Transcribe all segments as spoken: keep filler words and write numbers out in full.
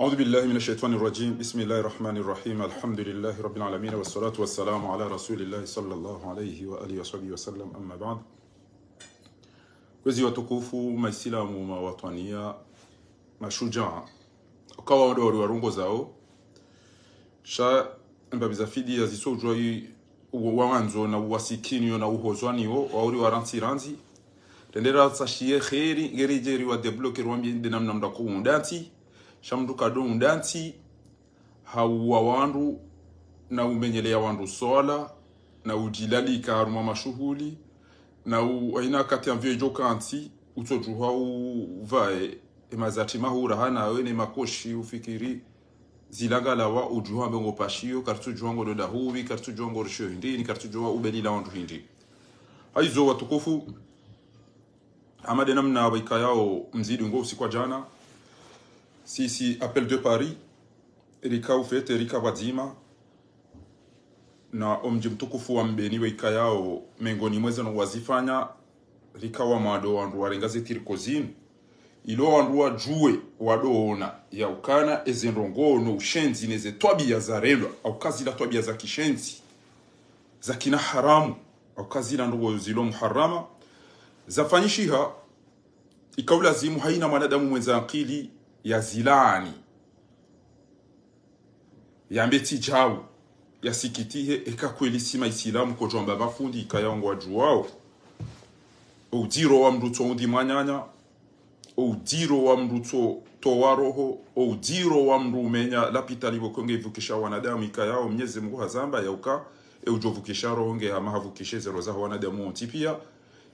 أعوذ بالله من الشيطان الرجيم. بسم الله الرحمن الرحيم. الحمد لله رب العالمين، والصلاة والسلام على رسول الله صلى الله عليه وآله وصحبه وسلم. أما بعد. Kwezi watukufu, maislamu, mawatwaniya, mashujaa, ukawa wandru wari warongozao, sha mbapvi za fidiya zisojwa i-, wa-, wawandzo na uwasikiniyo na uhozwaniyo, wauri warantsi rantsi. Rendera tsashiye kheri, ngeri djeri wa débloquer rwambiye nde namna mndru ako undantsi, sha mndru kado undantsi, hauwa wandru, na umenyeleya wandru swala, na udjilalika harumwa mashuhuli, na u-, haina wakati amvio djo kantsi, utsodjuha u-, uvae, emazatsi mahura hanawe ne makoshi ufikiri, zilangalawa udjuha mbe ngo pashiyo, karitsudjuha ngo doda huwi, karitsudjuha ngo rishiyo hindri, ni karitsudjuha ubelila wandru hindri. Haizo watukufu, hama nde namna waikayao mzidi ngo usiku wa djana, sisi Appel de Paris, rika ufete, rika pvwadzima, na omdji mtukufu wa Mbeni waikayao mengoni mweze no wazifanya, rika wa mwando wandru warenga ze tiriko zinu. Ilo wandru wadjuwe, wadoona, yaukana eze ndrongoo no ushenzi neze twabiya zarendwa, hauka zila twabiya za kishenzi, za kina haramu, hauka zila ndrongoo zilo muharama, zafanyishiha, ikaulazimu haina mwanadamu mwendza akili yazilaani, yambe tsi djau, yasikitihe, eka kweli si maisilamu kodjwamba mafundi ikayao ngwadjuwao. Udziro wa mndru tso undi mwananya, udziro wa mndru tso towa roho, udziro wa mndru umenya lapitali pvoko nge ivukisha wanadamu ikayao Mnyezi Mungu hazamba yauka, e udjo vukisha roho nge hama havukishe ze roho za wanadamu wontsi piya,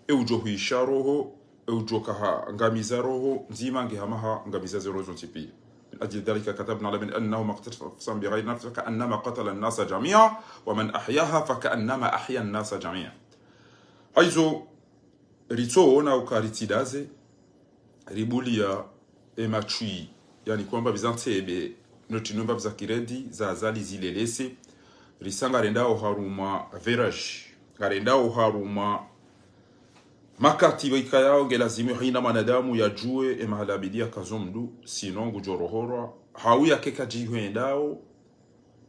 e udjo huisha roho, e udjo kaha ngamiza roho ndzima nge hama ha ngamiza ze roho zontsi piya. من أجل ذلك كتبنا على بني آدم أنه من قتل نفسا بغير نفس فكأنما قتل الناس جميعا ومن أحياها فكأنما أحيا الناس جميعا. Haizo, ritsoona uka ritsidaze, ribuliya ematswi, yaani kwamba pvi za ntsebe, noti nomba pvi za kiredi, za Azali zilelese, risa ngarendao harumwa virage, ngarendao harumwa makati waikayao nge lazimu haina mwanadamu yadjuwe emahala abidi yakazo mndru, sinon ngudjo rohorwa, hau yake kadjihwendao,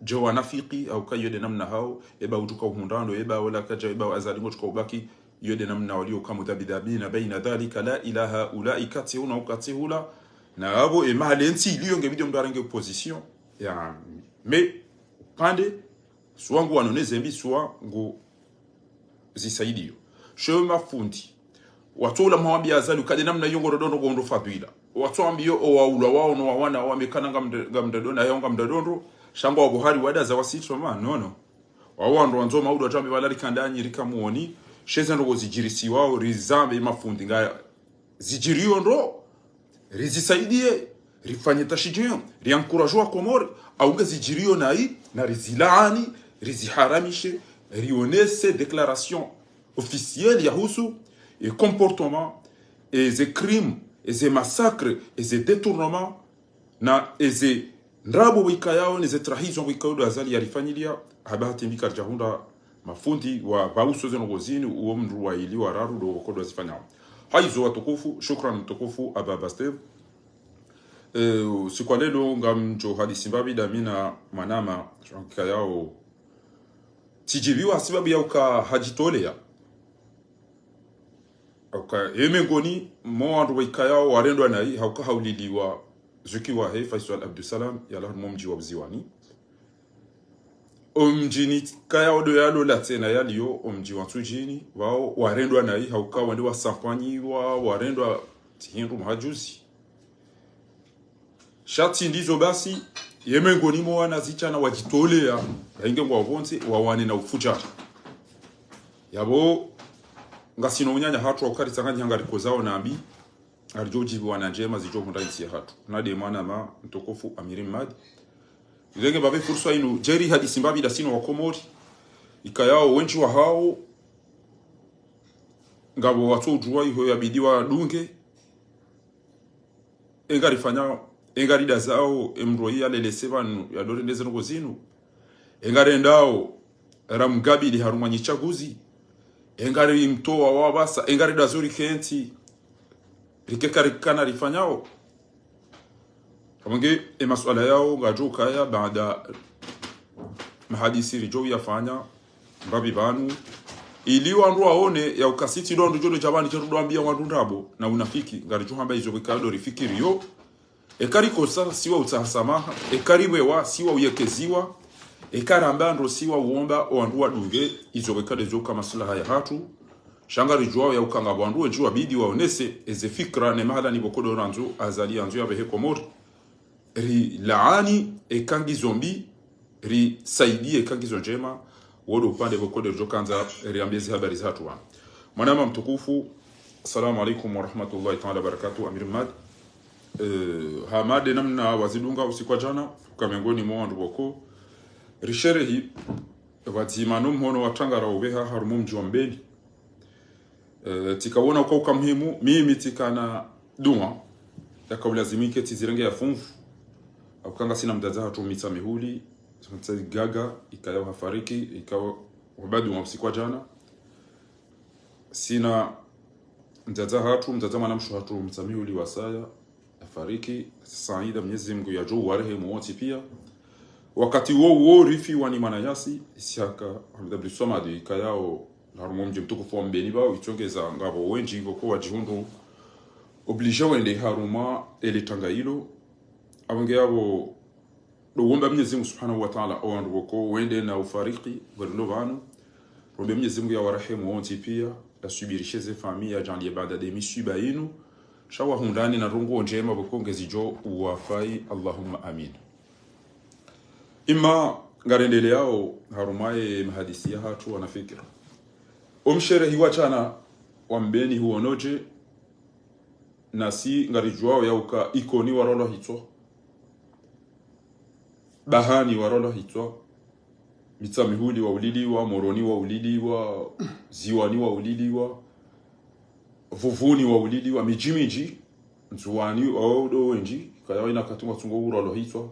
djo wanafiki, hauka iyo nde namna hao, eba udjuka uhundrando, eba wala kadja, eba Azali ngudjuka ubaki, iyo nde namna walio ka مذبذبين بين ذلك لا إلى هؤلاء, katsi huna, katsi hula, na apvo emahala entsi iliyo nge bidi mndru arenge position, ya, mais, pande, swa ngu wanoneze mbi, swa ngu zisaidiyo. Sho mafundi, watsoula mwambiya Azali uka nde namna iyo ngorodondo ngondo fadhila. Watsoambiyo owaulwa wao no wawana wamekana ngamda-, ngamdadondo, yao ngamdadondo, sha ngwao pvo hari wadaza wasitoma, no, no. Wao wandru wandzo maudu watsoambi pvala rika ndanyi rika muoni, she ze ndrongoo zidjirisiwao, rizambe mafundi nga zidjiriyo ndro, rizisaidiye, rifanye tashidjiyo, riencourage wa Komori, hau nge zidjiriyo nayi, na rizilaani, riziharamishe, rionese déclaration officielle yahusu e comportement, eze crime, eze massacre, eze détournement, na eze ndrabo waikayao, neze trahison waikayao ndo Azali yarifanyiliya, haba hata mbi karidjahundra mafundi wa pvauso ze ndrongoo zinu, uwo mndru wa ili wa raru ndo wakodwa zifanyao. Haizo watukufu, shukran mtukufu Ababa Steve. Eh, usiku wa leo ngamdjo hadisi mbapvi ndami na mwanama, ikayao tsidjiviwa sibabu yauka hadjitoleya. Hauka, ye mengoni mwa wandru waikayao warendwa nayi, hauka hauliliwa zuki wahe Faisal Abdussalam, yalawa harumwa omdji wa Buziwani. Omdjini kayao ndo yalola tsena yaliyo, omdji wa Ntsudjini, wao warendwa nayi, hauka wende wasampanyiwa, warendwa tsi hindru mhajuzi. Sha tsi ndizo basi, ye mengoni mwa wana zitsana wadjitoleya, rainge ngwao pvondze, wawane na ufudjari. Yapvo, ngasina unyanya hatru wa uka ritsanganyiha ngarikozao nambi, ngaridjo udjiviwa na ndjema zidjo hundra intsi yahatru. Na nde mwanama mtukufu Amiri Mmadi. Irenge mbapvi fursa inu, djeri hadisi mbapvi ndasi no wakomori. Ikayao wendji wahao, ngapvo watso udjuwa iho yabidi wadunge. Engarifanyao, engaridazao, emndru oyi yalelese pvanu, yadorendeze ndrongoo zinu. Engarendao, ramgabili harumwa nyi tsaguzi. Engarimtowa wapvasa, engaridazo rikentsi. Rikeka rikana rifanyao. Wonge, e masuala yawo ngadjo kaya baada mahadisi ridjo yafanya mbapvi pvanu, ili wandru waone ya uka sitsi ndo wandru djo dja pvani sha rudjo wambia wandru ndrabo na unafiki, ngaridjo hamba izo pvweka ndo rifikiriyo. Eka rikosa, si wa utsaha samaha. Eka ripvewa, si wa uyekeziwa. Eka ramba ndro, si wa uomba o wandru wadunge, izo pvweka ndezo ka maslaha yahatru. Sha ngaridjuwao ya uka ngapvo wandru wendji wabidi waonese eze fikira ne mahala ni pvoko ndo randzo Azali yandzo yapvehe Komori. Rilaani eka ngizo mbi, risaidie eka ngizo ndjema. Wo ndo upande pvoko ndo ridjo kandza riambie zi habari zahatru pvanu. Mwanama mtukufu, assalamu alaikum warahmatullahi taala wabarakatuh, Amir Mmadi. Eh, hama nde namna wazidunga usiku wa djana, uka mengoni mwa wandru pvoko risherehi, pvadzima no mhono wa tangara upveha harumwa o mdji wa Mbeni. Eh, tsika wona uka uka muhimu, mimi tsika na dua yaka ulazimike tsizirenge ya funvu. Uka ngasina mdzadze hatru Mitsamihuli, Mitsa Gaga, ikaya hafariki, ikao wabadu wa usiku wa djana. Sina mdzadze hatru, mdzadze mwanamshe hatru Mitsamihuli wasaya, yafariki, Saida, Mwenyezi Mungu yadjo uwarehemu wontsi pia. Wakati wo wo rifiwa ni mwananyasi, Isiaka Ahmed Abdou Samad, ikayao harumwa o mdji mtukufu wa Mbeni pvao, itsongeza ngapvo wendji pvoko wadjihundru obligé wende harumwa ele tanga ilo. Apvo nge apvo ndo uomba Mwenyezi Mungu Subhanahu wa Taala, o wandru pvoko wende na ufariki, pvwalilo pvanu. Rombe Mwenyezi Mungu yawarehemu wontsi pia, yasubirishe ze famiyi, yadjaanlie baada nde misiba inu. Sha wahundrane na ndrongoo ndjema pvoko ngezidjo uwafai, Allahumma amin. Ima ngarendeleao harumwa ye mahadisi yahatru wana fikira. O msherehi wa djana wa Mbeni huonodje, nasi ngaridjuwao ya uka Ikoni warolwa hitswa, Bahani warolwa hitswa, Mitsamihuli wauliliwa, Moroni wauliliwa, Ziwani wauliliwa, Vuvuni wauliliwa, midji midji, Ndzuwani, wao ndo wendji, kaya waina katunga tsungo urolwa hitswa.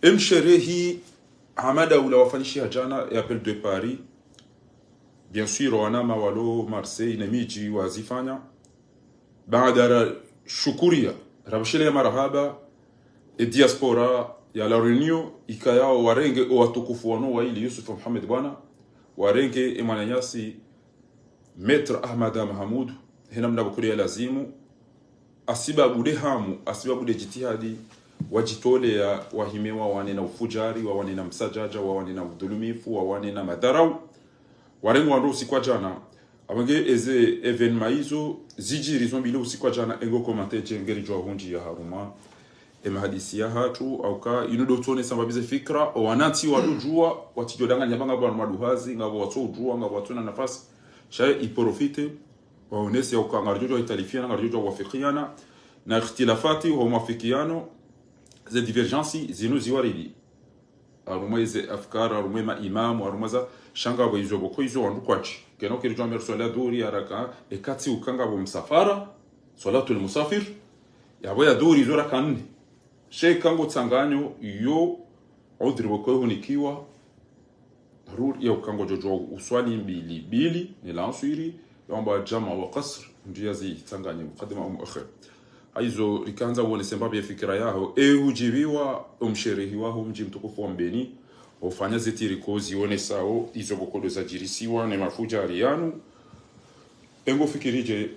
E msherehi hama daula wafanyishiha djana ya Appel de Paris. Bien sûr, wanama walo Marseille ne midji wazifanya. Baada rashukuria, rapvoshelea marahaba e diaspora ya La Réunion, ikayao warenge o watukufu wanu waili, Yusuf Mohamed Bwana, warenge e mwananyasi Maître Ahmada Mahamudu, he namna pvoko nde ya lazimu, hasibabu nde hamu, hasibabu nde djitihadi, wadjitolea, wahime wawane na ufudjari, wawane na msadjadja, wawane na udhulumifu, wawane na madharau. Warenge wandru usiku wa djana. Apvo nge eze événement izo zidjiri zo mbili usiku wa djana, engo commenter dje ngeridjuwa hundji ya harumwa e mahadisi yahatru, au ka inu ndo tsonesa mbapvi ze fikira, o wanantsi wadodjuwa, watsidjo danganya pvanga pvanu maduhazi, ngapvo watso udjuwa, ngapvo watso na nafasi. Sha iprofite, waonese ya uka ngaridjo djuwa italifiana, ngaridjo djuwa wafikiana, na ikhtilafati, ho mafikiano, ze divergence, zinu ziwaridi. Harumwa eze afkar, harumwa e maimamu, harumwa za, sha ngapvo izo pvoko izo wandru kwadji. Kena ukiridjuwa meri swala dhuhuri ya raka, ekati uka ngapvo msafara, swalatul musafir, yapvo ya dhuhuri izo raka nne. Sha eka ngo tsanganyo yo, udhuri pvoko ihunikiwa, rur ya uka ngodjo djuwa uswali mbili mbili, ne lanswiri, yamba djama wa kasr, ndiya zitsanganye mukaddima au muakhir. Haizo rikandza uonese mbapvi ye fikira yaho, e hudjiviwa o msherehi waho mdji mtukufu wa Mbeni, ufanya ze tiriko zionesao izo pvoko ndo zadjirisiwa ne mafudjari yanu. Engo fikiri dje,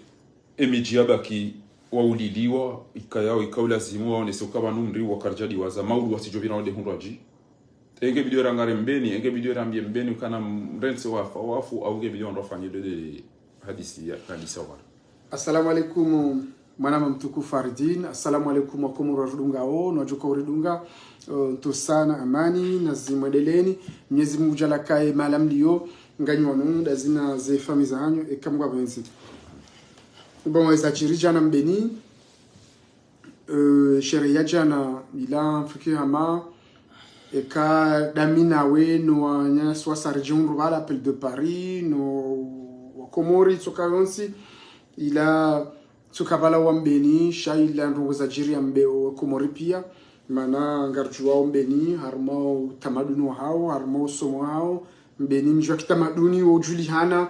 e midji yabaki wauliliwa, ikayao ika ulazimu waonese uka pvanu mri wakaridjadiwaza, maudu watsidjo pvira wade hundru wadji. Enge video rangare Mbeni, enge video rambie Mbeni ukana mrentse wafa, wafu, au nge video ndo wafanye ndede hadisi ya, hadisi ya wana. Assalamu alaikum, mwanama mtukufu Faridine. Assalamu alaikum, wakomori warudungao, no wadjoka uridunga, eh, ntsu sana, amani, na zimwendeleni. Mwenyezi Mungu djala kaye mahala mlio, nganyi wanu, ndazina ze famiyi zahanyu, eka Mungu apvendze. Bon, eza djiri djana Mbeni, eh, sherehi ya djana, ila mfikiri hama, eka ndami nawe, no wananyasi wasa ridjihundru pvala Appel de Paris, no wakomori, tsoka yontsi, ila tsoka pvala wa Mbeni, sha ila ndrongoo zadjiri ya Mbe-, wakomori pia, mana ngaridjuwao Mbeni, harumwa utamaduni wahao, harumwa usomo wahao, Mbeni mdji wa kitamaduni, wo udjulihana,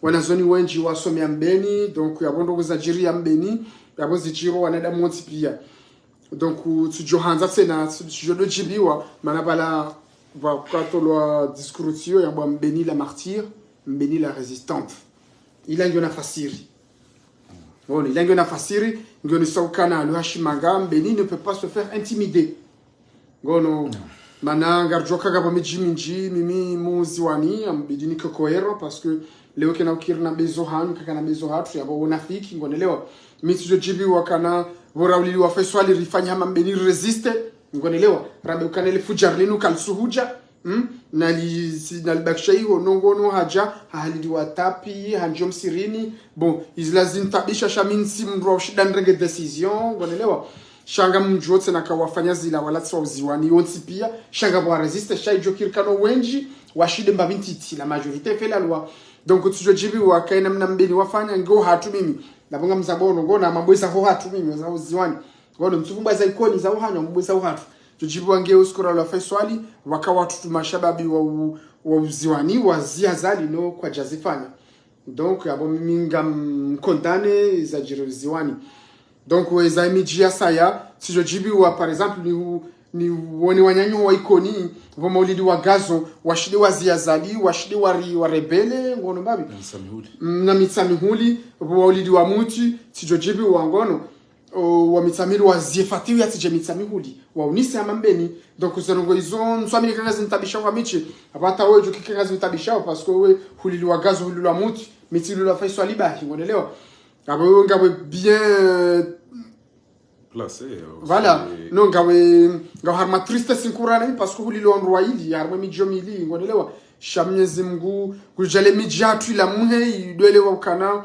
wanazioni wendji wasomea Mbeni, donc yapvo ndrongoo zadjiri ya Mbeni, yapvo zidjiri o wanadamu wontsi pia. Donc, euh, tsidjohandza tsena, tsi-, tsidjodjibiwa, mana pvala, pvwakatolwa discours tsiyo, yambwa Mbeni la martyre, Mbeni la résistante. Ila ngiyo na fasiri. Bon, ila ngiyo na fasiri, ngiyo ni saukana, le Hashimanga, Mbeni ne peut pas se faire intimider. Ngono, mana ngaridjuwa ukaya ngapvo midji mindji, mimi Mdzuwani, yambidi nike cohérent, parce que leo kena ukiri na bezo hanyu, kakana bezo hatru, yapvo unafiki, ngonelewa. Mi tsidjodjibiwa kana, pvo rauliliwa Faiswali rifanya hama Mbeni résiste, ngonelewa. Rambe ukana le fudjari linu kalisuhudja, hmm? Nali, si, nalibakisha iho, nongo no hadja, hahaliliwa tapi, handjo msirini. Bon, izila zintabisha sha mi ntsi mndru wa ushinda nirenge décision, ngonelewa. Sha ngamdjuo tsena ka wafanya zila wala tsi wa Mdzuwani wontsi pia, sha ngapvo wa résiste, sha idjo kiri kana wendji, washinde mbapvi ntiti, la majorité fait la loi. Donc, tsidjodjibiwa kayi namna Mbeni wafanya, ngiyo hatru mimi. Napvo ngamzambo ono, ngona mabweza ho hatru mimi, za Mdzuwani. Ngono, mtsufu mbweza Ikoni za uhanya, mabweza ho hatru. Djodjibiwa nge uskura la Faiswali, waka watru tu mashababi wa u-, wa Mdzuwani, wa ziya zali no kwadjazifanya. Donc, yapvo mimi ngam condamné zadjiri Mdzuwani. Donc, eza midji ya saya, tsidjodjibiwa, par exemple, ni u-, ni wone wananyanyu wa Ikoni, pvo maulidi wa Gazo, washinde wa ziya zali, washinde wari, wa rebelle, ngono mbapvi. Na Mitsamihuli. Mm, na Mitsamihuli, pvo maulidi wa Mutsi, tsidjodjibiwa ngono. O, wa Mitsamihuli wa ziye fatiwi yatsidje Mitsamihuli, wa unise hama Mbeni. Donc, ze ndrongo izo, ntswamini kanga zinitabisha wa midji, apvo hata wewe djo kike kanga zinitabisha, parce que wewe huliliwa Gazo, huliliwa Mutsi, mi tsililiwa Faiswali bahi, ngonelewa. Apvo wewe ngawe bien, Placé, euh, voilà. c'est- Non, ngawe, ngawe harumwa tristesse nkuu rana, parce que huliliwa ndru wa ili, harumwa midji mili, ngonelewa. Sha Mnyezi Mngu, kudjale midji hatru ila muhe, idwelewa ukana,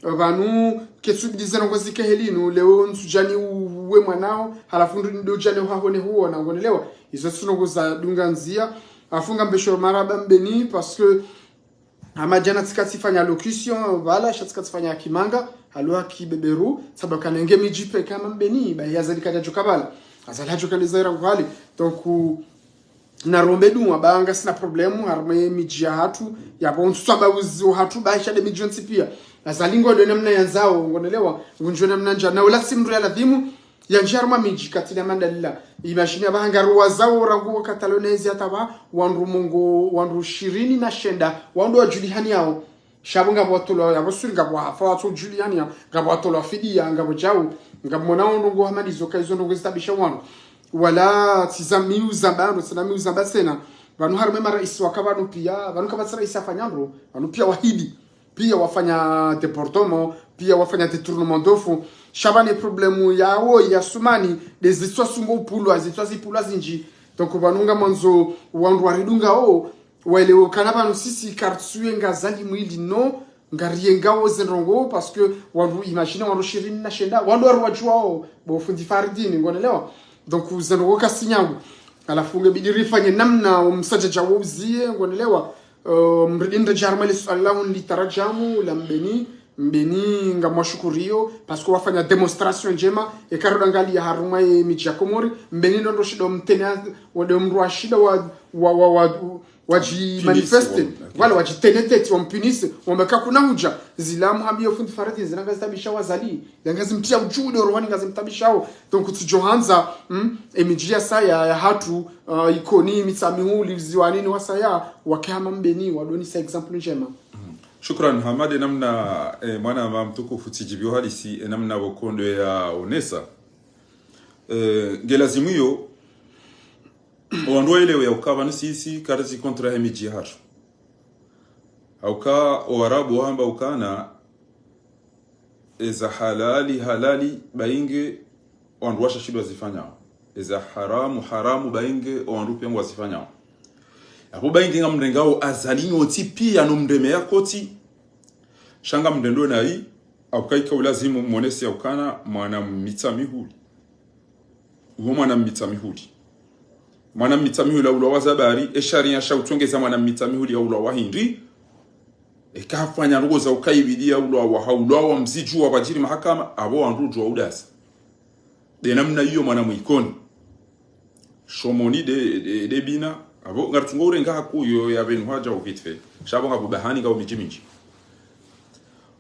pvanu, ketsubidize ndrongo zike helinu, leo ntsudjani uwe mwanao, halafu ndo, ndo djani uhahone huona, ngonelewa. Izo tsi ndrongo zadunga ndzia. Halafu ngambesho marahaba Mbeni, parce que hama djana tsika tsifanya allocution, pvala, sha tsika tsifanya kimanga, halo ha kibeberu, sababu kana nge midji peka hama Mbeni, ba ya Azali kadja djoka pvala. Azali hadjoka le zaira nguhali. Donc, narombe dua, ba ngasina problème, harumwa midji ya hatru, yapvo ntsutwamba uzi wa hatru, ba sha nde midji yontsi pia. Azali ngodjo namna yandzao, ngonelewa, ngudjo namna ndja, na ula tsi mndru ya ladhimu, yandjie harumwa midji katsina madalila. Imagine apvaha ngaruwazao rangu wa Catalogne ezi hata pvaha, wandru mengo, wandru shirini na shenda, wandru wadjulihanao. Sha pvo ngapvo watolwa, yapvo suri ngapvo hafa watsodjulihanao, ngapvo watolwa fidiya, ngapvo djau, ngapvo mona ndrongo hama ndizo ka izo ndrongo zitabisha wandru. Wala tsi za mi uzamba, ndo tsina mi uzamba tsena. Pvanu harumwa maraisi waka pvanu pia, pvanu kapvatsi raisi afanya ndro, pvanu pia wahidi. Pia wafanya débordement, pia wafanya détournement de fonds. Sha pvanu problème yawo ya Sumani, nde zitswa sungo upvulwa, zitswa zipvulwa zindji. Donc, pvanu ngamwandzo wandru waridungao, waelewe ukana pvanu sisi kartsuye nga Azali mwili no, ngariyengao ze ndrongo, parce que wandru, imagine wandru shirini na shenda, wandru waruwadjuwao, bo fundi Faridini, ngonelewa. Donc, ze ndrongo kazisi nyangu. Halafu ngebidi rifanye namna omsadjadja wo uziye, ngonelewa. Euh, mridi ndja harumwa le suala la unlitaradjamu, la Mbeni, Mbeni ngamwashukuriyo, parce que wafanya démonstration ndjema, eka rodangaliya harumwa ye midji ya Komori, Mbeni ndo ndo shinda mtene, wade mndru wa shinda wa, wa, wa, wa, wadji Punise, manifeste, wa- wala wadji tenetete, wampinise, wambe ka kuna hudja, zila muhambiyo fundi Faridini, zila ngazitabisha wa Azali, zila ngazimtriya udjude rohoni ngazimtabishao. Donc, tsidjohandza, mm, emidji ya saya ya hatru, uh, Ikoni, Mitsamihuli, Mdzuwani ni wasaya, wake hama Mbeni, wadonisa exemple ndjema. Shukran, Hamade, namna, eh, mwana wa mtukufu tsidjibiwa halisi, eh, namna pvo kondo ya onesa. Eh, nge lazimu iyo, owandru waelewe ya uka pvanu sisi, karitsi contre he midji ya hatru. Hauka, owarabu wahamba ukana, eza halali, halali, ba inge, owandru washa shindwa zifanyao. Eza haramu, haramu, ba inge, owandru pia ngwazifanyao. Apvo ba inge ngamrengao Azali nyontsi pia no mreme ya koti. Sha ngamrendo nayi, hauka ika ulazimu monese ya ukana mwana Mitsamihuli. Uwo mwana Mitsamihuli. Mwana Mitsamihuli haulwa wa zabari, e sharia sha utsongeza mwana Mitsamihuli haulwa wa hindri. Eka hafanya ndrongo za ukaibidi haulwa wa, haulwa wa mzidju wa pvadjiri mahakama, apvo wandru udjuwa udasa. Nde namna iyo mwana mwa Ikoni. Shomoni nde, nde, nde bina, apvo ngaritsungo urenga haku iyo ya pvenu hadja au vite fait. Sha pvo ngapvo bahani ngapvo midji mindji.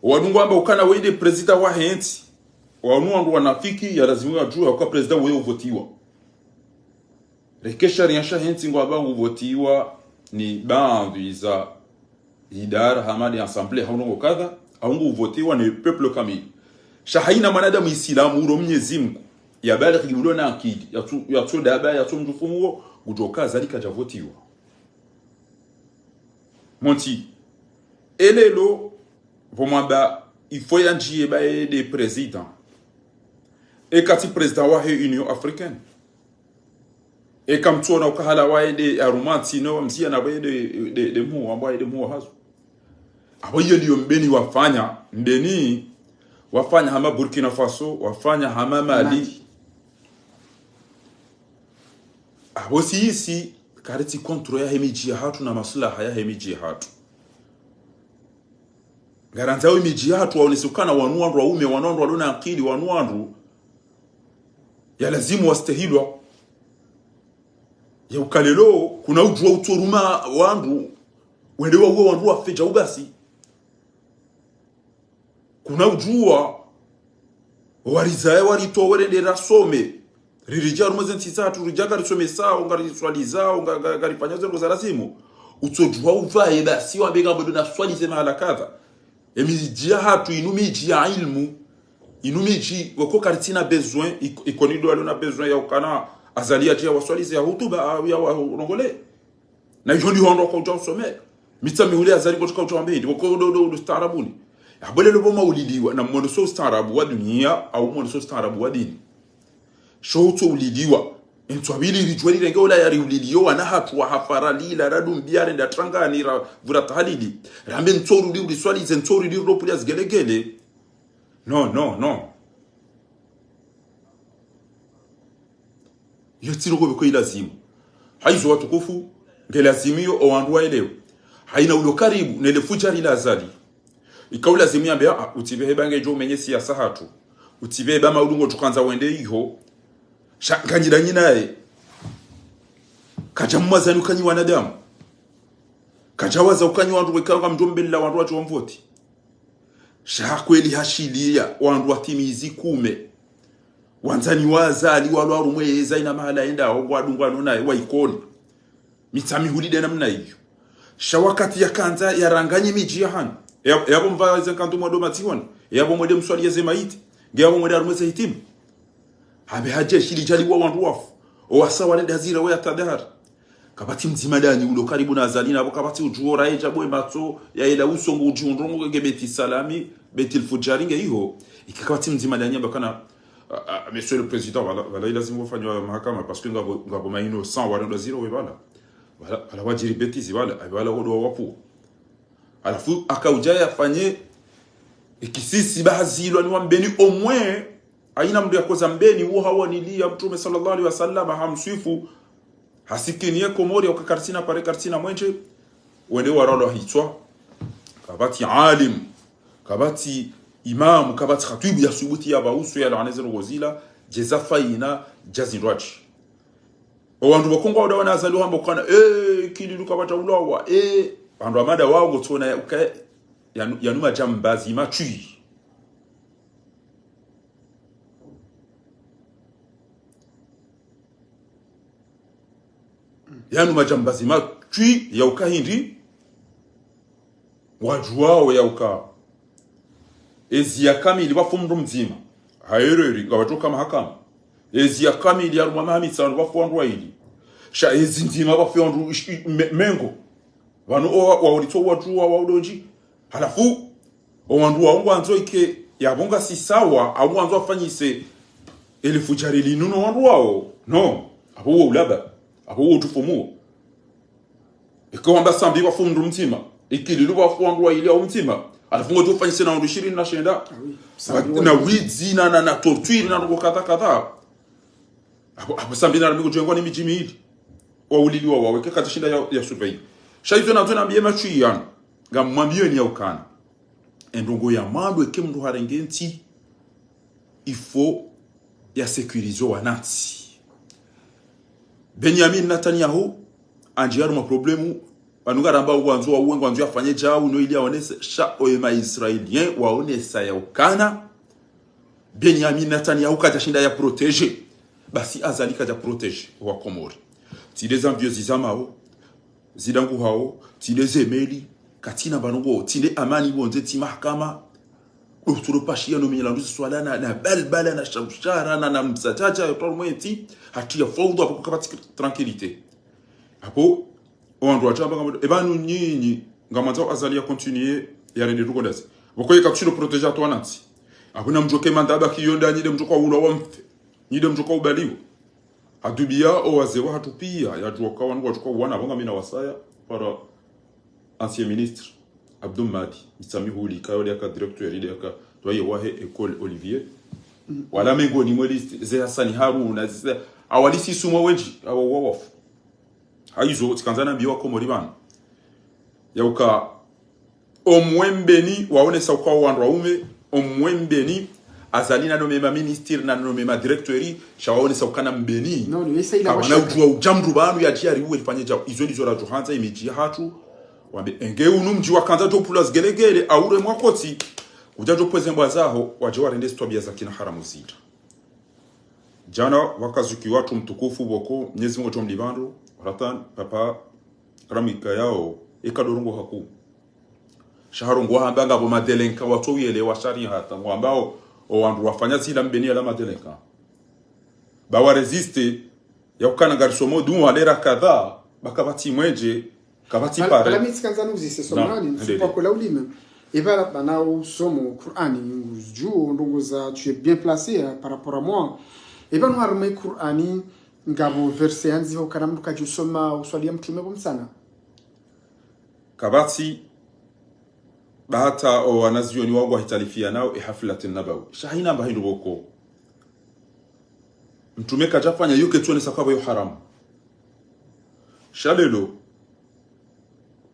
Owandru ngwamba ukana weye nde président wa he ntsi. wanu wandru wanafiki, ya lazimu wadjuwe hauka président weye uvotiwa. Reke sharia shahe ntsi ngwamba nguvotiwa ni baadhwi za idara hama de assemblée hau ndrongoo kadha, hau nguvotiwa ni peuple kamili. Sha haina mwanadamu Isilamu ulo Mnyezi Mngu, ya balighi ulo na akili, yatso, yatso daba, yatso mdjufu muo, ngudjo ka Azali kadjavotiwa. Monti, elelo, pvo mwamba, il faut yandjiye baye de président. Eka tsi président wahe Union Africaine. Eka mtsona ukahala waye de arumantsi no mzia na baye de, de, de muo, amba waye de muo hazo. Abo iyo ndiyo mbeni wafanya, mbeni wafanya hama Burkina Faso, wafanya hama Mali. Mali. Abo sisi, karitsi contrôle yahe midji yahatru na maslaha yahe midji yahatru. Ngarandzao imidji yahatru waonese ukana wanu wandru waume, wanu wandru walo na akili, wanu wandru ya lazimu wastehilwa. Ya uka lelo, kuna udjuwa utsoruma wandru, wende wauwe wandru wafe djau basi. Kuna udjuwa, warizaya waritowe rende rasome. Riridja harumwa ze ntsi zahatru, ridja ngarisomesao, ngariswalizao, nga, nga, ngarifanyao ze ndrongoo za lazimu. Utsodjuwa uvaye basi wambe ngapvo ndo naswalize mahala kadha. Emidji yahatru inu midji ya ilmu. Inu midji, weko karitsina besoin, ik-, ikoni ndo walo na besoin ya ukana Azali yadje yawaswalize ya hutuba, au yawarongole. Na iyo ndiyo wandru wakaudja usome. Mitsamihuli Azali ngotsuka udja wambe hindri, wako ndo, ndo, ndo ustaarabuni. Abo lelo pvo mwauliliwa, na mwoneso ustaarabu wa dunia, au mwoneso ustaarabu wa dini. Sho utso uliliwa. Entswa pvili ridjuwe rirenge ula yari uliliyo, wana hatru wa hafara lila, radumbiya renda trangani, ra, pvura tahalili. Rambe ntso urudi uriswalize, ntso urudi uropulia zigelegele. Non, non, non. Iyo tsi ndrongoo pvoko ilazimu. Haizo watukufu, nge lazimu iyo owandru waelewe. Haina ulo karibu, nele fujari la Azali. Ika ulazimu yambe, ah, utsipvehe ba ngedjo umenye siasa hatru. Utsipvehe ba maulungo tsukandza wende iho. Sha, nganyi nda nyi naye. Kadja mwazani ukanyi wanadamu. Kadja waza ukanyi wandru weka ngamdjo mbelea wandru wadjo wamvoti. Sha kweli hashiliya, wandru watimizi kume. Wandzani wa Azali walo harumwa eza ina mahala yendao, ngwadungwano naye, wa Ikoni. Mitsamihuli de namna iyo. Sha wakati yakandza yaranganye midji ya hanyu. Ya, yapvo mva ze nkandu mwado matsihoni. Yapvo mwende mswaliye ze maiti. Nge yapvo mwende harumwa ze hitimu. Hambe hadje shili djaliwa wandru wafu. Owasa wale dazira we yatadahari. Kapvatsi mdzima danyi ulo karibu na Azali na pvo kapvatsi udjuwo raye djabwe matso, ya ila uso ngo udji undrongo nge Beti Salami, Beti Lfujari nge iho. Ika kapvatsi mdzima danyi amba kana, ah, ah, Monsieur le Président, pvala, pvala ilazimu wafanywa mahakama, parce que ngapvo, ngapvo ma innocent, wale dazira we pvala. Pvala, pvala wadjiri bêtise pvala, pvala kodo wapu. Halafu, akaudja yafanye, ikisisi ba hazilwa ni wambeni omwe, haina mndru yakoza mbeni, uwo hawaniliya Mtrume swallallahu alayhi wa sallam, hamswifu, hasikiniye Komori, uka karitsina pare karitsina mwenje, wende waralwa hitswa, kapvatsi alim, kapvatsi imamu, kapvatsi khatibu ya subuti ya pvausu ya laaneze ndrongoo zila, djeza fayina, djazi ndrwadji. Owandru pvoko ngwao dawana Azali wahamba ukana, eh, Ikililu kapvatsa ulawa, eh, wandru wa mada wao ngotsona ya uka, yanu, yanu majambazi matswi. Yanu majambazi matswi ya uka hindri, wadjuwao ya uka. Ezi ya kamili pvafu mndru mdzima. Hayereri, ngapvatsoka mahakama. Ezi ya kamili yarumwa mahamisa, pvafu wandru waili. Sha ezi ndzima pvafu wandru ish-, i-, me-, mengo. Pvanu owa, waulitso wadjuwa, waudondji. Halafu, owandru wao ngwandzo ike, yapvo ngasi sawa, au ngwandzo wafanyise, elifujari linu no wandru wao. Non, apvo wo ulaba, apvo wo utufu muo. Eka wamba Sambi pvafu mndru mdzima, Ikililu pvafu wandru waili au mdzima, halafu ngodjo ufanyise na wandru ishirini na shenda. Ah oui, Sambi na waili. Widzi na, na, na torture na ndrongoo kadha kadha. Apvo, apvo Sambi na Ramingo djengwa ni midji miili. Wauliliwa wawe, ke katsishinda ya, ya surveiller. Sha izo nazo nambiye matswi yanu. Ngamwambiyeni ya ukana. Endrongoo ya mwando eke mndru harenge ntsi, il faut ya sécuriser wanantsi. Benyamin Netanyahu, andji harumwa problème, pvanu ngaramba ngwandzo wauwe, ngwandzo yafanye djau, no ili yaonese, sha oye ma Israéliens, waonesa ya ukana, Benyamin Netanyahu kadja shinda ya protéger. Basi Azali kadja protéger wa Komori. Tsi nde ze avion zizamao, zidanguhao, tsi nde ze meli, katsina mbarongo, tsi nde amani pvondze, tsi mahakama. Ndo tsi ndo pashia no milandu ziswala na, na balbala, na shaushara, na, na msadjadja, yo tolmwenti, hata ya fawdha, pvoko kapvatsi tranquillité. Apvo, owandru watsamba ngamwando, eba nu nyinyi, ngamwandzo Azali ya continuer, ya rende ruko ndazi. Pvoko ye katsushilo protéger hatru wanantsi. Apvo na mdjo ke manda baki yo nda nyi nde mdjo ka ulwa wa mfe. Nyi nde mdjo ka ubaliwa. Hadubia owazee wahatru pia, yadjuwa ka wanu wadjo ka uwana, pvo ngamina wasaya, para ancien ministre, Abdou Mahdi, Mitsamihuli, kayo nde yaka directeur, nde yaka, ndo ye wahe école Olivier. Wala mengoni mwe liste, ze Hassani Harouna, ze, awalisi sumwa wendji, awa wawafu. Hayizo, tsikandza nambiye wa Komori pvanu. Yauka, omwe Mbeni, waonesa uka wandru waume, omwe Mbeni, Azali na nome ma ministre, na nome ma directeur, sha waonesa ukana Mbeni. Non, non, esa ila kawana washaka. Udjuwa udja mndru pvanu yadji yariuwe rifanye djao. Izo ndizo radjo handza imidji yahatru. Wambe, enge unu mdji wakandza djo pvula zigelegele, aure mwakotsi, udja djo pvweze mbwa zaho, wadje warende zitwabia za kina haramu zindra. Djana wakazuki watru mtukufu pvoko, Mnyezi Mungu tso mlipvandro, ratan, papa, karamika yao, eka ndo rongowa haku. Sha harongowa hamba ngapvo madélinquants watso uyelewa sharia hata, ngwambao, owandru wafanya zila Mbeni yala madélinquants. Ba wa résister, ya ukana ngarisomo dua lera kadha, ba kapvatsi mwendje, kapvatsi pare. Bala mi tsikandza nuzise somani, ndele. Tsipa kola ulime. Eba bana usomo Qur'ani, ngudjuo, ndrongo za, tu es bien placé, hein, par rapport à moi. Eba nu harumwa Qur'ani, ngapvo verset yandziha ukana mndru kadjo usoma, uswalia mtrume pvo mtsana. Kapvatsi, ba hata owanazioni wangu wahitalifiana nao, e haflati nabawi. Sha hayina mba hindru pvoko. Mtrume kadjafanya yo ketsuonesa kwapvo yo haramu. Sha lelo,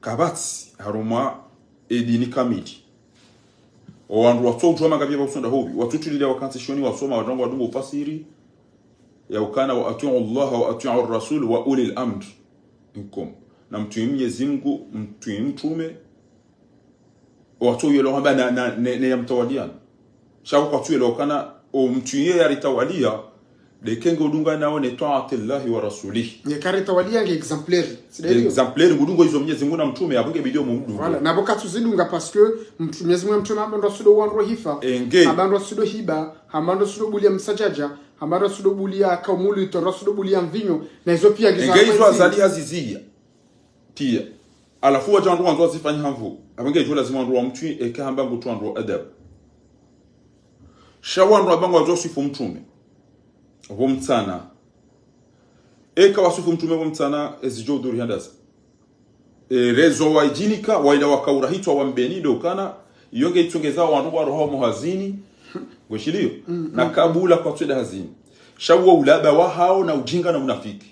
kapvatsi harumwa edini kamili. Owandru watso udjuwa mangapvi pvwa usonda hopvi. Watsu tulilia wakantsi shioni wasoma, wadrongo wadungo ufasiri. Ya ukana وأطيعوا الله وأطيعوا الرسول وأولي الأمر منكم. Na mtwii Mnyezi Mungu, mtwii mtrume, watsu uyelewa hamba na, na, ne, ne ya mtawaliana. Sha pvo kwatsu uyelewa ukana, o mtwii ye yaritawalia, nde kenge udunga nao ne طاعة الله ورسوله. Ye karitawalia nge exemplaire. Tsi nde iyo. Exemplaire, ngudungo izo Mnyezi Mungu na mtrume, apvo nge bidi omumdungo. Voilà, na pvo katsu zidunga parce que mtru-, Mnyezi Mungu na mtrume hamba ndro asudo wandro hifa. Enge. Hamba ndro asudo hiba, hamba ndro asudo bulia msadjadja, hamba ndro asudo bulia kaumu Lutu, ndro asudo bulia mvinyo, na izo pia ngizo. Enge izo Azali haziziya. Pia. Halafu wadja wandru wandzo wazifanye hamvu. Apvo nge ijo lazima wandru wamtwii, eka hamba ngutwandro adabu. Sha wandru hamba ngwandzo wasifu mtrume pvo mtsana. Eka wasifu mtrume pvo mtsana, ezidjo udhuri handaza. E, rezo waidjinika, waila wakaura hitswa wa Mbeni, ndo ukana, iyo nge itsungeza wandru waroha omo hazini, ngweshilio, na kabula kwatsu enda hazini. Sha uwo ulaba wahao na ujinga na unafiki.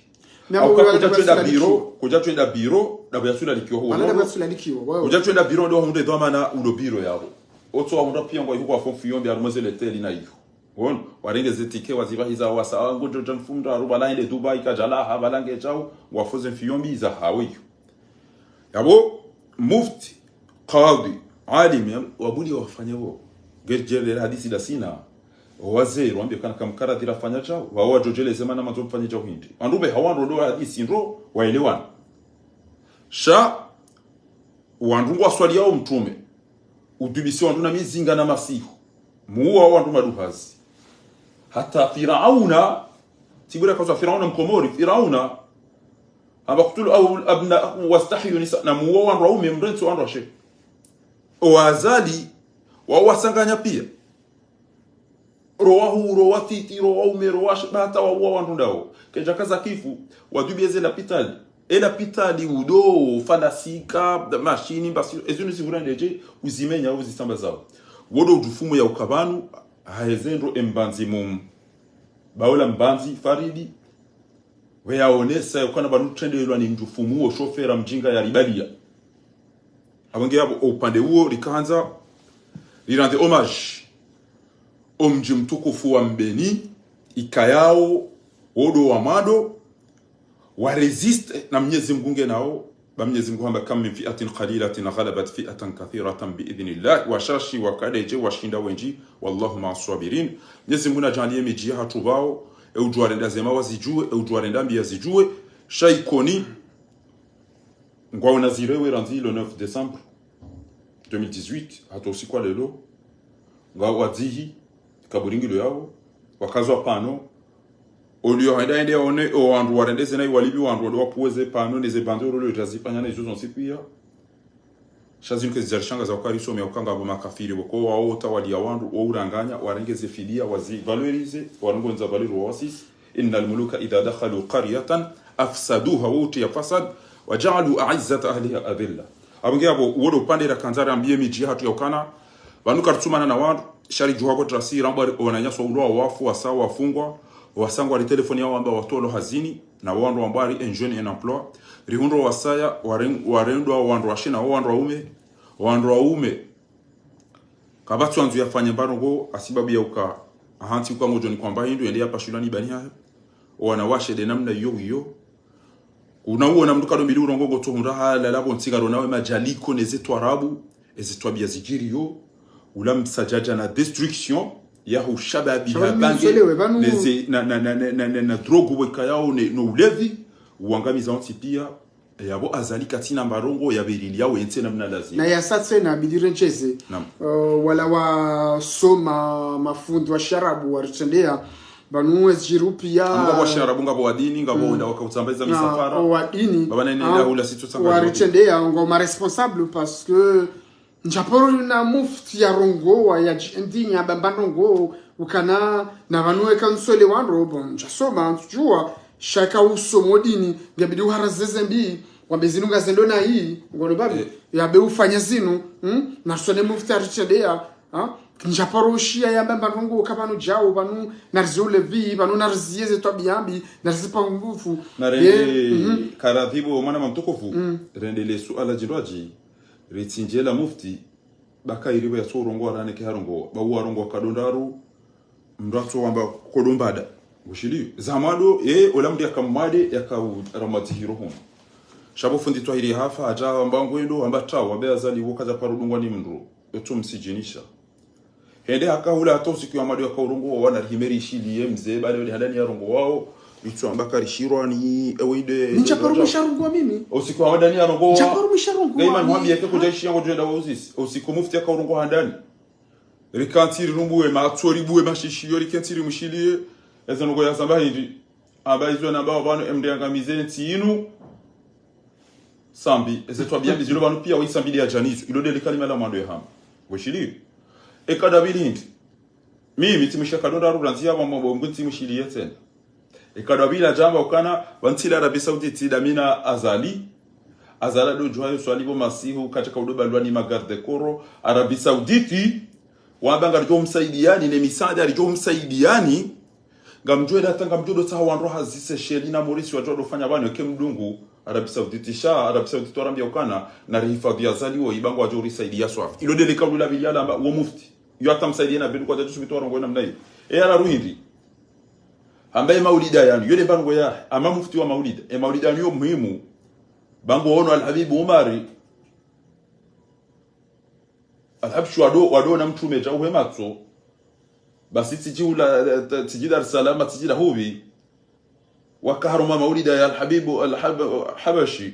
Au ka kudja tsu enda biro, kudja tsu enda biro, ndapvo yatsu lalikiwa huo. Kudja tsu enda biro ndo wahundre dhwamana ulo biro yapvo. Otso wahundra pia ngwa ihuko wa fo mfiyombi harumwa ze leteli na iyo. Wono, warenge ze ticket, wazipvahiza wasa, ngudjo dja mfumo ndraru, pvala ende Dubai, kadjalaha, pvala nge djau, ngwafoze mfiyombi iza hawe iyo. Yapvo, mufti, kadhi, alim, ya, wabuli wafanya pvo. Nge djele hadisi ndasina, owazee, wambe kana kamkara dhira fanya djau, wawo wadjo djeleze mana mandzo mfanye djau hindri. Wandru pve hawa ndro ndo hadisi ndro, waelewana. Sha, wandru ngwaswaliao mtrume. Udubisi wandru na mizinga na masihu. Muwa wandru maduhazi. Hata Firauna, tibura kaza Firauna mkomori, Firauna, hamba اقتلوا أبناءكم واستحيوا نساءكم, na muwa wandru waume mrentsi wandru washe. O Azali, wawo wasanganya pia. Ro wahuu, ro watiti, ro waume, ro washe, ba hata wauwa wandru ndawo. Kedja kaza kifu, wadubieze lapitali. E lapitali udo, falasika, mashini, mbasi, ezinu zihura ndedje, uzimenya, uzisambazao. Wodo udjufumu ya uka pvanu, haheze ndro e Mbandzi mumu. Baola Mbandzi, Faridi, we yaonesa, ya ukana pvanu trendelwa ni mdjufumu wo shofera mjinga ya ribalia. Apvo nge yapvo, o upande uwo, rikandza, rirande hommage. O mdji mtukufu wa Mbeni, ikayao, wodo wa mwando, wa résister na Mnyezi Mungu nge nao, Ba Mnyezi Mngu hamba: كم من فئة قليلة غلبت فئة كثيرة بإذن الله. Washashi wakaredjei washinda wendji, والله مع الصابرين. Mnyezi Mngu nadjaanliye midji yahatru pvao, e udjo warenda zema wazidjuwe, e udjo warenda mbi yazidjuwe. Sha Ikoni, ngwaona zirewe randzi le neuf décembre deux mille dix-huit, hata usiku wa leo, nga wadzihi, kaburi ngilo yawo, wakazwa pano, olio henda hende yaone, o wandru warende zena iwalipvi wandru wale wapvuwe ze pano, ne ze bandoro lio tazipvanya na izo zontsi pia. Sha zinu kazidjarishangaza ukaya risome ukaya ngapvo makafiri, pvoko wao utawaliya wandru, wo uranganya, warenge ze fidiya, wazi valoriser, warongoza valeur wawasisi. إن الملوك إذا دخلوا قرية أفسدوها, wo utriya fasad, وجعلوا أعزة أهلها أذلة. Apvo nge apvo, wo ndo upande rakandza rambiye midji yahatru yaukana, pvanu karitsumana na wandru, sha ridjuha ko trasi, rambwa ri, wananyasi wa ulwa wafu, wasa wafungwa, wasa ngwari telefoni yawo wamba watolwa hazini, na wandru wambwa ri un jeune un emploi, rihundro wasaya, waren-, warendwa wandru washe na wo wandru waume, wandru waume, kapvatsi wandzo yafanye mba ndrongo, hasibabu ya uka, ahantsi uka ngodjo ni kwamba hindru, yende yapashulwa ni bani hahe. Owanawashe nde namna iyo iyo. Kuna uona mndru kadombili urongoa ngotso hundra halala pvo ntsi ngarona we madjaliko ne ze twarabu, e ze twabiya zidjiriyo. Ula msadjadja na destruction, yaho ushababi ha bange, ne ze, na, na, na drogue weka yawo ne, no ulevi, uwangamiza wontsi pia. Yapvo Azali katsina mba ndrongo yapvelili yawo yentsi namna lazima. Na yasa tsena bidi rendjeze. Naam. Eh, wala wasoma mafundi wa sharabu waritrendeya. Pvanu ezidjiru pia. Ngapvo wa sharabu, ngapvo wa dini, ngapvo wenda wakautsambaza misafara. O wa dini. Pvapvo nene, ah, nda hula sitso tsamba waritrendeya, ngo ma responsable parce que ndjaparo na mufti yarongoa yadji indigne yamba mba ndrongo, ukana na pvanu eka ntsole wandru, bon, ndjasoma, ntsudjuwa, sha eka usomo dini, ngebidi uharaze ze mbi, wambe zinu ngazendo na iyi, ngono babi, eh, yabe ufanya zinu, hmm? Na sone mufti yaritrendeya, ha? Ndjaparo ushiya yamba mba ndrongo, ka pvanu djau, pvanu nariziye ulevi, pvanu nariziye ze twabiya mbi, narizipa nguvu. Na rende, ye, mhm, karadhibu, mwana mtukufu, mm, rende le suala djindwadji, ritsindje la mufti, ba kayiri pvo yatso urongoa raneke harongoa. Ba uwarongoa kadondaru, mndru atso wamba kodombada. Ngushiliyo. Zamwado, ye, ola mndru yaka mwade, yaka u-, ramadzihiro hono. Sha pvo fundi Twahiri hafa, hadja wamba ngwendo, wamba tawa, be Azali wo kadja paro dungwa ni mndru. Yotso msidjinisha. Hende haka hula hata usiku ya mwado yaka urongoa, wana rihime rishiliye mze, bale wende handani yarongoao, itso amba karishirwa ni, ewe inde, ni ndjaparo mwisha rongoa mimi. Usiku wa mwado ni yarongoa. Ndjaparo mwisha rongoa. Ngai mani wambi yake kudja ishiya ngodjo enda wauzisi. Usiku mufti yaka urongoa handani. Rikantsi rirumbuwe matso, ribuwe mashishiyo, rikentsi rimushiliye. Eze ndrongo yazamba hindri. Amba izo namba pvanu emndru yangamize ntsi inu. Sambi, eze twabiya mbi zilo pvanu pia, wo isambi nde yadja nizo. Ilo nde le kalima la mwando yahamba. Ngushiliyo. Eka ndapvili hindri. Mimi tsimwisha kadondaru randzi yapvo mwambo ngu tsimwishiliye tsena. Eka ndapvili hadja hamba ukana, pvanu tsi la Arabie Saoudite, nda mi na Azali. Azali ndo djuwa yo swali pvo masihu, katsaka udo balwa ni ma garde corps, Arabie Saoudite, wamba ngaridjo msaidiyani, ne misaada ridjo msaidiyani, ngamdjo enda hata ngamdjo ndo tsaha wandru hazi Seychelles na Maurice wadjo ndo fanya pvanu eke mdungu, Arabie Saoudite sha, Arabie Saoudite warambia ukana, na rihifadhi Azali wo, iba ngwadjo risaidiya swafi. Ilo nde le kauli la pvili yalamba, wo mufti. Yo hata msaidiye na pvendru kwadja tsu subiti warongoe namna iyo. E yararu hindri. Hamba e maulida yanu, yo nde mba ndrongo ya, ama mufti wa maulida. E maulida yanu yo muhimu. Ba ngo ono Alhabibu Umari. Alhabshi wado, wado na mtrume dja uhe matso. Basi tsidji hula, tsidji Dar es Salaam, tsidji la hupvi. Waka harumwa maulida ya Alhabibu, Alhab-, Habashi.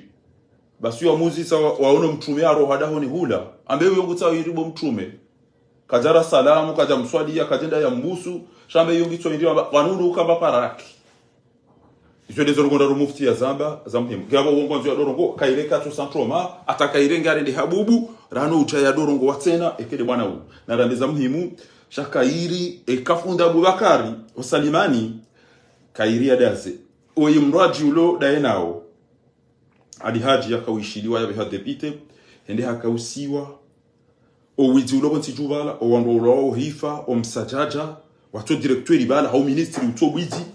Basi wamuzisa wa, waono mtrume haro hadahoni hula. Ambe uyo ngutsaho hindri bo mtrume. Kadja ra salamu, kadja mswaliya, kadja enda yambusu. Sha ambe uyo ngutsaho hindri wamba, wanulu ukamba paraki. Izo ndezo ndrongo ndraru mufti yazamba, za muhimu. Ngapvo uongo nzo ya ndo rongoa, kayiri katsu santroma, hata kayiri ngarende habubu, rano udja ya ndo rongoa tsena, eke nde bwana u. Na rambe za muhimu, sha kayiri, eka fundi Abubakari, o Salimani, kayiri ya daze. Oyi mndru adji ulo ndaye nao. Ali Hadji yaka wishiliwa yapveha député, hende haka usiwa. O widzi ulo pvo ntsi dju pvala, o wandru ulo wahifa, o msadjadja, watso directeur pvala, hau ministre utso widzi,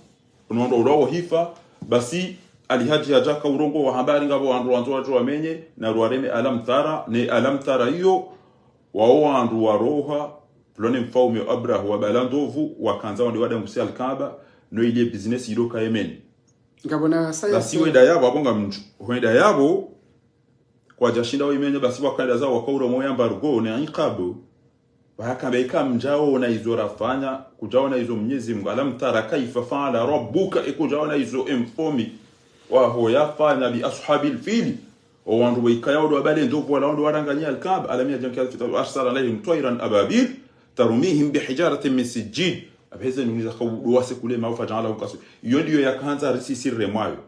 ono wandru ulo wahifa, basi Ali Hadji hadja haka urongoa hamba ari ngapvo wandru wandzo wadjo wamenye, na rwareme alam tara, ne alam tara iyo, wao wandru waroha, pvwalo ne mfaume Abraha wa bala ndopvu, wakandza wende wadangusi Alkaaba, no ile business ilo ka Yemen. Ngapvo na saya. Basi wenda yapvo, apvo ngamdjo. Wenda yapvo, kwadjashinda waimenya, basi wakaenda zao, wakaura mwa embargo ne inqabu. Wakamba ika mdjaona izo rafanya, kudjaona izo Mnyezi Mungu, alam tara kaifa faala rabbuka, eka kudjaona izo emfomi waho yafanya bi ashabil fili. O wandru waikaya ndo wabale ndopvu wala ndo waranganya Alkaaba, alam yaj'al kaidahum fi tadlil wa arsala alayhim tayran ababil tarmihim bihijaratin min sijjil. Apveze nuni zaka udo wase kule mau faja'alahum ka'asfin. Iyo ndiyo yakandza risisirire mwayo.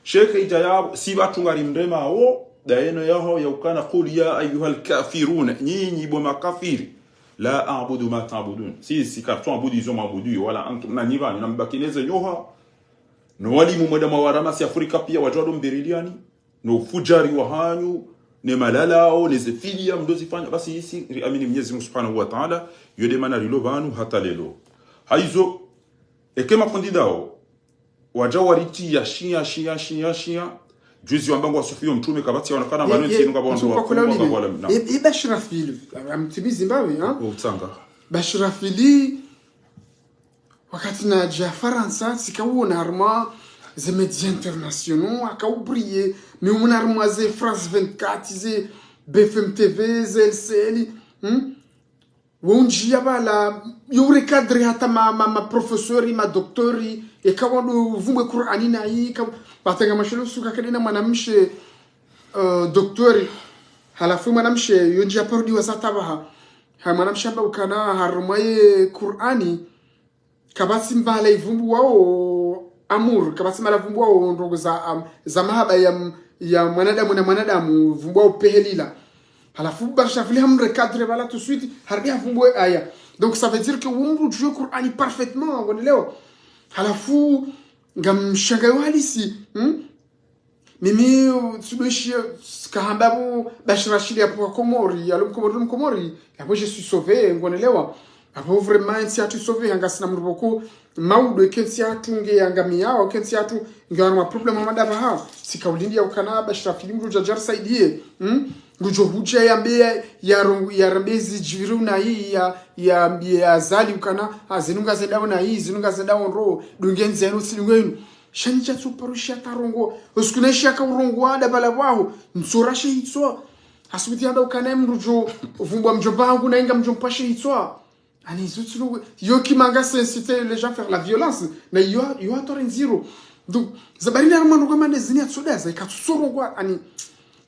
Sheke idja yapvo, si pvatsu ngarimremao, ndayeno yaho yaukana, qul ya ayyuhal kafirun, nyinyi bo makafiri. La a'budu ma ta'budun. Sisi katsu abudu izo mwabuduyo, wala antum, na nyi pvanu, na mbaki neze nyoha. No walimu mwenda mwawarama si Afrika pia, wadjo wado mbiriliani. No ufujari wahanyu, ne malalao, neze filia mdo zifanya. Basi isi riamini Mnyezi Mungu Subhanahu wa Ta'ala, iyo nde mana rilo pvanu hata leo. Haizo, eka mafundi ndao, wadja wariti ya shia, shia, shia, shia. Juzi wamba ngwasufiyo mtrume, kapvatsi yaonekana pvanu ntsinu ngapvo wandru wa kula ulime. Naam. E, e Bashra Fili, amtimizi mbawe, ha? Utsanga. Bashra Fili, wakati nadja Farantsa, tsikaona harumwa ze médias internationaux, akaubriye, mi umuna harumwa ze France vingt-quatre, ze B F M T V, ze L C L, hmm? Wondjiya pvala, yo urecadrer hata ma, ma, ma professeurs, ma docteurs, eka wado vumbwe Kur'ani nayi, ka, pvatanga mashelo suka kadena mwanamshe, euh, docteur, halafu mwanamshe, yondjiya parudi wa zatabaha. Ha mwanamshe amba ukana harumwa ye Kur'ani, kapvatsi mbala ivumbuwao amour, kapvatsi mbala ivumbuwao ndrongo za, am, za mahaba ya, m, ya mwanadamu na mwanadamu, ivumbuwao pehelila. Halafu Bashra Fili hamrecadrer pvala tout de suite, harudi havumbuwe aya. Donc ça veut dire que wo mdru udjuwe Kur'ani parfaitement, ngonelewa. Halafu, ngamshangayo halisi, hmm? Mimi, tsidweshi, kahamba pvo Bashra Fili yapvo wa Komori, yalo Mkomori, Mkomori, yapvo je suis sauvé, ngonelewa. Apvo vraiment, entsi yatru sauvé, hanga sina mdru pvoko, maudo eka entsi yatru nge yangamiyao, eka entsi yatru nge harumwa problème wa madaba ha. Tsikaulindi yaukana Bashra Fili mdru udja djari saidiye, hmm? Ngudjo hudja yambe ya, ya rongo, ya rambe zidjiri unayi, ya, ya, ya zali ukana, ha, zinu ngazendao nayi, zinu ngazendao ndro, dunge ndzenu, tsidunge inu. Sha ni shatsu parusha tarongo. Usiku na isha kaurongowa ndapvala pvaho. Ntsorashe hitswa. Hasubuti handa ukana mdru udjo vumbwa mdjomba hangu na inga mdjomba she hitswa. Ani izo tsi luwe. Yo kimanga c'est inciter les gens faire la violence. Na yo, yo atore ndziro. Donc, zabarina harumwa ndrongo hama ndezini yatsoda za ikatsorongowa. Ani,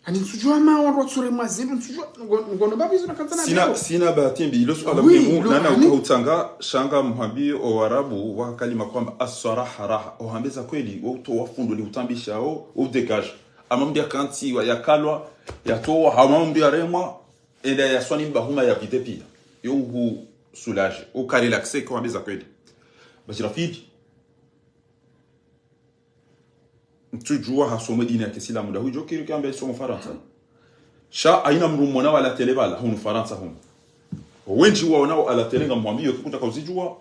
ani ntsudjuwa ma wandru watsoremwa zindru, ntsudjuwa, ngo, ngono babi izo na kanzana sina, leo. Sina bahati mbi, ilo suala muhimu, nana ukautsanga, sha ngamhambi o Warabu, wa kalima kwamba aswaraha raha. Ohambeza kweli, wo utowa fundo, li utambisha, wo, wo udégage. Ama mdru yakantsi, wa yakalwa, yatowa, hama mdru yaremwa, enda yaswani mba huma ya pite pia. Yo uhu soulager, uka relaxer, ko hambeza kweli. Bashra Fili. Ntsudjuwa hasoma dini ya kisilamu, nda hudjo kiri kamba isoma Farantsa. Sha haina mdru mwona wa la télé pvala, hunu Farantsa hunu. Wendji waonao a la télé ngamwambiyo kukutaka uzidjuwa,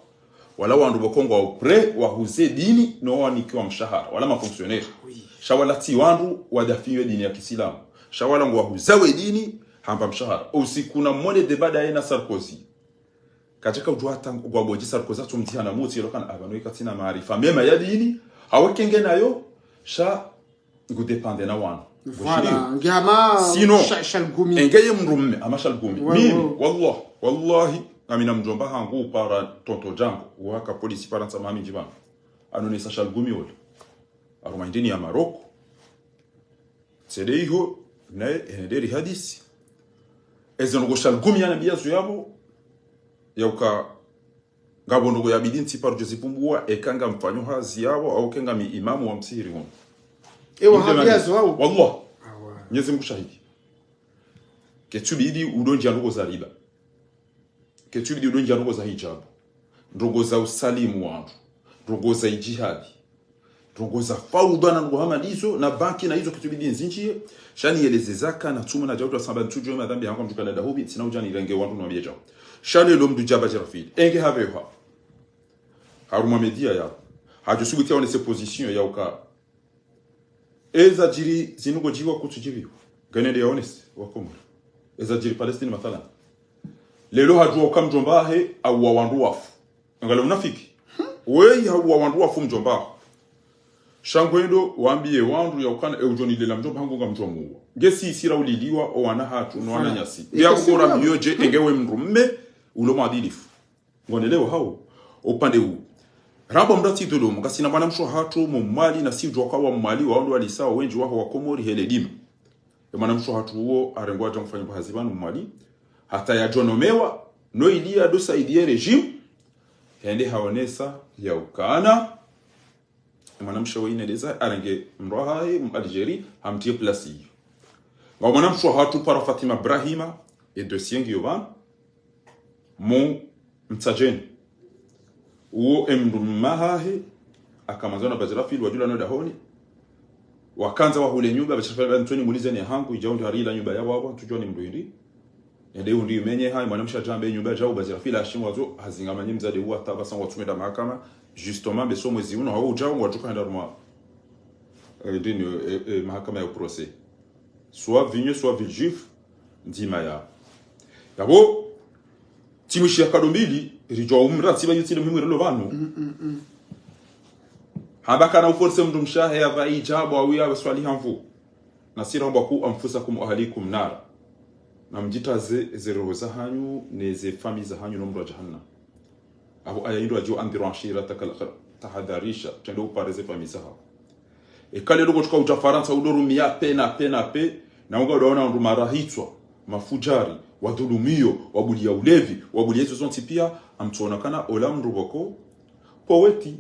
wala wandru pvoko ngwao prêt wahuze dini, no wanikiwa mshahara, wala ma fonctionnaires. Oui. Sha wala tsi wandru wadafiyo dini ya kisilamu. Sha wala ngwahuzawo dini, hamba mshahara. Usiku na mwone débat ndaye na Sarkozy. Kadjaka udjuwa hata ngwabodji Sarkozy tsumdzihana mutsi, yelo kana apvanu eka tsina maarifa mema ya dini, hawe kenge nayo, sha ngu dépendre na wanu. Voilà, nge hama sino, sha, shalgumi. Enge ye mdrume, hama shalgumi. Ouais, mimi, ouais. Wallah, wallahi, ngamina mdjomba hangu para tonton djangu, waka polisi Farantsa mami ndjibana. Anonesa shalgumi ole. Harumwa indini ya Maroc. Tsende iho, naye, ene nderi hadisi. Eze ndrongo shalgumi yanambiya zo yapvo, yauka, ngapvo ndrongo yabidi ntsi parudjo zipvumbuwa, eka ngamfanyo hazi yapvo, au ke ngami imamu wa msihiri hunu. Ewa, inde hambiya zo wao. Wallah. Awa. Mnyezi Mungu shahidi. Ketsubidi udondja ndrongo za riba. Ketsubidi udondja ndrongo za hijabu. Ndrongo za usalimu wandru. Ndrongo za ijihadi. Ndrongo za faudha na ndrongo hama ndizo, na banki na izo ketsubidi nzindjiye. Sha niyeleze zaka na tsumu na djautu asamba ntsudjo madhambi hangu mdjuka na dahubi, tsina udja nirenge wandru no wambiye djau. Sha lelo mdru djaba Bashra Fili. Enge hapveha. Harumwa média ya. Hadjo subuti yaonese position yauka. Eza djiri zinu ngodjiwa kutsudjiviwa. Ngene nde yaonese, wa Komori. Eza djiri Palestine, mathalan. Lelo hadjuwa uka mdjomba wahe, hauwa wandru wafu. Angalia unafiki. Weyi hauwa wandru wafu mdjomba waho. Sha ngwendo wambiye wandru ya ukana e udjo nilela mdjomba hangu ngamdjo muwa. Nge si isira uliliwa o wana hatru no wana nyasi. Voilà. Biya kukora miyo dje, enge we mdrume ulo mwadilifu. Ngonelewa hau. Upande huu. Rabo mdru atsi dhulumu, ngasina mwanamshe hatru mu Mwali na si udjuwa kwa wa Mwali wa ondo walisa wendji waho wa Komori hele dima. E mwanamshe hatru uwo arengwa adja mfanya mbahazi pvanu Mwali. Hata yadjo nomewa, no ili yado saidiye régime. Hende haonesa ya ukana. E mwanamshe wa ine deza, arenge mdru wahahe, mu Algérie, hamtriye place iyo. Nga mwanamshe hatru para Fatima Brahima, e dossier ngiyo pvanu, mu Mtsajeni. Uwo e mdru mmahahe, akamandzwa na Bajrafil, wadjula no dahoni. Wakandza wahule nyumba, Bajrafil, ntsoni mulize ne hangu, idja undi hari ila nyumba ya wawa, ntsudjuwa ni mdru hindri. Ende undi menye hayi, mwanamshe adja ambe nyumba, djau Bajrafil, ashingwa zo, hazinga manye mdzadze uwa, taba sangwa tsume da mahakama, justement, mbe so mwezi uno, hau udjau, ngwadjuka henda harumwa. E, ndini, e, e, mahakama ya procès. Soit Vinyo, soit Villejuif, ndzima ya. Yabo, timu ishi ya kado mbili, ridjwa umra, tsiba yutsi le muhimu relo pvanu. Hamba kana uforce mdru mshe hahe ya pva idjabu, awu ya swali hamvu. Na sira hamba ku anfusakum wa ahlikum nara. Na mdjitaze ze roho zahanyu, ne ze fami zahanyu no mdro wa jahannam. Aho aya indro adjo andhiru ashira takal-, tahadharisha, trende upare ze fami zaho. Eka lelo kotsuka udja Farantsa udo rumia pe na pe na pe, na unga udaona wandru marahitswa, mafudjari, wadhulumiyo, wabuliya ulevi, wabuliya izo zontsi pia, amtsuona kana ola mdru pvoko, poweti,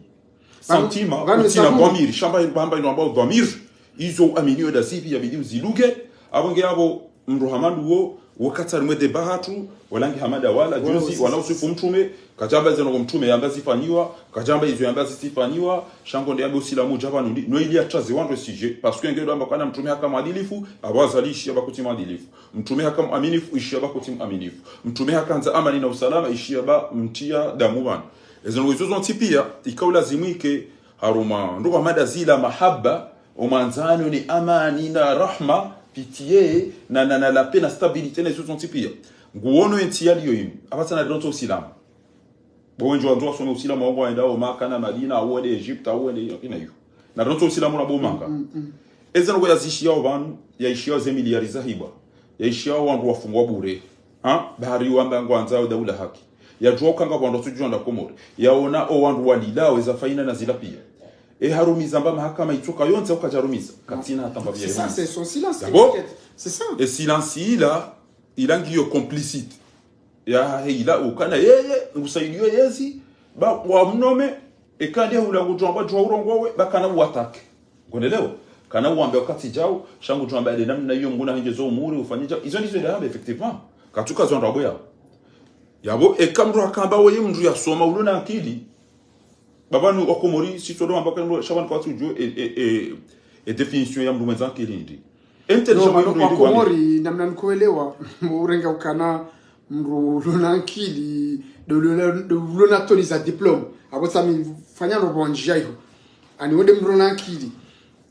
santima, pvanu utsina dhwamiri, shamba hamba ino amba dhwamiri, izo uaminiyo da zivi yabidi uziluge, abo nge abo mdru hama ndo wo, wo katsari mwe deba hatru, wala nge hama da wala, juzi, wala usifu mtrume, kadjamba izo nongo mtrume yamba zifanyiwa, kadjamba izo yamba zisifanyiwa, sha ngo nde yambe usilamu djapvanu ndi, no ili yatraze wandru sije, parce que nge ndo amba kana mtrume haka mwadilifu, abo Azali ishiya ba kutsi mwadilifu. Mtrume haka mwaminifu, ishiya ba kutsi mwaminifu. Mtrume hakandza amani na usalama, ishiya ba mtriya damu pvanu. Ezo nongo izo zontsi pia, ika ulazimu ike, harumwa, ndo hama da zila mahaba, omwandzano ni amani na rahma, pitié, na, na, na la paix, na stabilité, na izo zontsi pia. Nguono entsi yaliyo inu. Apvatsina rirontso usilamu. Bo wendji wandzo wasome usilamu, wango waenda o Maka na Madina, au wende Egypte, au wende ina iyo. Na rirontso usilamu na bo manga. Eze nongo yazishiyao pvanu, yaishiyao ze miliyari zahibwa. Yaishiyao wandru wafungwa bure. Ha? Bahari wamba ngwandzao daula haki. Yadjuwa ukanga wandru watsudjuwa nda Komori. Yaona o wandru walilao, eza faina na zila pia. E harumiza mba mahakama itsoka yontsi ukadjarumiza. Katsina hata mba pia. C'est ça, c'est son silence qui inquiète. C'est ça. E silence ila, ila ngiyo complicité. Ya, he ila ukana yeye, ngusaidiyo yezi, ba, wa mnome, eka nde hula ngudjwamba djuwa urongowe, ba kana uwatake. Ngonelewa? Kana uwambe wakati djau, sha ngudjwamba ade namna iyo mnguna hindje zo umuri, ufanye djau. Izo ndizo ila yambe, effectivement. Katsuka zo ndrabo ya. Yabo, eka mdru hakamba weye mdru yasoma, ulo na akili. Ba pvanu wa Komori, si todo amba kana mdru, sha pvanu kwatsu udjuwa, e, e, e, e définition ya mdru mwendza akili ndi. Intelligent. Non, pvanu wa Komori, namna nikuelewa, urenga ukana mdru ulo na akili, ndo ulo na, ndo ulo na toni za diplôme. Abo tsami fanya no bondji ya iho. Ani wende mdru ulo na akili.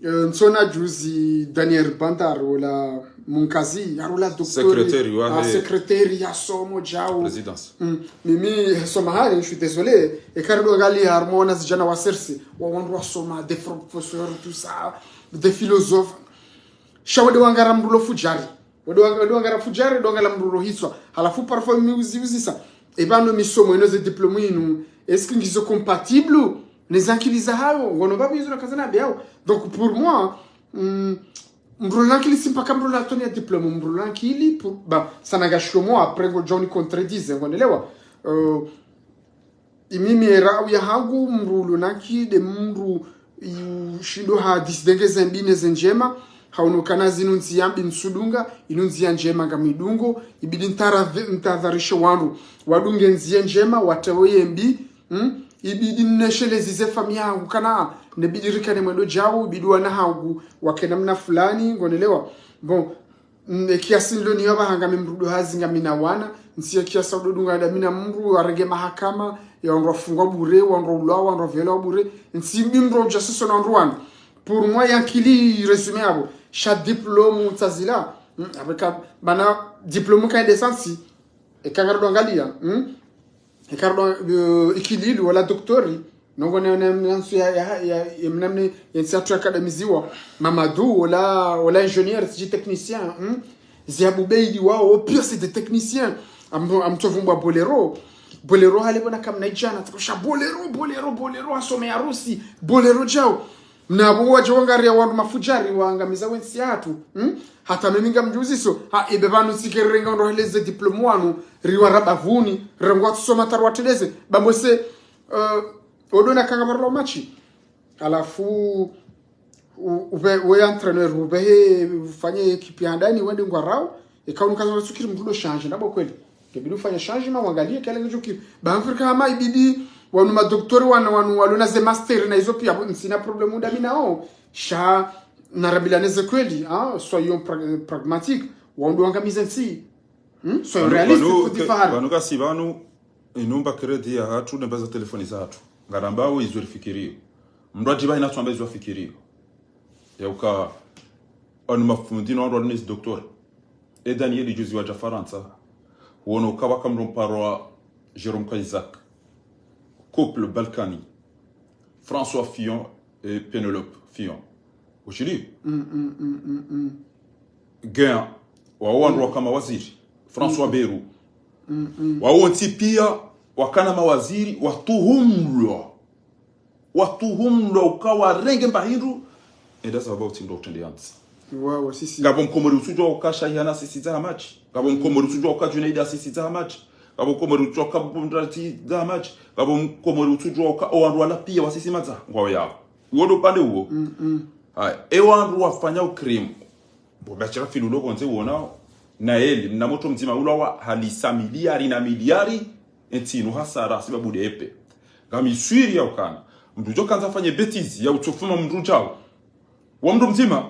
Eh, ntsona juzi Daniel Banda harola munkazi, harola docteur. Secrétaire wa, ah, he, secrétaire ya somo djau. Présidence. Mm. Mimi, soma hari, je suis désolé. Eka ridjo angalia harumwa wana zidjana wa serse, wa wandru wasoma, des professeurs, tout ça, des philosophes. Sha wende wangara mdru ulo fudjari. Wende wa-, wende wangara fudjari, wende wangara mdru ulo hitswa. Halafu parfois mi uzi-, uzisa. E pvanu misomo inu ze diplôme inu, est-ce que ngizo compatible ne zankili zahawo? Ngono babu izo na kazana beyawo. Donc pour moi, mm, mdru ulo na akili si mpaka mdru ulo na toni ya diplôme, mdru ulo na akili pour, ba, sana ngashiyo mo, après ngodjo ni contredire, ngonelewa. Euh, Imi mi erau yahangu, mdru ulo na akili nde mdru ushindo ha décider nge ze mbi ne ze ndjema, haono kana zinu ndziya mbi ntsudunga, inu ndziya ndjema ngamidungo, ibidi ntara-, ntadharishe wandru wadunge ndziya ndjema, watawe ye mbi, mm? Ibidi neshelezi ze famiyi yahangu kana, nebidi rikane mwendo djau, ibidi wana hangu wakena mna fulani, ngonelewa. Bon, mm, e kiasi nilo niyo pvaha ngami mdru udo hazi ngamina wana, ntsi e kiasi udo dunga nda mina mdru, warenge mahakama, ya wandru wafungwa bure, wandru ulawa, wandru wavelwa bure, ntsi mbi mdru udja siso na wandru wana. Pour moi, yankili résumé abo, sha diplôme tsazila, mm, abeka, bana diplôme ka ende sansi, eka ngarudo angalia, mm? Eka ngarudo, euh, ikililu, wala docteur, Nongo ne ne mnansu ya ya ya mnamne yensi atu akademiziwa. Mamadou wala wala ingénieur, si technicien, hmm? Ziabu Beidi wao pia c'est des techniciens. Amtovumbwa Bolero. Bolero hale bona kamna idjana takusha Bolero Bolero Bolero asome harusi Bolero djao. Mna bo wadje wangaria wandru mafudjari waangamiza wensi yatru, hmm? Hata mimi ngamdjuziso ha ibe pvanu sikerere nga ndo heleze diplôme wanu riwa rabavuni rengo atusoma tarwa teleze bambo se. Odo na kanga barlo machi. Halafu u- uve we entraîneur uvehe ufanye ekipi ya handani wende ngwarao. Eka unukaza wasukiri mndru udo change ndabo kweli. Kebidi ufanye changement wangalie kele ngejokiri ba Afrika hama ibidi wanu madoktori wana wanu walona ze master na izo pia bo ntsina problème uda minao. Sha narabilane ze kweli, ah, soyons pra- pragmatiques. Wandru wangamize ntsi. Hmm? Soyons réalistes, faut dire fahari. Pvanu kasi pvanu inumba crédit ya hatru nemba za telefoni za hatru. Ngaramba wo izo rifikirio. Mndru adjiba ina tswamba izo afikirio. Yauka anu mafundi no wandru walona ezi doktora. E Daniel juzi wadja Farantsa. Wono uka waka mndru mparo wa Jérôme Cahuzac. Couple Balkany. François Fillon et Pénélope Fillon. Ushili? Gen, wao wandru waka mawaziri. François Bayrou. Wao ntsi pia wakana mawaziri watuhumlwa. Watuhumlwa uka warenge mba hindru. Enda sababu uti ndo utrende yantsi. Wawa sisi. Ngapvo mkomori utsudjwa uka Shahi hana sisi za hamaji. Ngapvo mkomori utsudjwa uka Junaid asisi za hamaji. Ngapvo mkomori utsudjwa uka Bundrati za hamaji. Ngapvo mkomori utsudjwa uka owandru wala pia wasisi madza ngwao yao. Uwo ndo upande uwo. Haya, ewandru wafanya ukrime. Bo bachira filu lo kondze uonao. Na eli mna motro mdzima ulwa wa halisa miliari na miliari. Entsi inu hasara sibabu de epe. Ngamiswiri ya ukana mndru djo kandza afanye bêtise ya utsofuma mndru djao. Wa mndru mdzima,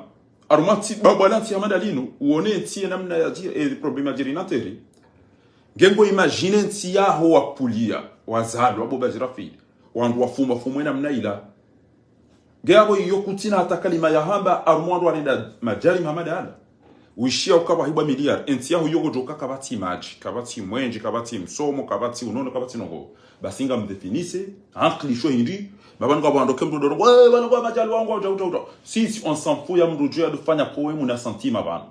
arumwa ntsi babwa la ntsi ya madalinu uone ntsi ye namna ya dji- e problème ya djiri na teri. Ngengo imagine ntsi yaho wapulia wazalwa bo bachira filu. Wandru wafuma fumwe namna ila. Nge abo iyo kutsina hata kalima ya hamba arumwa wandru warenda madjari Muhammad Ali. Wishia uka wahibwa miliari. Entsi yaho iyo ngodjoka kapvatsi madji, kapvatsi mwenje, kapvatsi msomo, kapvatsi unono, kapvatsi nongo. Basi ngamdéfinissé ankili sho hindri. Mapvanu ngapvo wandru ke mndru dorongo, eh, pvanu ngwa madjali wangu, udja, udja, udja. Sisi on s'en fout ya mndru djo ya dufanya kowe muna santima pvanu.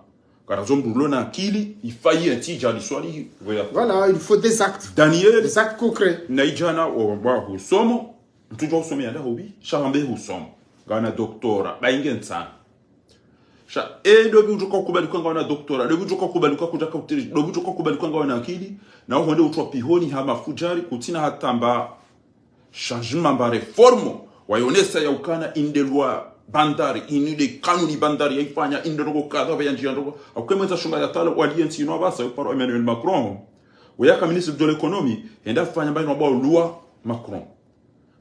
Karazo mndru ulo na ankili ifayi entsi idjali swali. Voilà, il faut des actes. Daniel, des actes concrets. Na idjana wambwa husomo. Mndru djo usome yanda hubi, sha hambe husomo. Ngawana doktora, bainge ntsana. Sha e dobi udjoka ukubali uka ngawana doktora, dobi udjoka ukubali uka kudjaka utiri, dobi udjoka ukubali uka ngawana ankili. Na uhonde utrwa pihoni ha mafudjari kutsina hata mba changement mba réforme. Wayonesa ya ukana inde lwa bandari, inde kanuni bandari ya ifanya, inde ndroko kadha pvaya ndjia ndroko. Aukemwendza shunga ya tala waliye ntsi inu apvasa yo paro Emmanuel Macron. Weyaka ministre de l'économie, hende afanya mba inu wambwa lwa Macron.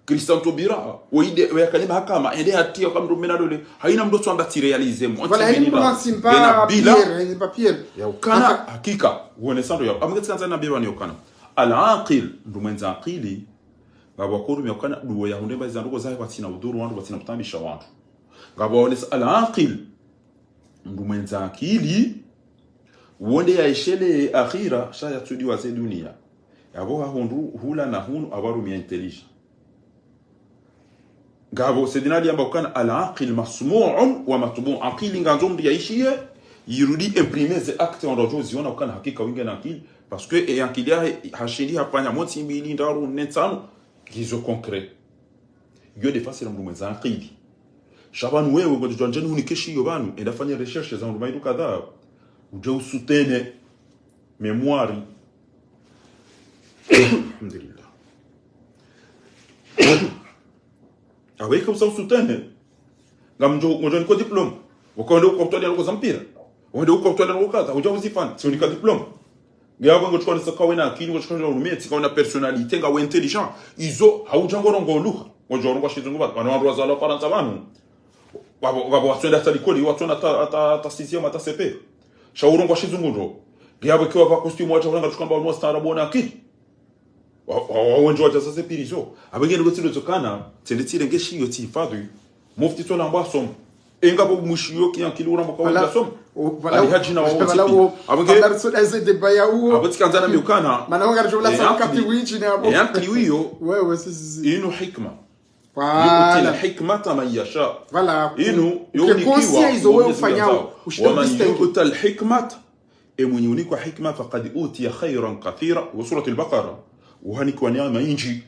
Christian Taubira, woyi de, woyi yakanye mahakama, hende hatiya uka mndru mena dole, haina mndru tswamba tsi réalisé mo. Voilà, haina mndru mena simpa bila papier, haina papier. Ya ukana hakika, uone sando ya. Amwe tsikandza na beba ni ukana. Al-aqil, mndru mwendza akili. Ngapvo wakoru mi ukana duwe ya hundre mba iza ndroko zahe kwatsina udhuru wandru, kwatsina kutambisha wandru. Ngapvo waonesa al-aqil. Mndru mwendza akili, wonde ya ishele akhira, sha ya tsudi wa ze dunia. Yapvo ha hundru hula na hunu apvo harumia intelligent. Ngapvo Sayyidina Ali yamba ukana al-aqil masmu'un wa matbu'un. Akili ngandzo mndru ya ishiye, yirudi imprimer ze acte wandru wadjo ziona ukana hakika winge na akili. Parce que e akili yahe hashindi hafanya montsi mbili, ndraru, nne, ntsanu, ngizo concret. Iyo de fasira mndru mwendza akili. Sha pvanu wewe, ngudjo djwandjeni hunike shiyo pvanu, enda fanye recherche za hundru mayidu kadha. Udje usoutenir mémoire. Alhamdulillah. Awe ika usa usoutenir. Ngamdjo, ngodjo niko diplôme. Uka wende uka utwali ya loko za mpira. Wende uka utwali ya loko kadha. Udja uzifanya. Tsi unika diplôme. Nge apvo ngotsuka nisa kawe na akili, ngotsuka nisa urumie, tsi kawe na personnalité, ngawe intelligent. Izo, haudja ngorongo lugha. Ngodjo rongoa shizungu pvanu. Pvanu wandru wazalwa Farantsa pvanu. Wapvo, wapvo watswenda hata likoli, watswenda hata, hata, hata sixième, hata C P. Sha urongoa shizungu ndro. Nge apvo ikiwa pva costume wadja uranga tsuka mba unwa staarabu wana akili. Wa, wa, wa, wendji wadja sasa pirizo. Apvo nge ndro tsindo tsokana, tsende tsirenge shiyo tsihifadhwi. Mufti tsola mbwa somo. Enga bo mwishiyo ki ankili uramba kwa wendji somo. Ali hadji na wao tsipi. Apvo nge, apvo tsikandza na mi ukana. Mana wanga rajula sa wakati windji ne apvo. E ankili wiyo. Wewe, si, si, si. Inu hikma. Voilà. يؤتي الحكمة من يشاء. Voilà. Inu, uke yonikiwa, conscient izo wewe ufanyao, ushindo ومن يؤت الحكمة, e mwenye unikwa hikma, فقد أوتي خيرا كثيرا. Wo Suratul Baqara, uhanikiwa neema nyindji.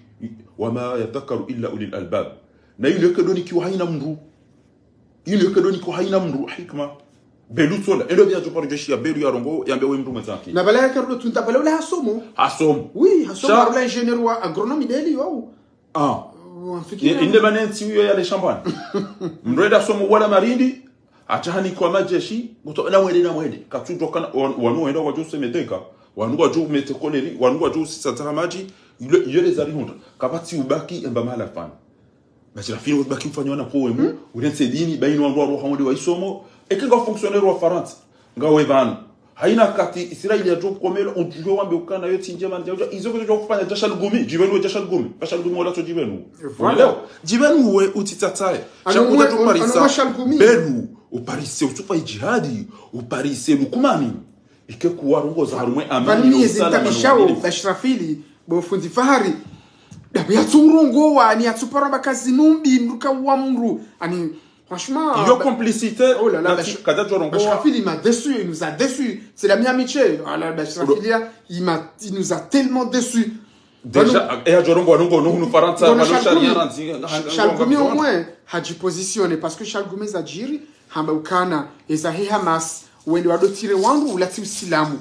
وما يذكر إلا أولو الألباب. Na inu yeka donikiwa haina mndru. Inu yeka donikiwa haina mndru hikma. Belu tsola. Endo pvia djo paro djeshi ya Belu yarongoe, yambe we mndru mwendza akili. Na bala yaka rudo tunda bala ula hasomo. Hasomo. Oui, hasomo. Sha- Arula ingénieur wa agronomie deli wao. Ah. Wamfikira. Inde manentsi uyo yale shambani. Mndru enda somo wala marindi, atahani kwa majeshi, nguto na mwende na mwende. Katsudjo kana, wan-, wanu wenda wadjo semeteka, wanu wadjo mete koleri, wanu wadjo sisata madji, yule, yule zari hundra. Kapvatsi ubaki emba mahala fani. Basi rafini ubaki mfanywa na poemu, urentse dini, bayi no wandru wa roha wonde wa isomo, eke nga fonctionnaire wa Farantsa, nga we pvanu. Haina kati Israeli ya djo komela, undjwe wambe ukana yo tsi ndjema ndja, izo kudjo kufanya djasha lugumi, djibenu we djasha lugumi, djasha lugumi wala tso djibenu. Voilà. Leo, djibenu we utitataye. Ano sha mwe, kuta ano, ano tuparisa, masha lugumi. Belu, uparise utupa ijihadi, uparise lukumani. Ike kuwarongoza harumwe amani, pvanu miye no usalama, no zintabishao, uaminifu. Bashrafili, bo fundi Fahari. Dabu yatsu urongoa, ani yatsu paro bakazi numbi, mruka wa mru. Ani, franchement, iyo ba-, complicité, oh là là, nati, Bash-, kada djo rongoa. Bashrafili, il m'a déçu, il nous a déçus. C'est l'ami amitié. Ah là, Bashrafili, il m'a, il nous a tellement déçus. Déjà, pvanu, e ya djo rongoa, nungo, nungo, hunu Farantsa, ngona pvanu sharia randzi, ha, ha, Shalgumi au moins, hadji positionner, parce que Shalgumi zadjiri, hamba ukana, eza he Hamas, wende wadotire wangu, ulatsi usilamu.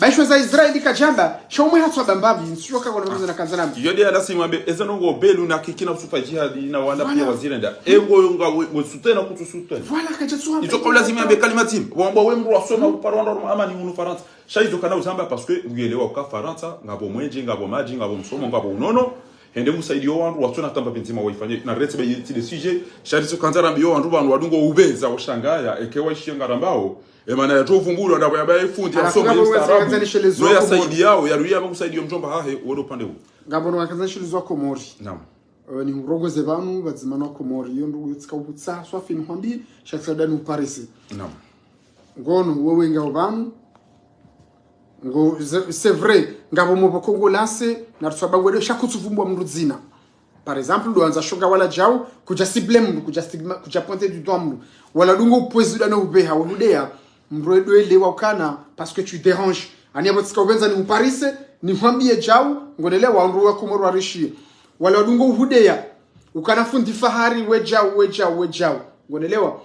Baishwa za Israeli kadjamba, sha umwe hatswa bambavi, ntsio kakona mzana kanzana. Iyo de ya lazima be, eza nongo Belu na kikina usufa jihadi na wanda pia wazirenda. Voilà. Engo yo nga we, we sutena kutu sutena. Voilà, kadja tsuwa. Izo kwa lazima be kalima timu. Wamba we mru wasoma, uparo wanda amani hunu Farantsa. Sha izo kana uzamba parce que uyelewa uka Farantsa, ngapvo mwenje, ngapvo madji, ngapvo msomo, ngapvo unono. Hende usaidio wandru, watsona tamba pvenzima waifanye. Na retse be yeti de sujet. Sha izo kanza rambiyo wandru pvanu wadungo ubeza, ushangaya, eke waishiye ngarambao. Emana ya tovumbulwa, ndapvo ya baye fundi, ya soma, ya ustaarabu. No ya saidiao, ya ruya ba kusaidiyo mdjomba hahe, wole upande u. Ngapvo no wakanza shilizwa Komori. Naam. Eh, ni urongoze pvanu, pvadzima no Komori. Iyo ndugu yotsika uputsa, swafi ni hwambi, sha tsi dani uparise. Naam. Ngono, wewe ngapvo pvanu. Ngo, c'est, c'est vrai, ngapvo mopvo Kongo lase, na rutswa ba ngwede sha kutsuvumbwa mndru dzina. Par exemple, ndo wandza shonga wala djau, kudja cible mndru, kudja stigma, kudja pointer du doigt mndru. Wala dungo upwezi dana ubeha, wahudeya, mndru edo elewa ukana, parce que tu déranges. Ani yapvo tsika upvendza ni uparise, ni hwambiye djau, ngonelewa, wandru wa Komoro warishiye. Wala dungo uhudeya, ukana fundi Fahari, we djau, we djau, we djau. Ngonelewa.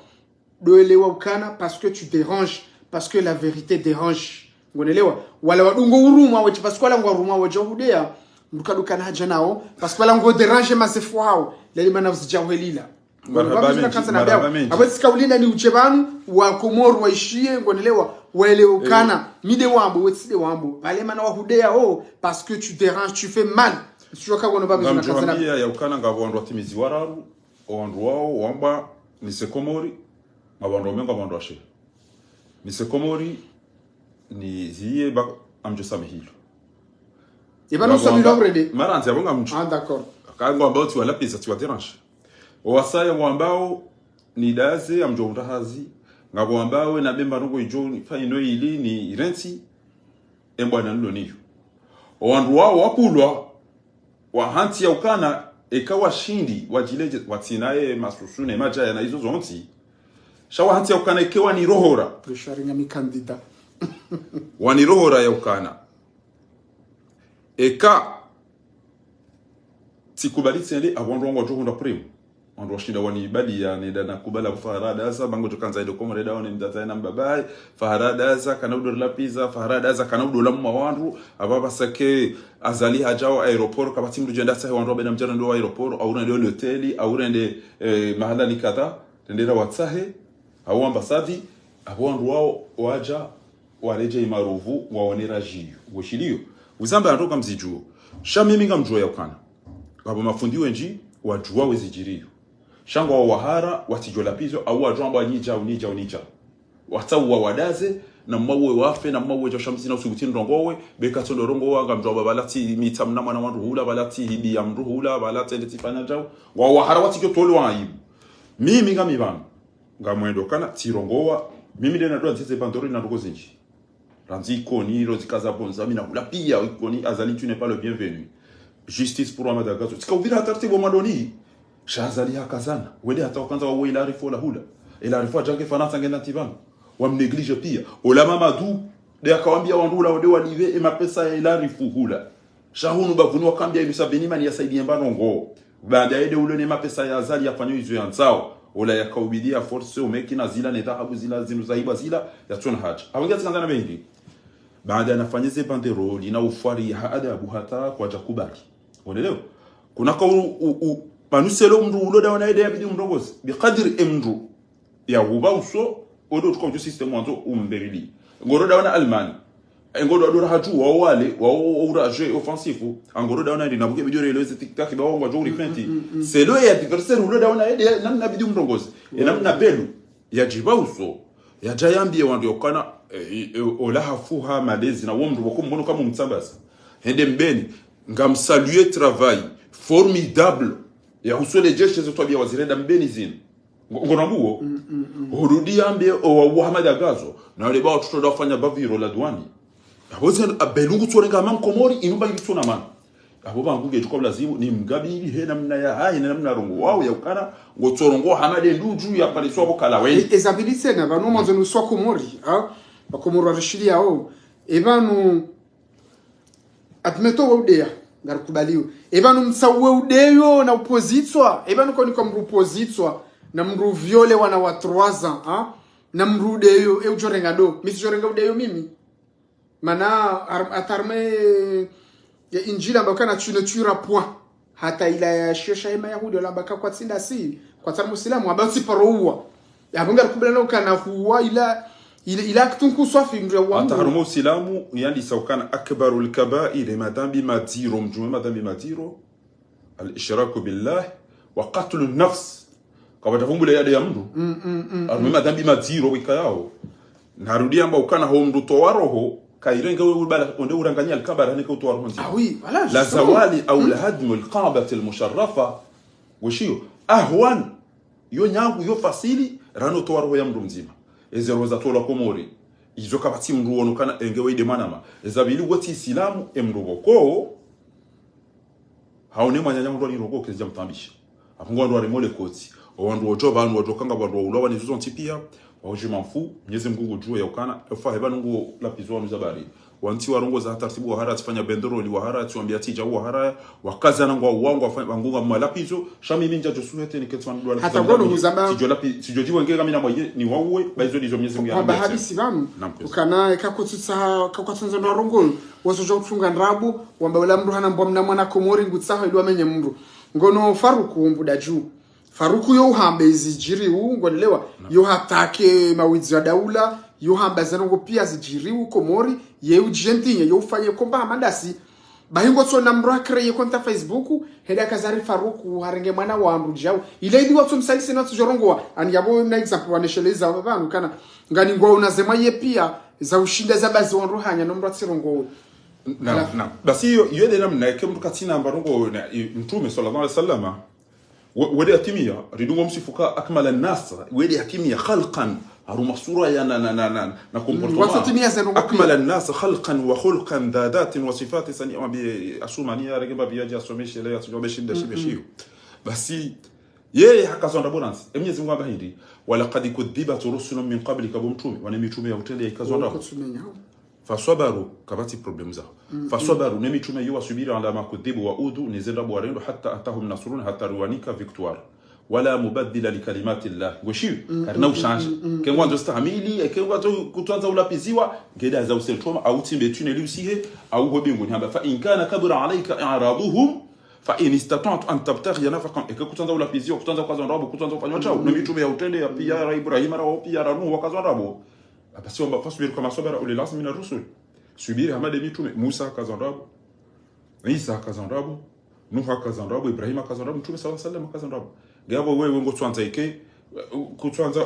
Ndo elewa ukana, parce que tu déranges, parce que la vérité dérange. Ngonelewa? Wala wadungo urumwa weche, parce que wala ngwa urumwa weche uhudeya, mruka dukana hadja nao, parce que wala ngo dérange mazefu hao, lele mana uzidja uhelila. Marahaba mendji, marahaba mendji. Apvo tsika ulinda ni uche pvanu, wa Komoro waishiye, ngonelewa, waelewe ukana, mi de wambo, we tsi de wambo. Pvale mana wahudeya ho, parce que tu déranges, tu fais mal. Shuwa ka ngono babi zina kazana. Ngamdjo hwambiya ya ukana ngapvo wandru watimizi wararu, owandru wao wamba ni se Komori, ngapvo wandru waume, ngapvo wandru washe. Ni se Komori, ni ziye ba amdjo samihilo. Eba no samihilo already. Marandzi apvo ngamdjo. Ah, d'accord. Ka ngwamba utsi wala pesa tsi wa dérange. Owasaya wambao ni daze amdjo unda hazi, ngapvo wambao na bemba nongo idjo fa ino ili ni rentsi, embwana nilo niyo. Owandru wao wapvulwa, wahantsi ya ukana, eka washindi, wadjiledje, watsina ye masusu ne madjaya na izo zontsi. Sha wahantsi ya ukana, eke wanirohora. Ngesharinga mi candidat. Wanirohora ya ukana. Eka, tsikubali tsende, apvo wandru wangu wadjo hundra prime. Wandru washinda wanibaliya, nenda nakubala Fahara Daza, ba ngodjo kandza ende Komori ndawo ne mdzadze na mbabaye, Fahara Daza, kana udo la pizza, Fahara Daza, kana udo la mma wandru, apva pvasa ke Azali hadjao aéroport, kapvatsi mndru djenda tsahe wandru wabena mdjana ndo aéroport, au rende l'hôtel, au rende, eh, mahala ni kadha, rendera watsahe, au ambassade, apvo wandru wao wadja, waredjeyi maruvu, waonera djiyo, weshiliyo. Uzamba yandro kamzidjuo. Sha mimi ngamdjuo ya ukana. Ngapvo mafundi wendji, wadjuwa wezidjiriyo. Sha ngwao wahara, watsidjo la pizza, au wadjuwa amba nidjao, nidjao, nidjao. Watsauwa wadaze, na mma uwe wafe, na mma uwe djao sha mtsina usubuti ndrongowe, beka tsondo rongowa, ngamdjuwa ba pvala tsi mitsa mna mwana wandru hula, pvala tsi hibi ya mndru hula, pvala tsende tsifanya djao. Ngwao wahara watsidjo tolwa aibu. Mimi ngami pvanu. Ngamwendo kana, tsirongowa, mimi ndena dua ntseze bandori na ndrongo zindji. Randzi Ikoni, ro zikaza bonza, mina hula piya, Ikoni, Azali, tu n'es pas le bienvenu. Justice pour Ahmada Gazo. Tsika uvira ha taratibu madoni. Sha Azali hakazana. Wende hata wakandza wawe ila arifu ola hula. Ila arifu adjange Farantsa ngena nti pvanu. Wamnégligé pia. Ola Mamadou, nde akawambia wandru hula wende walipve emapesa ya ila arifu hula. Sha hunu bapvuni wakambia inu sabini mani ya saidi yemba nongo. Baanda yende ule ne mapesa ya Azali yafanya izo yandzao. Ola yakaubidi ya force omeki na zila ne dhahabu zila zinu zahiba zila yatsona haja. Apvo nge tsikandza na bendi. Baanda nafanye ze banderole na ufwari ha adabu hata kwadja kubali. Onelewa? Kuna ka u, u, u, manuselo mndru ulo dawana yende yabidi umrongoze. Bikadiri emndru ya huba uso, odo tuka ujo système wandzo umberili. Ngoro dawana Allemagne. Ngoro dawana hatu wao wale, wao ouraje offensif. Ngoro dawana ndi nabuke bidjo relevé ze tic-tac ba wangu wajo uripenti. C'est le adversaire ulo dawana yende namna bidi umrongoze. E namna belu. Yadjiba uso. Yadja yambie wandru yokana, eh, eh, ola hafuha malezi na wo mndru wako mmono kama umtsambaza. Hende mbeni, ngam saluer travail formidable. Ya uso le jeshi zo twabia wazirenda mbeni zinu. Ngo-, ngona mbuo. Hurudi yambie owa Hamada Gazo. Na wale ba watoto wafanya baviro la douane. Apvo zinu, abelungu tsorenga mamkomori, inu ba ibitsona mana. Apvo pvangu ngedjo kwa lazimu, ni mgabili he namna ya hayi, he namna rongoao ya ukana, ngotsorongoa hama nde ndudju ya pvaliswa pvo kala weni. E, ezabili tsena, pvanu mwandzo nuswa Komori, ha? Ba Komori warishiliyao. E pvanu, admettons we udeya, ngarikubaliyo. E pvanu mtsa we udeyo na upozitswa, e pvanu koni kwa mndru upozitswa, na mndru uviole wana wa trois ans, ha? Na mndru udeyo, e ujorenga ndo, mi sijorenga udeyo mimi. Mana, ar-, atarme, ya Injili amba ukana tu ne tueras point. Hata ila ya shiyo sha hema Yahudi, wala amba ka kwatsinda si, kwatsaha Musilamu, amba utsi paro uwa. Yapvo ngarikubali na ukana huwa ila, ila, ila kitunku swafi mndru ya uwa. Hata mndru. Harumwa Usilamu, yandisa ukana akbarul kabair, madhambi madziro, mdjume madhambi madziro. الإشراك بالله وقتل النفس. Kapvatsa vumbule yade ya mndru. Harumwa madhambi madziro wikayao. Narudi amba ukana ho mndru towa roho, kairenge we ubala, onde uranganya alkabara neke utowa roho ndzima. Ah oui, voilà, justement. لزوال أو لهدم الكعبة المشرفة. Weshiyo, ahwan, yo nyangu, yo fasili, rano towa roho ya mndru mdzima. Eze roho za tolwa Komori. Izo kapvatsi mndru wono kana enge we ide mwanama. Eza pvili wetsi Isilamu, e mndru pvoko, haone mwananya mndru alirongoa kezi dja mtambisha. Apvo ngo wandru waremole koti. O wandru wodjo pvanu wadjo kanga wandru waulawa ni zuzo ntsi pia. Waudji mamfu, Mnyezi Mngu ngudjuo ya ukana. Efa heba nungu lapizo wanu za bari. Wantsi warongoza ha tartibu wahara tsifanya banderole wahara tsiwambia tsidja wahara. Wakazana ngwa uwa ngwa fa-, wangu nga malapizo. Sha mimi ndjadjo suhete ni ketsi wandru wala. Hata ngono huzamba. Tsidjo lapi-, tsidjo djiwe nge ngamina mwaye ni wauwe. Ba izo ndizo Mnyezi Mngu ya. Kwa bahari si pvanu. Naam, kwezi. Ukana eka kutsutsa, ka kwatsunza ndo warongoyo. Wazodja utunga ndrabo, wamba ula mndru hana mbwa mna mwana Komori ngutsaho ili wamenye mndru. Ngono Faruku mbuda dju. Faruku yo uhamba izidjiriu, ngwelewa, yo hatake mawidzi ya daula, yo hamba ze ndrongo pia zidjiriu Komori, ye udjentinye, yo ufanye komba hamadasi. Bahi ngotsona mndru ha créer compte Facebook, heda kazari Faruku, harenge mwana wa mndru djau. Ile idi watso msalisi na tsujorongoa, ani yabo na example wanesheleza pvanu kana, ngani ngwa una zema ye pia, za ushinda za bazi wandru hanya, no mndru atsirongowe. Naam, naam. Basi iyo, iyo nde namna, eke mndru katsina mbarongo na, i, Mtrume, swallallahu alaihi wasallam, we-, wende yatimiya, ridungo msifuka akmala nasa, wende yatimiya khalqan, harumwa sura ya na, na, na, na, na comportement. Wasa timiya zeno kupia. Akmala nasa khalqan wa khulqan dha dhatin wa sifati sani, ama bi asumani ya rege mba biyaji asomeshe le ya sijomeshe nda shibeshiyo. Basi, yeye hakaza ndrabo nasi, e Mnyezi Mngu amba hindri, ولقد كذبت رسل من قبلك, bo Mtrume, wane mitrume ya utrende ya ikazwa ndrabo. Fasabaru, kapvatsi problème zaho. Fasabaru, ne mitrume yo wasubiri, ala ma kudhibu wa udhu, ne ze ndrabo warendo, hatta atahum nasruna, hatta riwanika victoire. Wala mubaddila li kalimati llah. Ngoshiyo, karina ushandji. Ke ngwandzo stahamili, ke ngwandzo kutsandza ulapiziwa, ngeda za useltoma, au tsimbe tune li usihe, au hobe ngoni hamba, fa in kana kabura alayka i'raduhum, fa in istata'ta an tabtaghiya nafaqan. Eke kutsandza ulapiziwa, kutsandza kwaza ndrabo, kutsandza ufanywa chao. Ne mitrume ya utrende, ya pia, ra Ibrahima, ra wo pia, ra Nuhu, wakaza ndrabo. Apvasi wamba, fasbir kama sabara ulil azmi mina rusul. Subiri hama nde mitrume. Musa hakaza ndrabo. Isa hakaza ndrabo. Nuhu hakaza ndrabo. Ibrahima hakaza ndrabo. Mtrume swallallahu alaihi wasallam hakaza ndrabo. Ngapvo wewe ngotswandza ike, kutswandza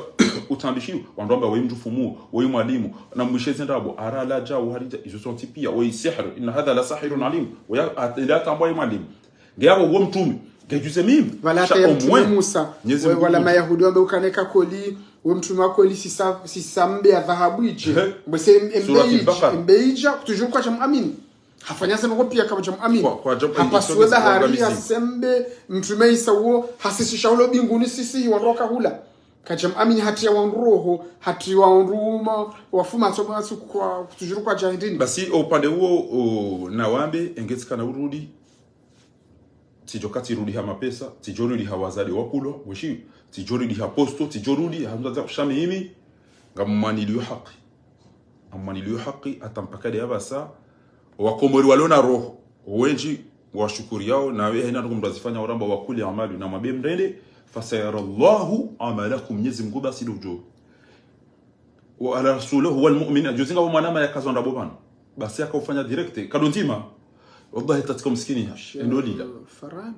utambishiwa. Wandru wamba wewe mndru fumu, wewe mwalimu. Na mwisheze ndrabo. Ara la djau harija. Izo zontsi pia. Wewe sihir. Inna hadha la sahirun alim. Wewe at-, ila tambwa wewe mwalimu. Ngeyapvo wo mtrume, ngejuze mimi. Wala sha hata ye mtrume omwe. Musa, Mnyezi we-, Mngu wala mtrume. Mayahudi wambe ukana eka koli, we mtrume wa koli sisa, sisa mbe ya dhahabu idje. Ehe. Mbwese em-, embe Suratul idje, Baqara. Embe idja, toujours kwa chamu amini. Hafanya zinu ko pia kapvadja muamini. Kwa- kwadja muamini, hapasuwe bahari, hasembe mtrume Isa uwo, hasisisha ulo mbinguni sisi wandru waka hula. Kadja muamini, hatriya wandru roho, hatriya wandru uma, wafuma, so, so, kwa, kutsudjuru kwadja hindrini. Basi, o upande uwo, o, nawambe, engeti kana urudi, tsidjo kati rudi ha mapesa, tsidjo rudi ha wazade wakulwa, weshi, tsidjo rudi ha posto, tsidjo rudi, ha mzaza kushame imi, ngamumwaniliyo haki. Ngamumwaniliyo haki, hata mpaka de apvasa, o wakomori walo na roho, wendji, washukuriyao, nawe haina ndrongo mndru azifanya uramba wakuli amalu, na mwambe mrende, فسيرى الله عملكم, Mnyezi Mngu basi ndo udjo. ورسوله والمؤمنين, djuzi ngapvo mwanama yakazwa ndrabo pvanu. Basi yakaufanya direct, kado ndzima. Wallahi tatsika msikini ya, endo lila. Farani.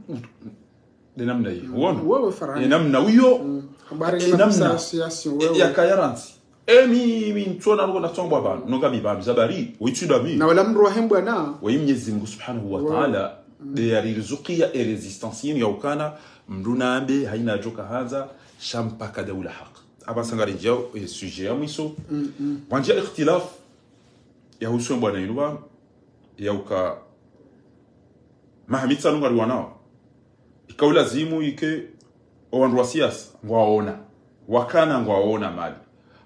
De namna iyo. Uono? Wewe Farani. De namna iyo. Mm. Habari de namna. Association, wewe. Ya kayarantsi. Emi, mi ntsona nuko natsongwa pvanu. Nonga mi pvanu, zabari. Witsu da mi. Na wala mndru wahembwa na. Wayi Mnyezi Mngu Subhanahu wa Ta'ala. Mm. De yaririzukiya e résistance yinu ya ukana. Mndru nambe, haina djoka handza. Sha mpaka daula haki. Apvasa ngaridjao, e sujet ya mwiso. Mm, mm. Wandjia ikhtilaf. Ya husu mbwana inu pvanu. Ya uka. Maha mitsanu ngariwanao. Ika ulazimu ike o wandru wa siasa, ngwaona. Wakana ngwaona mali.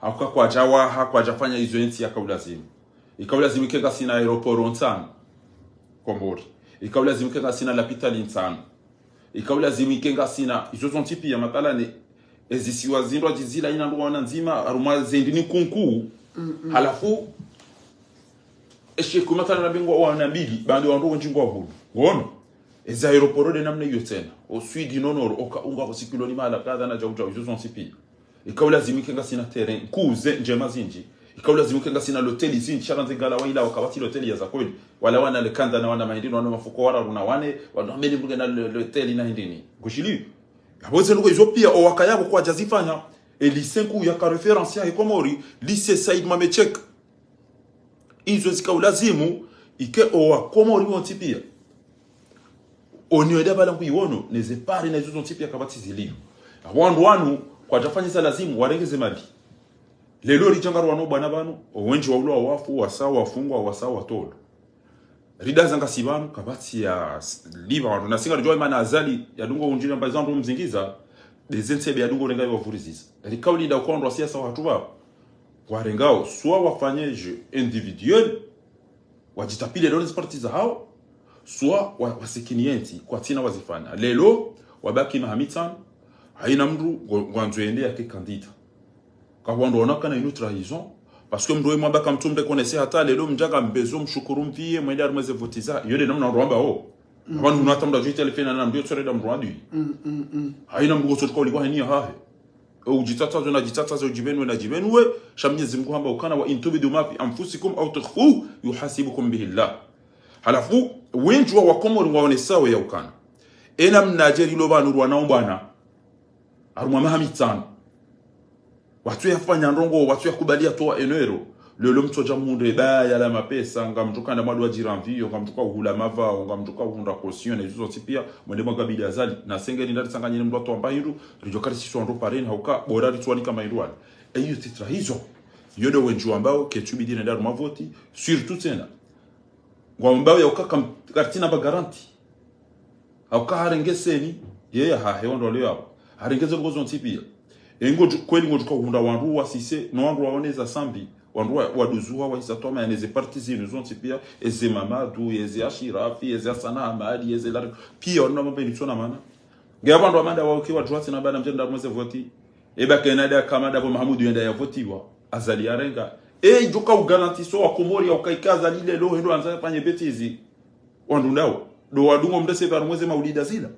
Hauka kwadja waha, kwadja fanya izo entsi yaka ulazimu. Ika ulazimu ike ngasina aéroport ntsanu. Komori. Ika ulazimu ike ngasina lapitali ntsanu. Ika ulazimu ike ngasina, izo zontsi pia mathalani, ezisiwa zindru adjizila ina ndrwa wana ndzima, harumwa zendini kunku. Mm, mm. Halafu, eshe kumathalani na mbingu wana mbili, bandi wandru wendji ngwa hulu. Ngono? Ezi aéroport de namna iyo tsena. O Swidi no Noro, oka unga ko sikiloni mahala kadha na djau djau, izo zontsi pia. Ika ulazimu ike ngasina terrain, kuze ndjema zindji. Ika ulazimu ike ngasina loteli zindji, sha randzi ngala waila wakapvatsi loteli ya za kweli. Wala wana lekanda na wana mahindini, wana mafuko wararu na wane, wana mbeli mbuge na lo-, loteli na hindini. Ngushiliyo. Yapvo zendru ko izo pia, o wakaya pvo kwadja zifanya. E lycée nkuu yaka référence yahe Komori, lycée Said Mohamed Cheikh. Izo zika ulazimu, ike o wakomori wontsi pia. Oni wenda pvala nkuiwono, neze pare na izo zontsi pia kapvatsi ziliyo. Apvo wandru wanu, kwadja fanyisa lazimu, warenge ze mali. Lelo ridja ngaruwano bwana pvanu, o wendji waulwa wafu, wasa wafungwa, wasa watolwa. Ridaza ngasi pvanu, kapvatsi ya s-, liba wandru. Na si ngaridjuwa mana Azali, yadungo undjina mbazi wandru mzingiza, de ze ntsebe yadungo renga iwavuriziza. Rika ulinda uka wandru wa siasa wahatru pvapvo. Warengao, soit wafanye jeu individuel, wadjitapile leo nezi parti zahao, soit wa-, wasikini yentsi, kwatsina wazifanya. Lelo, wabaki maha mitsanu, haina mndru ngo-, ngwandzo yende yake candidat. Kapvwa ndo wonakana inu trahison, parce que mndru we mwamba kamtsumbe konese hata lelo mdjaka mbezo mshukuru mviye, mwende harumwa ze voti za, iyo de namna wandru wambao. Mm. Apvanu hunu hata mndru adjuhi telefona na mndru yotsoreda mndru adui. Mm, mm, mm. Haina mndru ngotsotuka ulikwa heni ya hahe. E udjitsatsazo na djitsatsazo, udjibenuwe na djibenuwe, sha Mnyezi Mngu hamba ukana, وإن تبدوا ما في أنفسكم أو تخفوه يحاسبكم به الله. Halafu, wendji wa wakomori ngwaonesao ya ukana. Ena mnadje rilo pvanu rwanao bwana. Harumwa maha mitsanu. Watsu yafanya ndrongo, watsu yakubali yatowa enero. Lelo mtsodja mhundre baya la mapesa, ngamdjo kanda mwadwa djira mviyo, ngamdjo ka uhula mavao, ngamdjo ka uhundra caution, na izo zontsi pia, mwende mwagabili Azali. Na senge ni ndari tsanganyine mndru atowa mba hindru, ridjo kari siswa ndo pareni, hauka, bora ritsuwanika mahindru wale. Eyo titra hizo. Iyo de wendji wambao, ketsu bidi nenda harumwa voti, surtout tsena. Ngwambao ya uka kam-, kartsina ba garantie. Hauka harenge seni, yeye hahe wandru walio yapvo. Harenge ze ndrongo zontsi pia. Engo dju-, kweli ngodjuka uhundra wandru wasise, no wandru waoneza sambi, wandru wa-, waduzuha wahisa twama yaneze parti zinu zontsi pia, eze Mamadu, eze Ashirafi, eze Hassan Ahmad, eze Lari, pia wanu na mambe nitsona mana. Nge apvo wandru wa manda wao kiwa djuwa tsina bana mdjenda mweze voti. Eba kena da kama dapvo Mahamudu yenda ya votiwa. Azali yarenga. E, djuka ugarantiso wakomori ya ukaika Azali lelo hendo andza yafanye bêtise. Wandru ndawo. Ndo wadungo mdrese pvanu mweze maulida zila.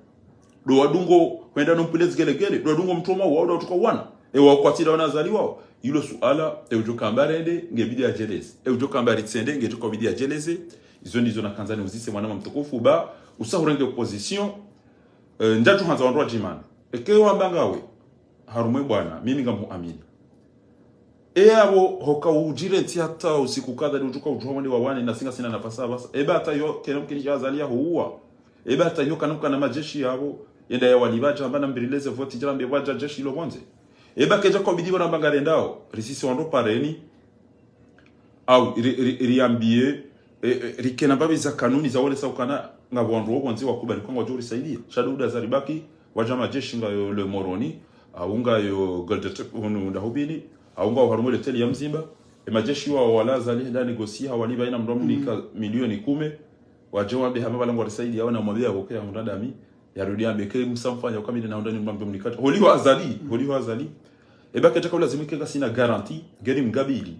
Ndo wadungo hwenda no mpule zigelegele. Ndo wadungo mtroma wao, ndo watuka wana. E, wao kwatsila wana Azali wao. Ilo suala, e udjo kamba rende, nge bidi yadjeleze. E udjo kamba ritsende, nge djuka bidi yadjeleze. Izo ndizo nakandza niuzise mwanama mtukufu, ba, usa hurenge opposition, e, ndjadju handza wandru wadjimana. Eke wamba ngawe, harumwe bwana, mimi ngamuamini. E apvo, hoka udjire ntsi hata usiku kadha, ndi udjuka udjuha wande wawane, na si ngasina nafasi apvasa. Eba hata yo, kena mkini dja Azali ya huwa. Eba hata yo, kana mkana majeshi yapvo, yenda ya wali pvadja, amba na mbirileze voti, djira mbe pvadja jeshi ilo pvondze. Eba kedja kwa bidi pvo namba ngarendao, risisi wandru pareni, au, ri, ri, riambie, E, e, rikena mbapvi za kanuni za wale sa ukana ngapvo wandru wopvondze wakubali kwamba wadjo risaidia. Sha ndo uda za ribaki, wadja majeshi ngayo le Moroni, au ngayo Golden Tep, hunu ndahubini, au ngayo harumwa le hôtel ya Mzimba. E majeshi wa wala Azali henda négocier, hawali baina mndru amnika milioni kume, wadje wambe hama pvala ngwarisaidia, wana mwambia pvokea hundra dami, yarudi ambe ke msamfanya ukamili na hundra ni mndru amnikati. Holiho Azali, holiho Azali. Eba ketsaka ulazimu ike ngasina garantie, ngeri mgabili.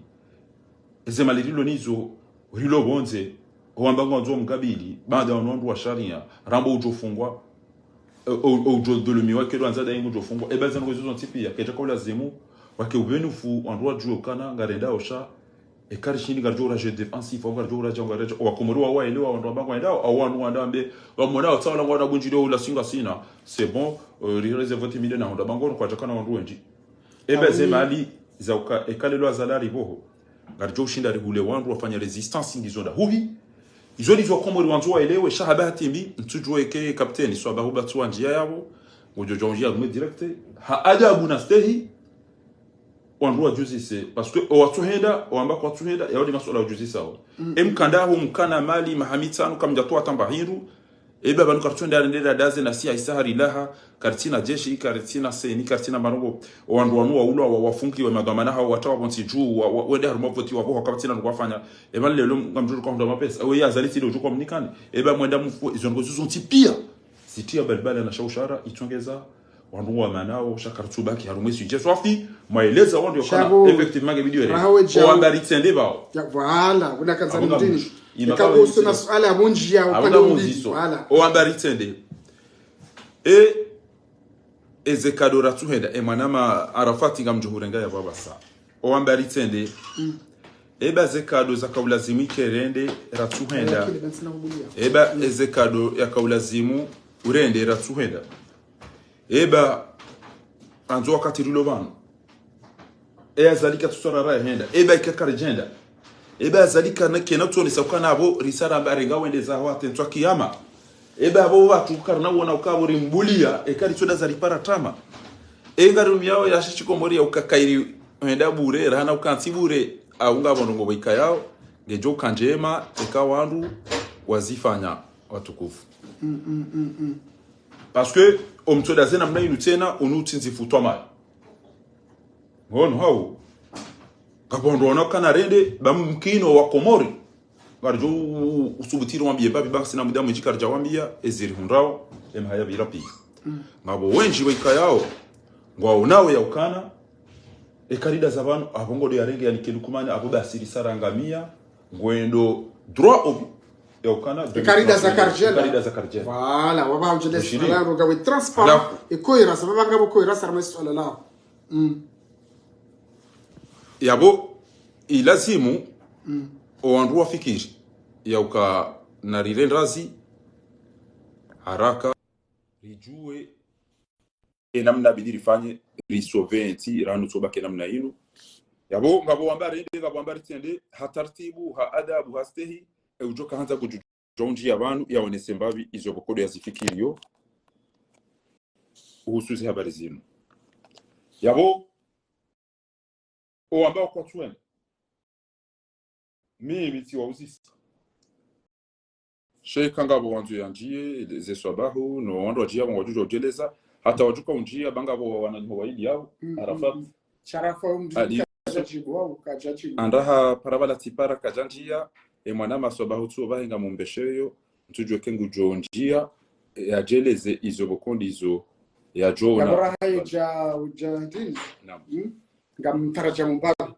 Eze mali rilo nizo, rilo pvondze, owamba ngwandzo mgabili, baada wanu wandru wa sharia, ramba udjofungwa, o, o, o udjodhulumiwa, kero andza dayi ngudjofungwa, eba zanu kwezo zontsi pia, ketsaka ulazimu, wake ubenufu, wandru wadjuwe ukana, ngarenda osha, eka rishindi ngaridjo ura jeu défensif, au ngaridjo ura django ngaridjo, owakomori wa waelewa, wandru wamba ngwaendao, au wanu wanda ambe, wamona, otsawa la ngwana bundjilio ula singa sina, c'est bon, euh, rireze vote mide na honda bango, kwadjakana wandru wendji. Eba ze mali za uka, eka lelo Azali ari pvoho. Ngaridjo ushinda rihule wandru wafanya résistance ngizo ndahupvi. Izo ndizo wakomori wandzo waelewe, sha haba hatimbi, ntsudjuwa eke kapteni, swabahu batsu wa ndziya yapvo, ngodjo dja undziya rumwe direct, ha adabu na stehi, wandru wadjuzise, parce que owatsuhenda, owamba kwatsuhenda, yawo nde masuala wadjuzisa wo. Emkanda ahu mkana mali, maha mitsanu, kamdjatowa tamba hindru, eba pvanu karitsuhenda rendera daze na si haisa harilaha, karitsina jeshi, karitsina seni, karitsina marongo, owandru wanu waulwa, wa, wafungiwa madhwamana hawo, watawa pvontsi dju, wa, wa, wende harumwa voti wapvo, wakapatsina nukwafanya. Eba lelo, ngamdjuru kwahundra mapesa. Awe ya Azali tsi ndo udjo kwa mnikani. Eba mwenda mufu, izo ndrongo zontsi pia. Zitia balbala na shaushara, itsongeza, wandru wa manao, sha karitsubaki, harumwa esi je swafi, mwaeleza wandru ya ukana, effectivement, nge bidi wele. Owamba ritsende pvao. Ya, voilà, kuna kanza mdini. Ika kuhusu na suala ya mundji ya upande wa mundji, voilà. Owamba ritsende. E, eze kado ratsuhenda, e mwanama Arafati ngamdjo hurenga ya pvapvasa. Owamba ritsende. Eba ze kado zaka ulazimu ike rende ratsuhenda. Eba eze kado yaka ulazimu urende ratsuhenda. Eba andzo wakati rilo pvanu. E Azali katsuswara raya henda. Eba ika karidjenda. Eba Azali kana kena tsonesa ukana apvo risara mba renga wende zaho hata ntswa kiyama. Eba apvo wandru karina wona ukapvo rimbulia, eka ritsoda zaripara tama. E ngarirumiao ya shishi komori ya ukakairi henda bure, rahana ukantsi bure, au ngapvo ndrongo pvo ikayao, ngedjo uka ndjema, eka wandru wazifanya watukufu. Parce que omtsoda ze namna inu tsena, unu utsinzi futwa mali. Ngono hau. Kapvo ndo wana kana rende, ba mkino wa Komori. Ngaridjo u-, u-, usubutiri wambiye babi ba sina muda mwindji karidja wambiya, eziri hundrao, emhaya pvira pia. Ngapvo wendji waikayao, ngwaonao ya ukana, eka rida za pvanu, apvo ngodo yarenge yani kelukumani, apvo basi risara ngamia, ngwendo droit au but, ya ukana, eka rida za karidjela. Eka rida za karidjela. Voilà, waba udjeleza, ala, roga we transparent, e cohérence, baba ngapvo cohérence, armé swala la. Yapvo, ilazimu, owandru wafikiri, ya uka na rire ndrazi, haraka, ridjuwe, e namna bidi rifanye, risauve entsi, ranu tsobaki e namna inu. Yapvo, ngapvo wamba rende, ngapvo wamba ritsende, ha tartibu, ha adabu, ha stehi, e udjo kahandza kudju djo undjiya pvanu yaonese mbapvi izo pvoko ndo yazifikiriyo uhusu ze habari zinu. Yapvo, owamba kwatsuhenda. Mimi tsiwauzisa. Sheka ngapvo wandzo yandjiye, ze swabahu, no wandru wadjiya, pvo ngwadjo udjeleza, hata wadjuka undjiya, ba ngapvo wananyaho waili yapvo, Arafat, Sharafa umdini Ali. Kadjadjibu, wau, kadjadjibu. Andraha parabala tsipara kadjandjiya, e mwana maswaba hutsu pvahe ngamumbesheyo, ntsudjuwe ke ngudjo ndjiya, e, yadjeleze izo pvoko ndizo yadjo ona. Ngapvo raha ye dja, udja dini. Naam. Ngamtara dja mumbapvi.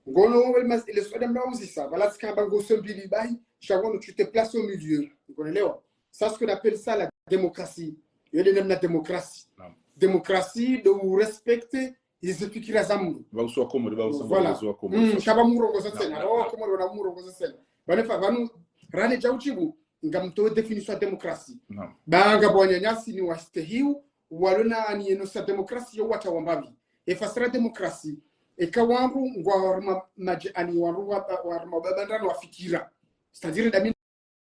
Ngono wewe mas-, ile swada mnauzisa, pvala tsikamba ngoso mbili bahi, sha ngono tu te places au milieu. Ngono elewa. C'est ce qu'on appelle ça la démocratie. Iyo nde namna démocratie. Naam. Démocratie, ndo u respecter izifikira za mndru. Pvausu wa Komori, pvausu wa Komori. Voilà. Shaba murongoza tsena. Naam, naam, naam. Komori wana murongoza tsena. Pvanu fa, pvanu, rane dja udjibu, ngamtowe définition ya démocratie. Naam. Ba ngapvo wananyasi ni wastehiu, walona ani yeno sa démocratie yo wata wambapvi. E fasira démocratie, eka wandru ngwa harumwa madje ani wandru wa, wa harumwa babandano wafikira. C'est-à-dire, ndami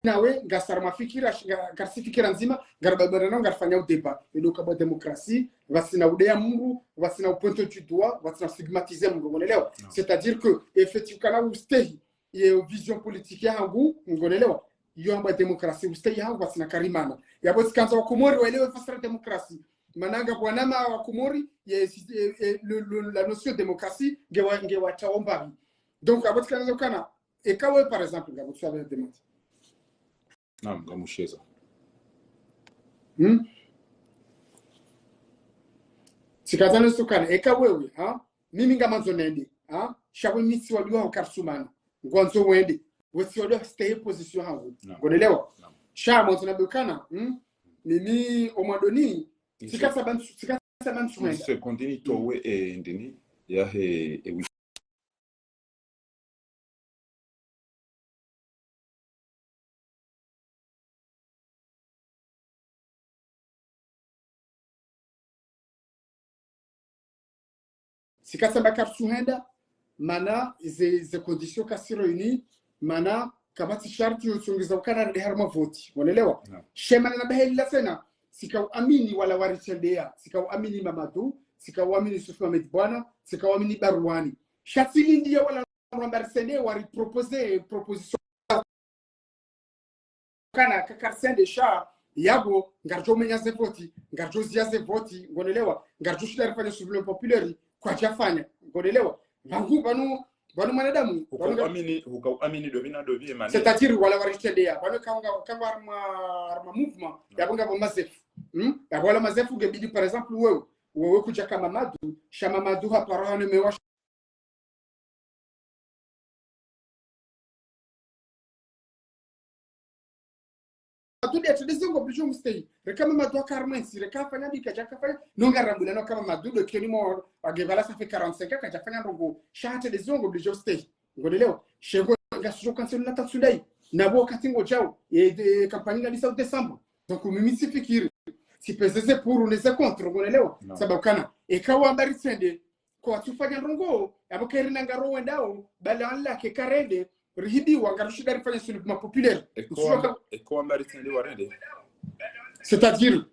nawe, ngasara mafikira, nga, karisi fikira ndzima, ngarababara nao, ngarifanya u débat. Elo kabwa démocratie, pvatsina udeya mndru, pvatsina u pointer du doigt, pvatsina stigmatiser mndru, unaelewa? Non. C'est-à-dire que, effectivement, kana ustehi, ye vision politique yahangu, ngonelewa, yo hamba démocratie, ustahi yahangu, pvatsina karimana. Yapvo tsikandza Wakomori waelewe fasiri démocratie. Mana ngapvo wanama Wakomori, ye, ye, ye, le, le, la notion démocratie, ngewa, ngewatsaho mbapvi. Donc, yapvo tsikandza ukana, eka we, par exemple, ngapvo tsu wa demande. Naam, ngamusheza. Hmm? Tsikandza nizukana, eka wewe, ha? Mimi ngamandzo nende, ha? Sha we mi tsiwadiwa ho karisumana. Ngwandzo wende. We tsiwadiwa stay position hangu. Naam. Ngonelewa? Naam. Sha mwandzo nambe ukana, hmm? Mimi omwandoni, tsikasa bantsu, tsikasa bantsu wenda. Sekondi nitowe, eh, ndini, yahe, eh, Tsikasa mba karitsuhenda, mana ze, ze conditions kazitsi réunies, mana kapvatsi sharti yo tsongeza ukana rende harumwa voti. Ngonelewa? Naam. Sha mana na bahelila tsena, tsika uamini wala waritrendeya, tsika uamini Mamadou, tsika uamini Souf Mohamed Boina, tsika uamini Baruani. Sha tsilindiya wala wamba ritsende wari proposer proposition kana ka karitsende sha yapvo ngaridjo menya ze voti, ngaridjo ziya ze voti, ngonelewa, ngaridjo shinda rifanye soulèvement populaire, kwadjafanya, ngonelewa. Pvangu, pvanu, pvanu mwanadamu, pvanu nga- Hukauamini, hukauamini dopvi na dopvi emane. C'est-à-dire, wala waritrendeya, pvanu kanga, kanga harumwa, harumwa mouvement, yapvo ngapvo mazefu. Hmm? Yapvo wala mazefu ngebidi, par exemple, wewe, wewe kudja ka Mamadou, sha Mamadou haparo hane mewa Mamadou nde yatrende zo ngo obligé umstehi. Reka Mamadou aka harumwa entsi, reka hafanya mbi kadja kafanya. No ngarambula no ka Mamadou ndo kioni mo wage pvala ça fait quarante-cinq ans kadjafanya ndrongo. Sha hatrende zo ngo obligé ustehi. Ngonelewa? Sha ngo ngasudjo cancel na tatsudai. Na pvo wakati ngodjao, e, e, campagne ngalisa u décembre. Donc mimi tsifikiri. Tsipveze ze pour ne ze contre, ngonelewa? Naam. Sababu kana, eka wamba ritsende, kwatsufanya ndrongo, yapvo keri na ngaro wendao, bala anla ke karende, rihidiwa, ngarishinda rifanye soulèvement populaire. Eko Ntsudjo wamba, ka- eko wamba ritsende warende. C'est-à-dire,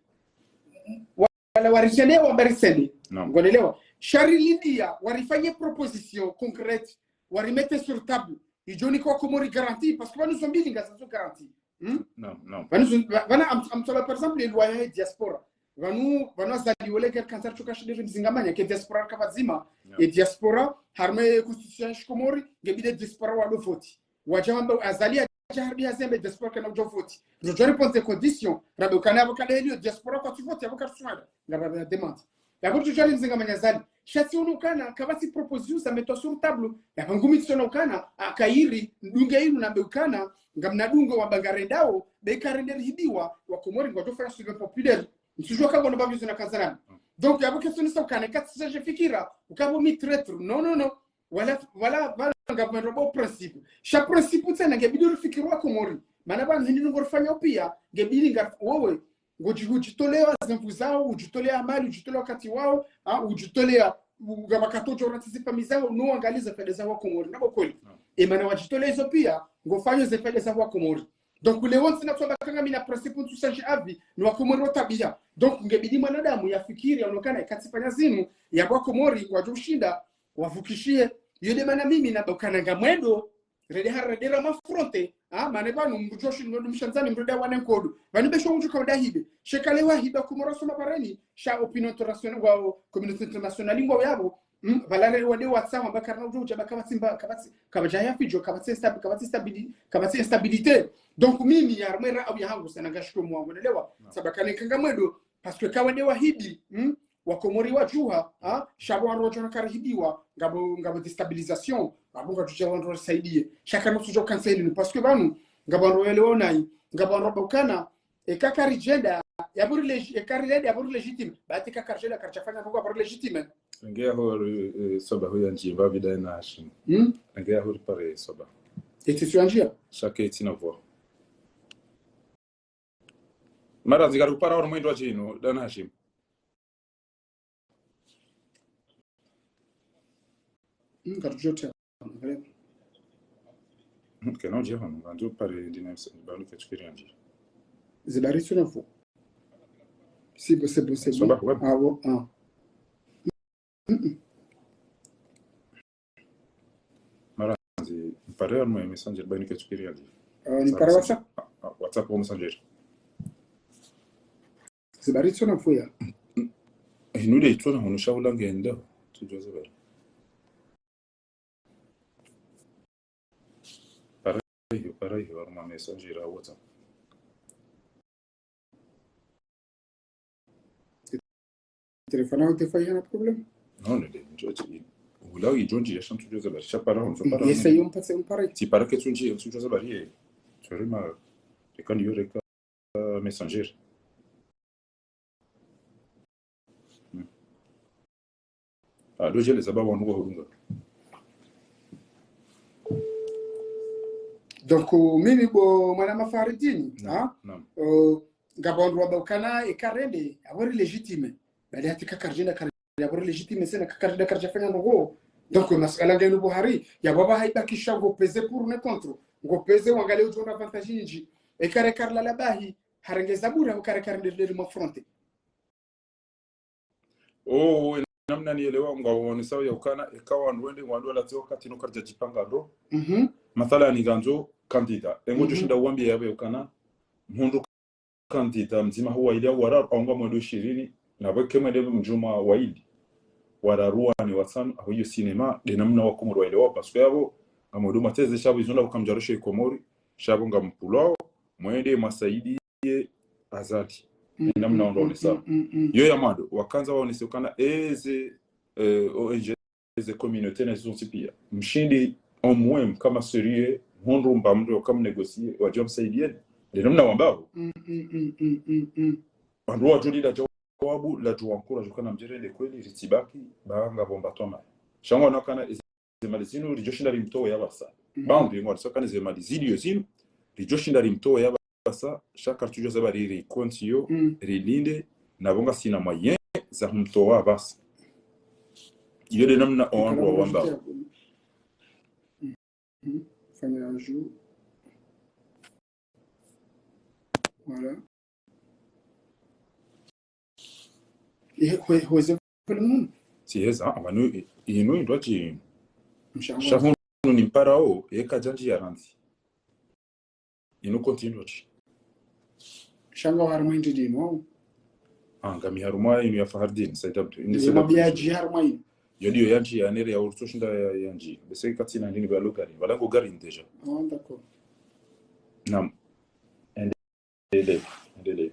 wa-, wala waritrendeya wamba ritsende. Naam. Ngonelewa? Sha rilindiya, warifanye proposition concrète, warimete sur table. Idjo nika Wakomori garantie, parce que pvanu zo mbili ngazazo garantie. Hmm? Naam, naam. Pvanu zo, pva-, pvana am-, amtsola, par exemple, le loi ya diaspora. Pvanu, pvanu Azali wale kari kantsa tsoka shidiri mzingamanya, ke diaspora kapvadzima. Yeah. E diaspora, harumwa constitution ya Shikomori, ngebidi diaspora wado voti. Wadja wamba Azali yadja harudi hazembe diaspora kana udjo voti. Rodjo répondre condition, rabe ukana yapvo kada heliyo diaspora kwatsu voti, yapvo karitsuhenda. Ngapvo ya demande. Yapvo rodjo ri mzingamanya Azali. Sha tsi ono ukana, kapvatsi proposition za metwa sur table. Yapvo ngumi tsi ono ukana, akairi, ndunge inu nambe ukana, ngamna dungo wamba ngarendao, be karende rihidiwa, Wakomori ngwadjo fanya soulèvement populaire. Ntsudjo ka ngono babizo na kazarani. Donc, yapvo question isa ukana, katsi sa je fikira, ukapvo mi traître. Non, non, non. Wala, wala, wala ngapvo ndro bo principe. Sha principe tsena ngebidi rifikiri Wakomori. Mana pvanu hindri ngorifanya upia, ngebidi nga, wewe, ngodji-, udjitoleya ze nvu zaho, udjitoleya mali, udjitoleya wakati waho, ha, udjitoleya, u-, ngapvo wakati udjo rantsi ze famiyi zaho, no wangaliza faida za Wakomori. Nabo kweli. Naam. E mana wadjitoleya izo pia, ngofanyo ze faida za Wakomori. Donc, leo ntsina tsamba kanga mi na principe ntsu change avis, ni Wakomori wa tabiya. Donc, ngebidi mwanadamu yafikiri, yaone ukana, eka tsifanya zinu, yapvo Wakomori, ngwadjo ushinda, wavukishihe. Yo nde mana mimi namba ukana ngamwendo, rende ha-, rende ra m'affronter, ha, mana pvanu mdru djo shindwa mdru mshandzani mdru nda wane nkodo. Pvanu be sho mdru kaunda hibe. Sha eka leo wahiba Komori wasoma bareni, sha opinion internationale, wa communauté internationale ngwao yapvo, mm, pvala rende wade watsaha, mba karina udjo udja, ba kapvatsi mba, kapvatsi, kapvadja ya fidjo, kapvatsi instabi-, kapvatsi stabili-, kapvatsi instabilité. Donc, mimi, ya harumwa ra'ayi yahangu, tsena ngashiko mwangu, nelewa? Sababu kana eka ngamwendo, parce que eka wende wahibi, mm, Wakomori wadjuha, ha, sha pvo wandru wadjuha na karihibiwa, ngapvo, ngapvo déstabilisation, ngapvo ngadjudja wandru warisaidiye. Sha kana ntsudjo cancel, parce que pvanu, ngapvo wandru welewa unayi, ngapvo wandru wamba ukana, eka karidjenda, yapvo ri lég-, eka rilende, yapvo ri légitime. Ba eka karidjenda, karidjafanya ndrongo, yapvo ri légitime. Nge ya hori, eh, soba huya ndjimba vida na Hashim. Hmm? Nge ya hori pare soba. Eti sio ndjia? Shake eti na voix. Mara zigari upara oro mwendo wa djinu, dana Hashim. Hmm, karidjotea. Hmm, kena udje hano, ngandzo pare ndi na mse-, banu ketsu kiri andjia. Zibari sio na voix. C'est bon, c'est bon, c'est bon. Soba, ouais. Ah, bon, ah. Mm-mm. Mara zi-, Pare harumwa Messenger, bayinike tsukiri yandi. Ah, nipare WhatsApp? Ah, ah, WhatsApp wa Messenger. Ze habari tsona mfuya. Hinu de itsona hunu sha hula ngendo. Tsudjuwa ze habari. Pare iyo, pare iyo, harumwa Messenger ya WhatsApp. Téléphone yaho, téléphone hayina problème? Non, non, non, non, non. Hula idjo ndjiya sha ntsudjuwa ze habari. Sha para, sha para. Yesa, yo mpatse, mpare. Tsi para ketsu ndjiya, ntsudjuwa ze habari, ye. Tsori ma, reka ndiyo reka, euh, Messenger. Hmm. Ah, ndo djele za ba wandru wahulunga. Donc, euh, mimi bo mwanama Faridini, naam, ha? Naam. Euh, ngapvo wandru wamba ukana eka rende, apvo ri légitime. Bali hata eka karidjenda kari, apvo ri légitime tsena, eka karidjenda karidjafanya ndrongo. Donc, masuala ngayinu bo hari, yapvo apvaha ibakisha ngo peser pour ne contre. Ngo peser wangaliye udjo ona avantage nyindji. Eka reka rilala bahi, harenge za bure, eka reka rende ri mwa fronte. Oh, namna nielewa, ngwaonesao ya ukana, eka wandru wende, wandru walatse wakati no karidja djipanga ndo. Mhm. Mathalani ngandzo candidat. Engo djo shinda uwambiye yapvo ya ukana, mhundru candidat mdzima hau waili hau wararu, hau ngamwendo ishirini, na pvweke mwende mdjumwa waili, wararu, wane, watsanu, hau iyo cinéma, de namna wakomoro waelewa, parce que yapvo, ngamwendo mateze sha pvo izo nda ukamdjaroshe Komori, sha pvo ngampvulwao, mwende mwasaidiye Azali. Mm, namna wandru waonesa. Mm, mm, mm. Yo ya mwando, wakandza waonese ukana eze, eh, O N G, eze communauté na zontsi pia. Mshindi omwe mkama sérieux, mhundru mba mndru yoka mnégocier, wadjo msaidiyeni. De namna wambao. Mm, mm, mm, mm, mm, mm. Wandru wadjo lila djawabu, ladjo wankura, djo kana mdjerende kweli, ritsibaki, ba ngapvo mba twama. Sha ngwaono ukana eze mali zinu, ridjo shinda rimtowe yapvasa. Mm. Ba ngapvo ngwaono ukana eze mali ziliyo zinu, ridjo shinda rimtowe yapvasa, sha karitsudjuwa ze habari ri konti yo, mm, rilinde, na pvo ngasina moyen za humtowa pvasa. Iyo de namna owandru wawambao. Mhm. Fanya ajout. Voilà. Iye, hwe-, hweze pvale munu? Tsiheza, ah, pvanu, i-, inu indrwadji. Mshango. Sha hunu nimparao, yeka djandji ya randzi. Inu konti indrwadji. Sha nga harumwa indri dinu? Ah, ngami harumwa inu ya Fahardine, Said Abdou. Inu ye Said Abdou. Mabia dji harumwa inu. Yo ndiyo yandji ya nere ya urutso shinda ya, yandji. Bese katsina ndini ba lugari. Pvala ngo gari déjà. Ah, d'accord. Naam. Endelee, endelee.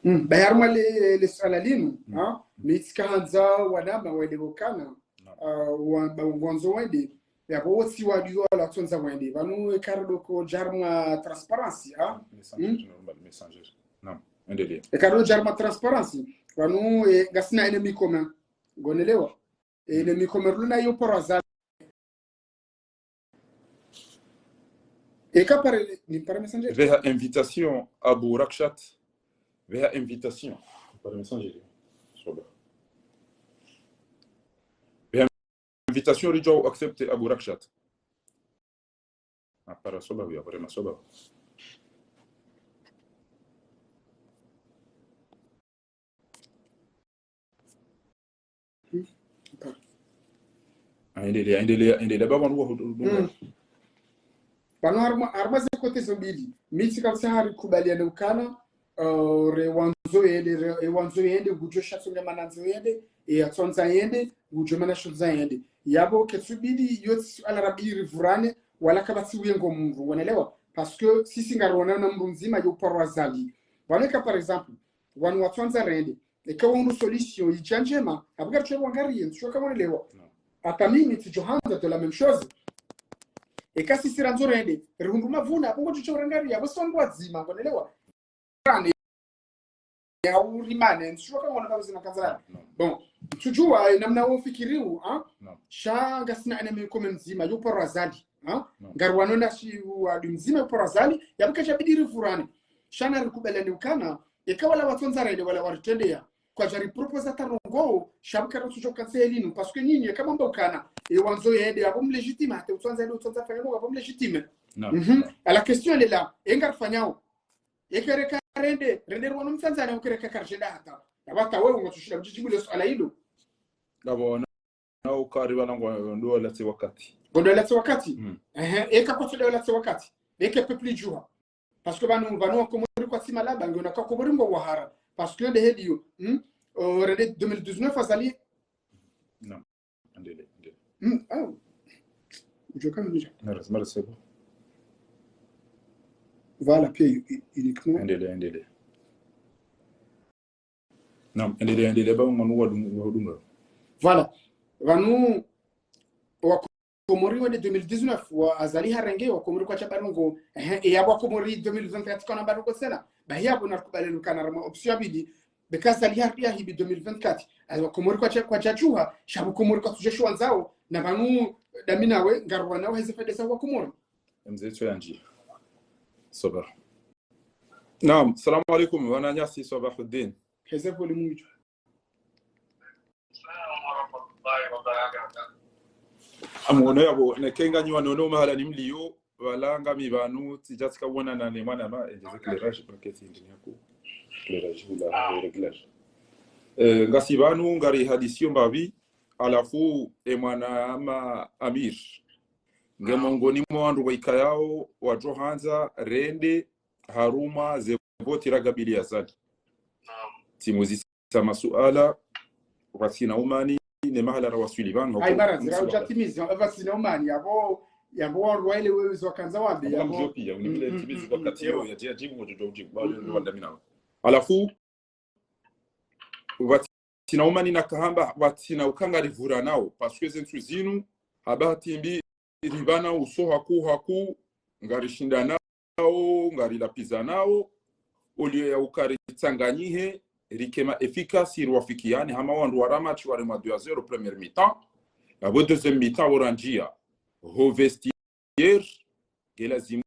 Mm, ba harumwa le, le suala linu, mm, ha? Mi tsika handza wanama wende bo kana, naam, ah, wa, ba ngwandzo wende, yapvo wotsi wadjuwa wala watsondza wende. Pvanu eka ridjo ko dja harumwa transparence, ha? Messenger, mm, normal, Messenger. Naam, endelee. Eka ridjo dja harumwa transparence, pvanu, eh, ngasina ennemi commun. Ngonelewa? Ennemi commun rilo nayo paro Azali. Eka pare, nipare Messenger. Pveha invitation Abu Rakshat. Pveha invitation. Nipare Messenger. Soba. Pveha invitation ridjo accepter Abu Rakshat. Apara soba huya, apara masoba. Hmm. Endelea, endelea, endelea. Baba, ndugu, ndugu. Hmm. Pvanu harumwa, harumwa ze kote zo mbili. Mi tsika utsaha rikubaliane ukana, eh, re wandzo yende, re, e wandzo yende, ngudjo sha tsonga mana ndzo yende, e yatsondza yende, ngudjo mana shondza yende. Yapvo ketsubidi, yo tsi suala rabidi rivurane, wala kapvatsi uyengo mndru, wanelewa? Parce que sisi ngarona na mndru mdzima yo paro Azali. Pvanu eka, par exemple, wanu watsondza rende, eka wunu solution idja ndjema, apvo ngaridjo wangariye, ntsudjuwa ka wanelewa. Non. Hata mimi tsidjo handza de la même chose. Eka sisi randzo rende, rihundru mavuna, apvo ngodjo wangariye, apvo sondwa dzima, wanelewa. Rane, ya urimane, ntsudjuwa ka wana kazi na kazara. Non. Bon, ntsudjuwa, eh, namna wofikiriwo, ha? Non. Sha ngasina ennemi commun mdzima, yo paro Azali, ha? Non. Ngarwano na shi wa du mdzima yo paro Azali, yapvo kadjabidi rivurane. Sha na rikubaliane ukana, eka wala watsondza rende wala waritrendeya. Kwadja riproposa hata ndrongo, sha pvo kara ntsudjo cancel linu, parce que nyinyi, eka mwamba ukana, e wandzo yende, apvo mlégitime, hata utsondza yende, utsondza fanya ndrongo, apvo mlégitime. Non, mhm, non. À la question, elle est là. E ngarifanyao. Eka reka rende, rende rwano mtsandzane, eka reka karidjenda hata. Yapvo hata wewe, ungatsushinda udjibu le suala ilo. Ngapvo, nao kari pvanu ngo ndo latse wakati. Ngo ndo latse wakati? Mm. Ehe, eka kwatsu ndo latse wakati. Eka peuple djuha. Parce que pvanu, pvanu wakomori kwatsi malaba, ngiona ka Komori ngo wahara. Parce que nde heli yo, hmm? Au rende deux mille dix-neuf, Azali. Non. Endelea, endelea. Hmm, ah. Udjo kama nija. Mara, mara, c'est bon. Voilà, puis u-, u-, uniquement. Endelea, endelea. Naam, endelea, endelea, ba nganu wadung-, wadunga. Voilà. Pvanu, wakomori wende deux mille dix-neuf, wa Azali harenge, wakomori kwatsa pvanu ngo, ehe, e yapvo wakomori deux mille vingt-quatre kana pvanu ngo tsena. Bahi yapvo narikubali lukana rama option ya pvili, beka Azali hari ya hibi deux mille vingt-quatre. Ayi wakomori kwatsa, kwatsa djuha, sha wakomori kwatsu djuha shiwandzao, na pvanu, dami nawe, ngarwana waheze fedesa wakomori. Mze tso yandji. Sabah. Naam, salam alaikum, wananyasi Sabahuddin. Heze volume widjo. Amuono yapvo, neka nganyi wanono mahala ni mliyo, pvala ngami pvanu, tsidja tsika wonana ne mwanama, endjeze éclairage, baketi ndini yaku. Éclairage, hula, réglage. Eh, ngasi pvanu, ngari hadisiyo mbapvi, halafu, e mwanama Amir. Nge mongoni mwa wandru waikayao, wadjo handza, rende, harumwa ze voti ra kabili Azali. Tsimuzisa masuala, pvatsina umani, ne mahala rawaswili pvanu. Ayi, mara, zira udja timizi, pvatsina umani, yapvo, yapvo warwaile wewe zo kandza wambe, yapvo. Mdjo pia, unipvile timizi wakati yo, ya djia djibu, mdjo djibu, pvale ndo wanda minawo. Halafu, pvatsina umani nakahamba, pvatsina uka ngaripvura nao, parce que ze ntsu zinu, haba hatimbi, ripvana uso haku, haku, ngarishinda nao, ngarilapviza nao, au lieu ya uka ritsanganyihe, rike ma efficace, riwafikiane, hama wandru wa Ramatshi warema deux à zéro première mi-temps, yapvo deuxième mi-temps, orandjia, ho vestiaire, nge lazimu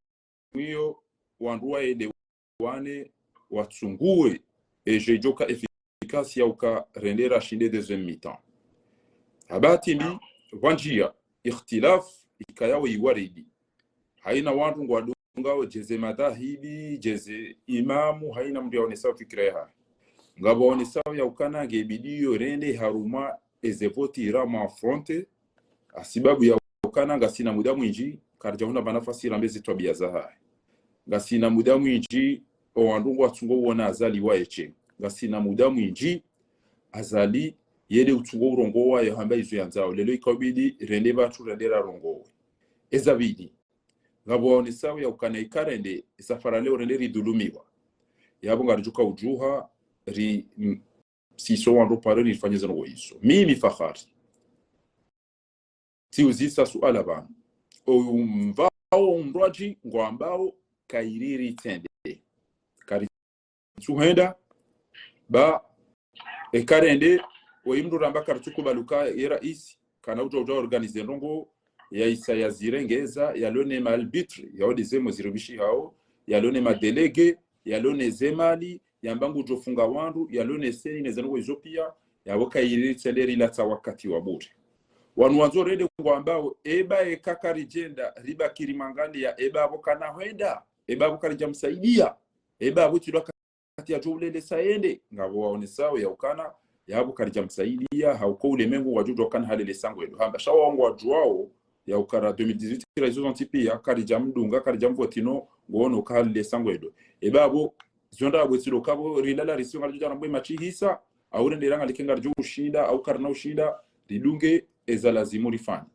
iyo wandru waelewane, watsunguwe, edjo idjoka efficace ya uka rende rashinde deuxième mi-temps. Haba hatimbi, pvwandjia, ikhtilaf, ikayao iwaridi. Haina wandru ngwadungao djeze madhahibi, djeze imamu, haina mndru yaonesao fikira yahahe. Ngapvo waonesao ya ukana nge bidi yo rende harumwa eze voti ra ma affronter, hasibabu ya ukana ngasina muda mwindji, karidja huna pva nafasi rambe ze twabia zahahe. Ngasina muda mwindji, owandru ngwatsungo wona Azali waeshe. Ngasina muda mwindji, Azali, yele utsungo urongowa yo hamba izo yandzao. Leo ikao bidi, rende pvatsu rende rarongowe. Eza pvili. Ngapvo waonesao ya ukana ika rende, isafara leo rende ridhulumiwa. Yapvo ngaridjoka udjuha, ri, m-, siso wandru pare rifanye zinu ngo iso. Mimi Fakhari. Tsiuzisa suala pvanu. Oyu mvao undrwadji ngwambao kayiriri tsende. Karitsuhenda, ba, eka rende, oyi mndru ramba karitsukubaluka ye raisi, kana udja udja organiser ndrongo, ya isa yazirengeza, yalone ma arbitre, yao dizemo ziribishihao, yalone ma délégué, yalone ze mali, yamba ngudjo funga wandru, yalone seni ne zendrongo izo pia, yapvo kayiriri tsende rilatsa wakati wa bure. Wanu wandzo rende ngwambao, eba eka karidjenda, ribaki rimangaliya, eba apvo kana hwenda, eba apvo karidja msaidia, eba apvo tsidwa kati ya djo ulelesa yende, ngapvo waonesao ya ukana, yapvo karidja msaidia, hauka ulemengu wadjudjuwa ukana halelesa ngwendo. Hamba, sha wao ngwadjuwao, ya ukana deux mille dix-huit, ra izo zontsi pia, karidja mdunga, karidja mvoti no, ngono uka halelesa ngwendo. Eba apvo, zonda apvo etsilo kapvo, rilala risiyo ngaridjo djana mbwe matshi hisa, au rende ranga like ngaridjo ushinda, au karina ushinda, ridunge, eza lazimu rifanye.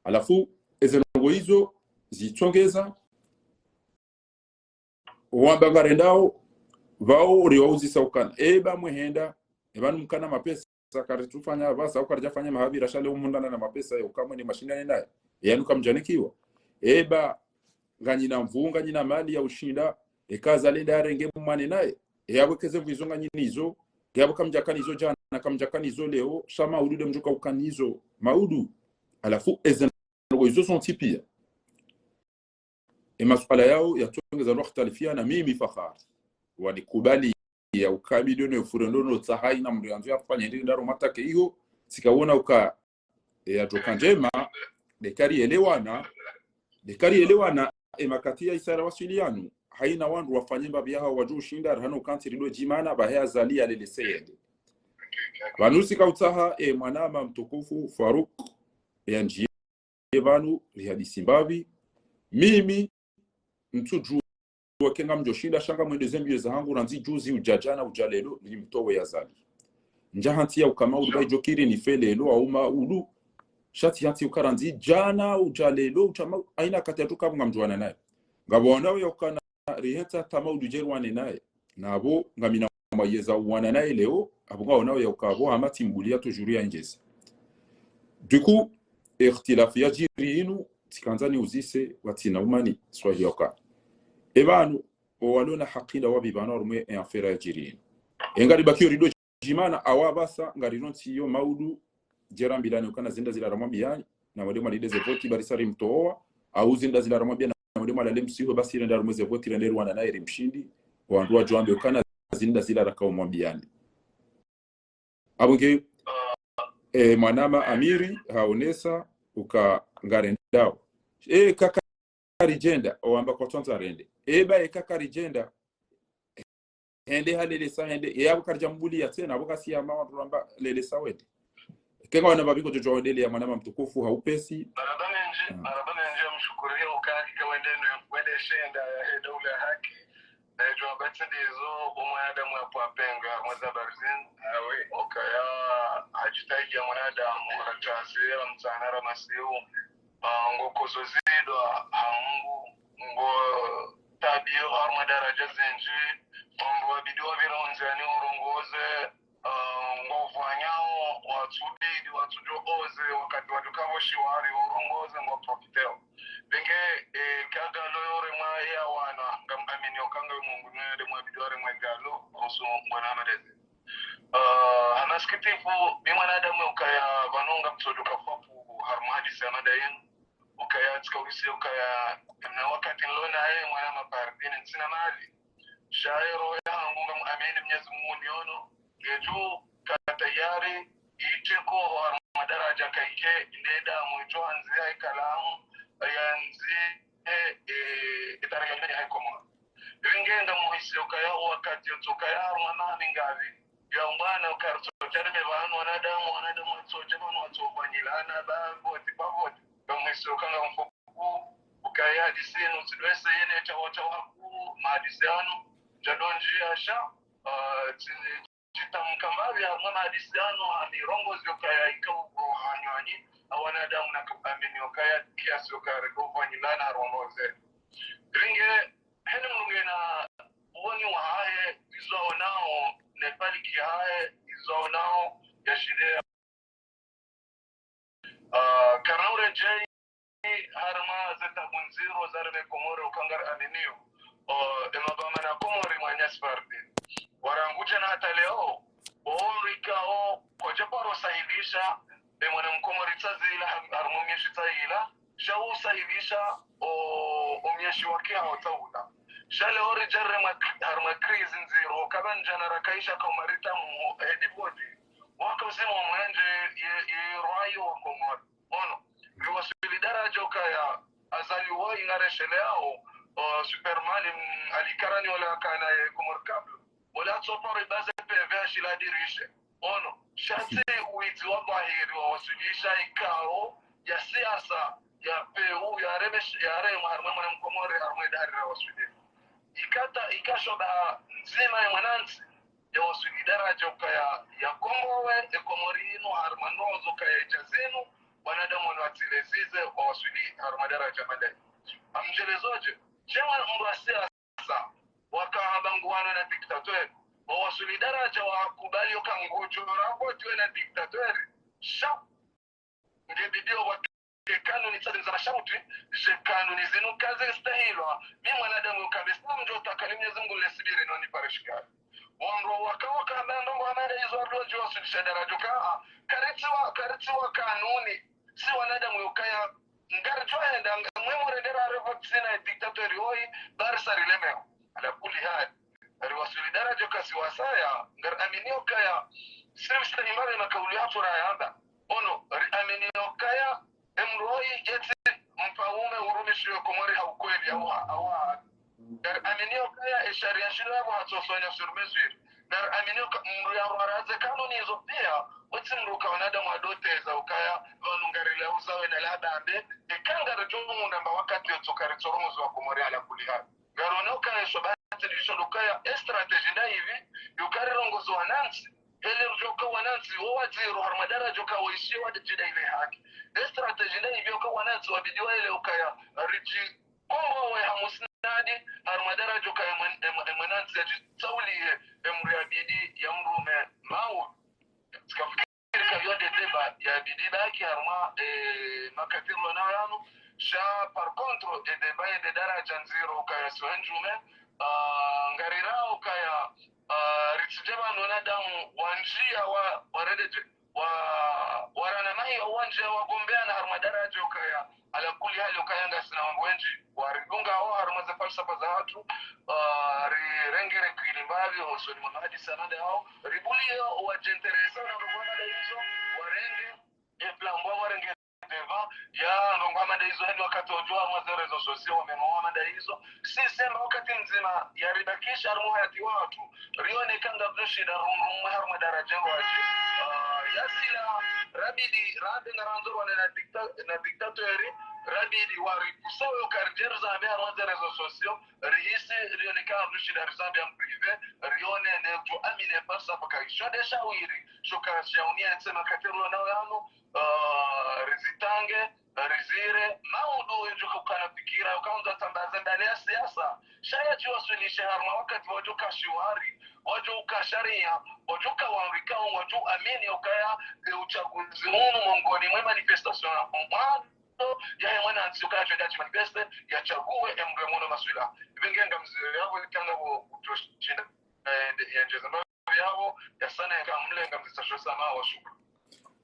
Halafu, eze ndrongo izo, zitsongeza, wamba ngarendao, pvao uriwauzisa ukana. Eba mwehenda, eba numkana mapesa, karitsufanya, pvasa, ukaridjafanya mahabira, sha leo umundana na mapesa, ya uka mwende mashindane naye. Yanu kamdjanikiwa. Eba, nganyina mvu, nganyina mali ya ushinda, eka Azali nda yarenge mumane naye. Eyapvo keze mvu izo nganyinizo, eyapvo kamdjakanizo djana, kamdjakanizo leo, sha maudu de mdjoka ukanizo, maudu. Halafu, eze ndrongo izo zontsi pia. E masuala yao yatsongeza lwakhtalifia na mimi Fakhari. Wanikubali ya ukabili ne ufure ndo no tsaha ina mndru yandzo yafanye ndri ndaro matake iyo, tsikawona uka, e, yadjoka ndjema, de karielewana, de karielewana, e makati ya isa ra waswiliyanu, haina wandru wafanye mbapvi yahawo wadjo ushinda, rahano kantsi rido djimana, bahe Azali yalelese yende. Pvanu tsika utsaha, e, mwanama mtukufu Farouk, yandjiye pvanu, rihadisi mbapvi. Mimi, ntsudjuwa kenga mdjoshinda, sha ngamwendo ze mbio zahangu, randzi juzi, udja djana, udja lelo, nimtowe Azali. Ndja hantsi ya uka maudu, ba idjo kiri nife lelo, au maudu. Sha tsi hantsi uka randzi djana, udja lelo, udja mau-, haina wakati yatsuka pvo ngamdjuwana naye. Ngapvo wonao ya uka na rihetsa hata maudu dje riwane naye. Na apvo ngamina mwayeza uwana naye leo, apvo ngawonao ya uka apvo hama tsi mbuli ya toujours ya ndjezi. Du coup, ikhtilafu yadjiri inu, tsikandza niuzise, watsina umani, swahi ya uka. E pvanu, owalona haki nda wapvi pvanu harumwa e affaire yadjiri inu. E ngaribakiyo rido djimana, awa pvasa, ngarino ntsi yo maudu, djera mbilani uka na zinda zila ramwambiyani, na mwende mwalide ze voti, barisa rimtowa, au zinda zila ramwambiyani, na mwende mwalale msiho, basi rende harumwa ze voti, rende riwana naye rimshindi, wandru wadjo wambe uka na zinda zila raka umwambiyani. Apvo nge, e, mwanama Amiri, haonesa, uka ngarendao. E, kaka ridjenda, owamba kwatsandza rende. E, ba, e, kaka ridjenda, hende halelesa, hende. E, apvo karidja mbuliya tsena, apvo kasi ya mawa, ramba lelesa wende. Kenga wana mbapvi ngodjo djuwa wendeleya mwanama mtukufu, ha upesi. Marahaba mendji, marahaba mendji, mshukuriye uka hakika wende nwe, wende shenda, e, daula ya haki. E, djuwa batsi ndizo, omwanadamu yapvo apengwa, mwaza barizin, awe, okaya, hadjitahidi ya mwanadamu, ratasi, ramtsana, ramasiu, a, ngo kozo zidwa, ha Mungu, ngo tabiyo, harumwa daraja zindji, wandru wabidi wapvira ondzani urongoze, a, ngo ufanyao, watsubidi, watsudjo oze, wakati wadjo kapvo shiwari, urongoze, ngo profiteo. Pvenge, e, kagalo yo remwa ya wana, ngam amini uka ngayo Mungu nwe remwa bidi wa remwa galo, osu mbwana madezi. Ah, ha masikitifu, mi mwanadamu ukaya pvanu ngamtsodjo kafapu harumwa hadisi ya mada yinu, ukaya tsika uhisi ukaya, na wakati nilo naye mwana mapardini, ntsina mali. Sha ye roho yahangu ngam amini Mnyezi Mungu niono, ngedjo ka tayari, iteko harumwa daraja kaike, inde damu itso andzia ikalamu, yandzi, e, e, itaraga imani hai Komoro. Ringe ngamuhisi ukaya wakati yotsi ukaya harumwa mami ngavi, ya umwana ukaya ritsodja rime pvanu wanadamu, wanadamu watsodja pvanu watsofanyilana, ba voti, ba voti. Ngamuhisi uka ngamfuku, ukaya hadisi inu, tsidwese yene chawo chawo haku, mahadisi anu, djadondji asha, ah, tsi-, tsi tamka mbapvi harumwa mahadisi anu, ha mirongozi yokaya ika uko hanywanyi, a wanadamu na kaamini yokaya kiasi yokaya rego fanyilana rongoze. Ringe, hene mndru ngena uwoni wahahe, izo aonao, ne paliki yahahe, izo aonao, yashile. Ah, karina uredjei, harumwa ze tabu ndziro zareme Komori uka ngari aminiyo. Ah, e mabamana Komori mwananyasi pardini. Warangudja na hata leo, o mndru ikao, kodja paro sahilisha, e mwana mkomori tsazila, har-, harumwa myeshi tsayila, sha usahilisha, o, o myeshi wake hao tsaula. Sha leo ridja harumwa, harumwa crise ndziro, kapvandjana rakaisha ka umarita mu, e, divodi. Waka uzima wa mwenje ye, ye rwayo wa Komori. Ono, riwaswili daraja ukaya Azali woyi ngaresheleao, o, Superman, mm, alikarani wala kana ye Comores Câbles. Wala tsoparo ibaze P V ashila dirishe. Ono, sha tsi uwidzi wa bahiri wawaswilisha ikao ya siasa, ya peu, ya remesh-, ya rema, harumwa mwana mkomori, harumwa dari rawaswili. Ikata, ikashoba ndzima ya mwanantsi, yawaswili daraja ukaya, yakombowe, e Komori inu, harumwa ndrongo zokaya idja zinu, wanadamu wanu watsilezize, wawaswili harumwa daraja madai. Amdjelezodje, dje mwana mndru wa siasa, waka hamba nguwano na dictateur, wawaswili daraja wakubali yoka ngudjo rakotiwe na dictateur, sha nge bidiyo wake kanuni tsade za masharuti, je kanuni zinu kaze stahilwa, mi mwanadamu yoka be sina mdjo taka ni Mnyezi Mungu lesibiri noni parishikari. Wandru waka waka hamba ndrongo hama nda izo ardo djo waswilisha daraja ka, ah, karitsiwa, karitsiwa kanuni, si wanadamu yokaya, ngaridjo henda, nga-, mwe murendera revo tsina dictateur yoyi, barisa rilemeo. Ala kuli hali. Riwaswili daraja kasi wasaya, ngari amini yokaya, sirivisa imara makauli hatsu rayamba. Ono, ri amini yokaya, emndru woyi yetsi mfaume urumishiwe Komori ha ukweli, au ha, au ha. Ngari amini yokaya, e sharia shilo yapvo hatsosonya sur mesure. Nari amini uka mdru ya rwaraze kanuni izo pia, wotsi mdru uka wanadamu wadoteza ukaya, pvanu ngarilauza wena labambe, eka ngaridjo muna mba wakati yotsoka ritsorongozi wa Komori ala kuli hali. Ngarona ukaya isho bahati lisho lukaya, e stratégie nda ipvi, yukari rongozi wanantsi, hele ridjoka wanantsi, wo wadziro, harumwa daraja uka woishiwa djida ile haki. E stratégie nda ipvi uka wanantsi wabidi waelewe ukaya, ridji Kombo we hamusnadi, harumwa daraja uka emwen-, emwe-, emwenantsi yadjitsauliye, emdru yabidi, yamrume, mau. Tsikafikiri ka yo nde débat yabidi baki harumwa, eh, makati rilo nayo yanu. Sha, par contre, e débat ye nde daraja ndziro ukaya siwe ndjume, ah, ngarirao ukaya, ah, ritsidje pvanu wanadamu wandjia wa, warendeje, wa, warana mahi ya wandjia wagombeana harumwa daraja ukaya, ala kuli hali ukaya ngasina wandru wendji, waridunga wo harumwa ze falsafa zahatru, ah, rirengere kwili mbapvi, hosoni mwa mahadisi ya mada yao, ribuliye wadjenteresa na ndrongoo hama nda izo, warenge, e plan mbwa warenge devant, ya ndrongoo hama nda izo, heli wakati wodjo harumwa ze réseaux sociaux, wamenwa hama nda izo, si semba wakati mdzima, yaribakisha harumwa hayati wahatru, rione ka ngapvushinda rumrumwe harumwa daraja ngwadji. Ah, ya zila, rabidi, rabe ngarandzo rwane na dicta-, na dictateur, rabidi waripusa wo karidje rizambe harumwa ze réseaux sociaux, rihisi, rione ka ngapvushinda rizambe en privé, rione ne djo amine pasa paka isho nde shawiri, sho ka shauni ya ntsi makati rilo nayo yanu, ah, rizitange, rizire, maudu yedjo ka ukana fikira, ukaundza tambaze ndani ya siasa. Sha yadjiwaswilishe harumwa wakati wadjo ka shiwari, wadjo uka sharia, wadjo ka wandru ikao, wadjo amini ukaya, e, uchaguzi unu mongoni mwe manifestation ya mwando, ya ye mwanantsi ukaya yadjo dja manifeste, yachague emdru ye mwono maswila. Ipvi nge ngamzire yapvo ikanga pvo utsoshinda, eh, yendjeze mba yapvo, yasana yaka mlenga mzisa shosa ma wa shukuru.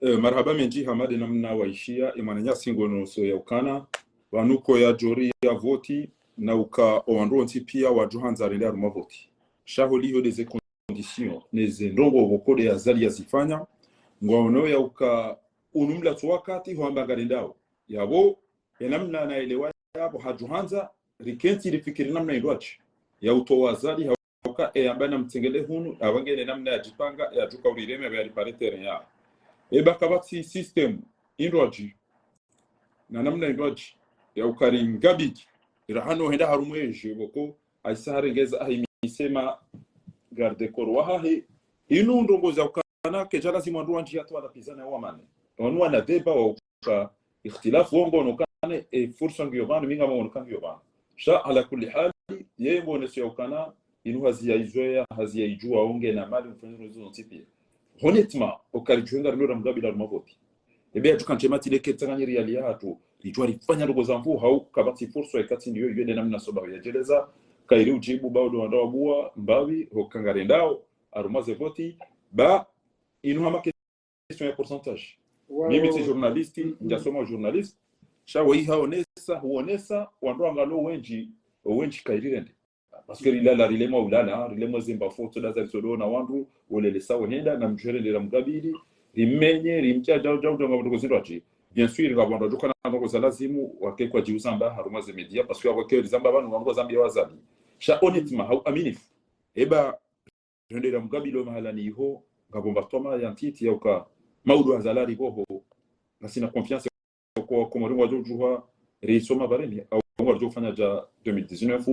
Eh, marahaba mendji hama nde namna waishiya, e mwananyasi ngono so ya ukana, pvanu ko yadjo ri ya voti, na uka owandru wontsi pia wadjo handza rende harumwa voti. Sha holiho nde ze conditions, ne ze ndrongoo pvoko nde Azali yazifanya, ngwaono ya uka unu mlatso wakati hwamba ngarendao. Yapvo, e namna naelewa yapvo hadjo handza, rikentsi rifikiri namna indrwadji. Ya utowa Azali, ha uka, e yamba namtsengele hunu, apvange ne namna yadjipanga, yadjo ka urireme, apvo yaripare terrain ya. Eba kapvatsi système, indrwadji. Na namna indrwadji. Ya uka ri ngabidi. Irahano henda harumwa edje, pvoko, ayisa harengeza ahimisema garde corps wahahe. Inu ndrongoo za ukana, kedja lazimu wandru wandji yatwala pizana wamane. Wanu wana débat wa uka ikhtilafu wongono kane, e fursa ngiyo pvanu, mi ngam ngono ka ngiyo pvanu. Sha ala kulli hali, yeye ngoneso ya ukana, inu hazi ya izoea, hazi ya idjuwa, onge na mali, mfanya ndrongoo zontsi pia. Honnêtement, okaridjuwa ngarilo ra mgabila harumwa voti. Ebe yadjuka ntsi matsi leke tsanganyiri yali yahatru, ridjuwa rifanya ndrongoo za nvu, hau kapvatsi fursa ikatsi ndiyo, iyo nde namna soba yadjeleza, kairi udjibu, ba udo wandru wabuwa, mbapvi, hoka ngarendao, harumwa ze voti, ba, inu hama question ya pourcentage. Mimi tsi journaliste, ndjasoma journaliste. Sha wayi haonesa, huonesa, wandru wangalo wendji, wendji kairi rende. Parce que rilala, rilemwa ulala, rilemwa zemba foto, ndaza risodo na wandru, wolelesa wehenda, na mdjuhere ndera mgabili, rimenye, rimtsia, djau, djau, djau, ngapvo ndrongoo zindrwadji. Bien sûr, ngapvo wandru wadjo kana ndrongoo za lazimu, wake kwadjiuzamba, harumwa ze média, parce que wake rizamba pvanu, wandru wazambiya wa Azali. Sha honnêtement, hau aminifu. Eba, rendera mgabilo mahalani iho, ngapvo mba twama ya ntiti ya uka, maudu Azali ari pvoho, ngasina confiance kwa Komori ngwadjo udjuha, risoma pvareni, au ngwadjo ufanya dja deux mille dix-neuf,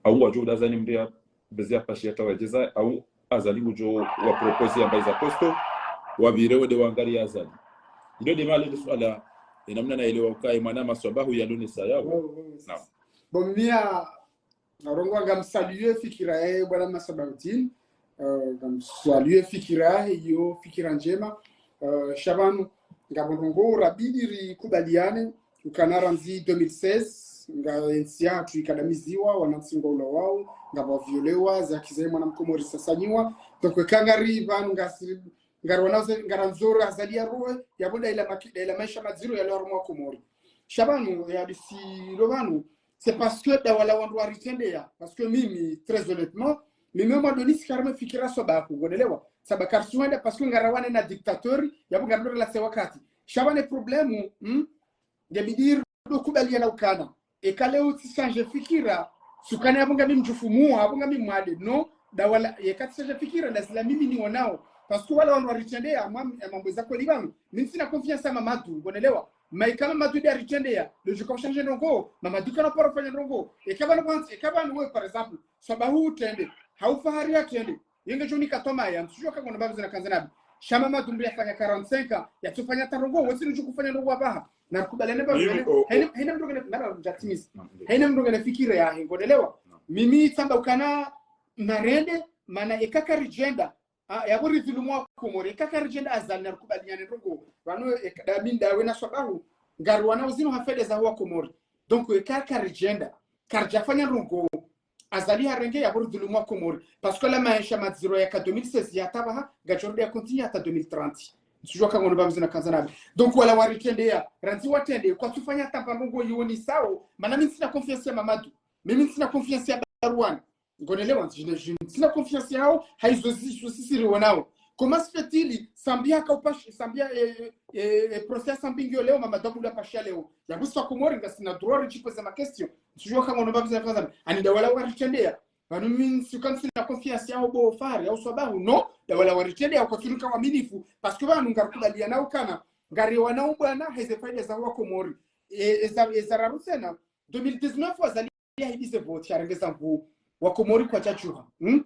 au ngwadjo uda Azali mria, bezi ya pashi ya tawa djeza, au Azali ngudjo wa propose yamba iza posto, wapvire wende wangariye Azali. Ilo nde male nde suala, e namna naelewa uka, e mwana maswabahu yalonesa yawo. Naam. Bon, mia, Narongoa ngamsaluer fikira yahe bwana Masabautin, eh, ngamsaluer fikira yahe, iyo fikira ndjema. Eh, sha pvanu, ngapvo ndrongoo rabidi rikubaliane, ukana randzi deux mille seize, nga entsi yahatru ikadamiziwa, wanantsi ngwaulawao, ngapvo violewa, ze haki zahe mwana mkomori zisasanyiwa. Donc, eka ngari pvanu ngasi, ngari wanaze, ngarandzo ra Azali yarohe, yapvo nda ila maki-, nda ila maesha madziro yalo harumwa Komori. Sha pvanu, ya bisi lo pvanu, c'est parce que nda wala wandru waritrendeya. Parce que mimi, très honnêtement, mimi mwa donisi karime fikira swabahu, ngonelewa. Saba karisuwenda parce que ngarawana na dictateur, yapvo ngarilo relase wakati. Sha pvanu problème, hmm? Ngebidi ridokubaliana ukana. Eka leo tsi change fikira, si ukana yapvo ngami mdjufu muha, yapvo ngami mwade. Non, Da wala, yeka tsi sha fikira, nda zila mimi niwonao. Parce que wala wandru waritrendeya, mwa, ya mambo za kweli pvanu. Mi ntsina confiance ya Mamadou, ngonelewa. Ma yeka Mamadou nde aritrendeya, le jour ka ushanje ndrongoo, Mamadou kana paro fanya ndrongoo. Yeka pvanu kwantsi, yeka pvanu we, par exemple, Swabahu utrende, hau Fahari atrende. Yenge djo nika toma ya, ntsudjuwa ka ngono mbapvi zina kandza nabi. Sha Mamadou mbi yafanya quarante-cinq ans, yatsufanya ta ndrongoo, wetsi nudjo kufanya ndrongoo apvaha. Na rikubaliane pvanu, haina mndru ngena, mara ndjatimizi. Haina mndru ngena fikira yahe, ngonelewa. Mimi tsamba ukana narende, mana yeka karidjenda, ah, yapvo ridhulumu Wakomori, yeka karidjenda Azali na rikubaliane ndrongoo. Pvanu, yeka, nda mi nda we na Swabahu, ngariwanao zinu ha faida za Wakomori. Donc, yeka karidjenda, karidjafanya ndrongoo, Azali harenge yapvo ridhulumu Wakomori. Parce que la maesha madziro yaka deux mille seize yatapvaha, ngadjorudi ya continue hata deux mille trente. Ntsudjuwa ka ngono mbapvi zina kandza nabi. Donc, wala waritrendeya, randzi watrende, kwatsufanya ta mba ndrongoo yiwonesao, mana mi ntsina confiance ya Mamadou. Mimi ntsina confiance ya Barwane. Ngonelewa, ntsina, ntsina confiance yawo, ha izo zi, izo sisi riwonao. Comment se fait-il, Sambi haka upashi, Sambi, eh, eh, eh, procès Sambi ngiyo leo, Mamadou Abdou hapasha leo. Yapvo sisi Wakomori ngasina droit ridjipose ma question. Ntsudjuwa ka ngono mbapvi zina kandza nabi. Ani nda wala waritrendeya. Pvanu mi ntsuka ntsina confiance yawo bo Fahari, hau Swabahu, non. Nda wala waritrendeya, kwatsunika waminifu. Parce que pvanu ngarikubaliana ukana, ngariwanao bwana, heze faida za Wakomori. E, eza, eza raru tsena, deux mille dix-neuf Azali yahibize vote, yarenge za nvuu. Wakomori kwatsadjuha. Hmm?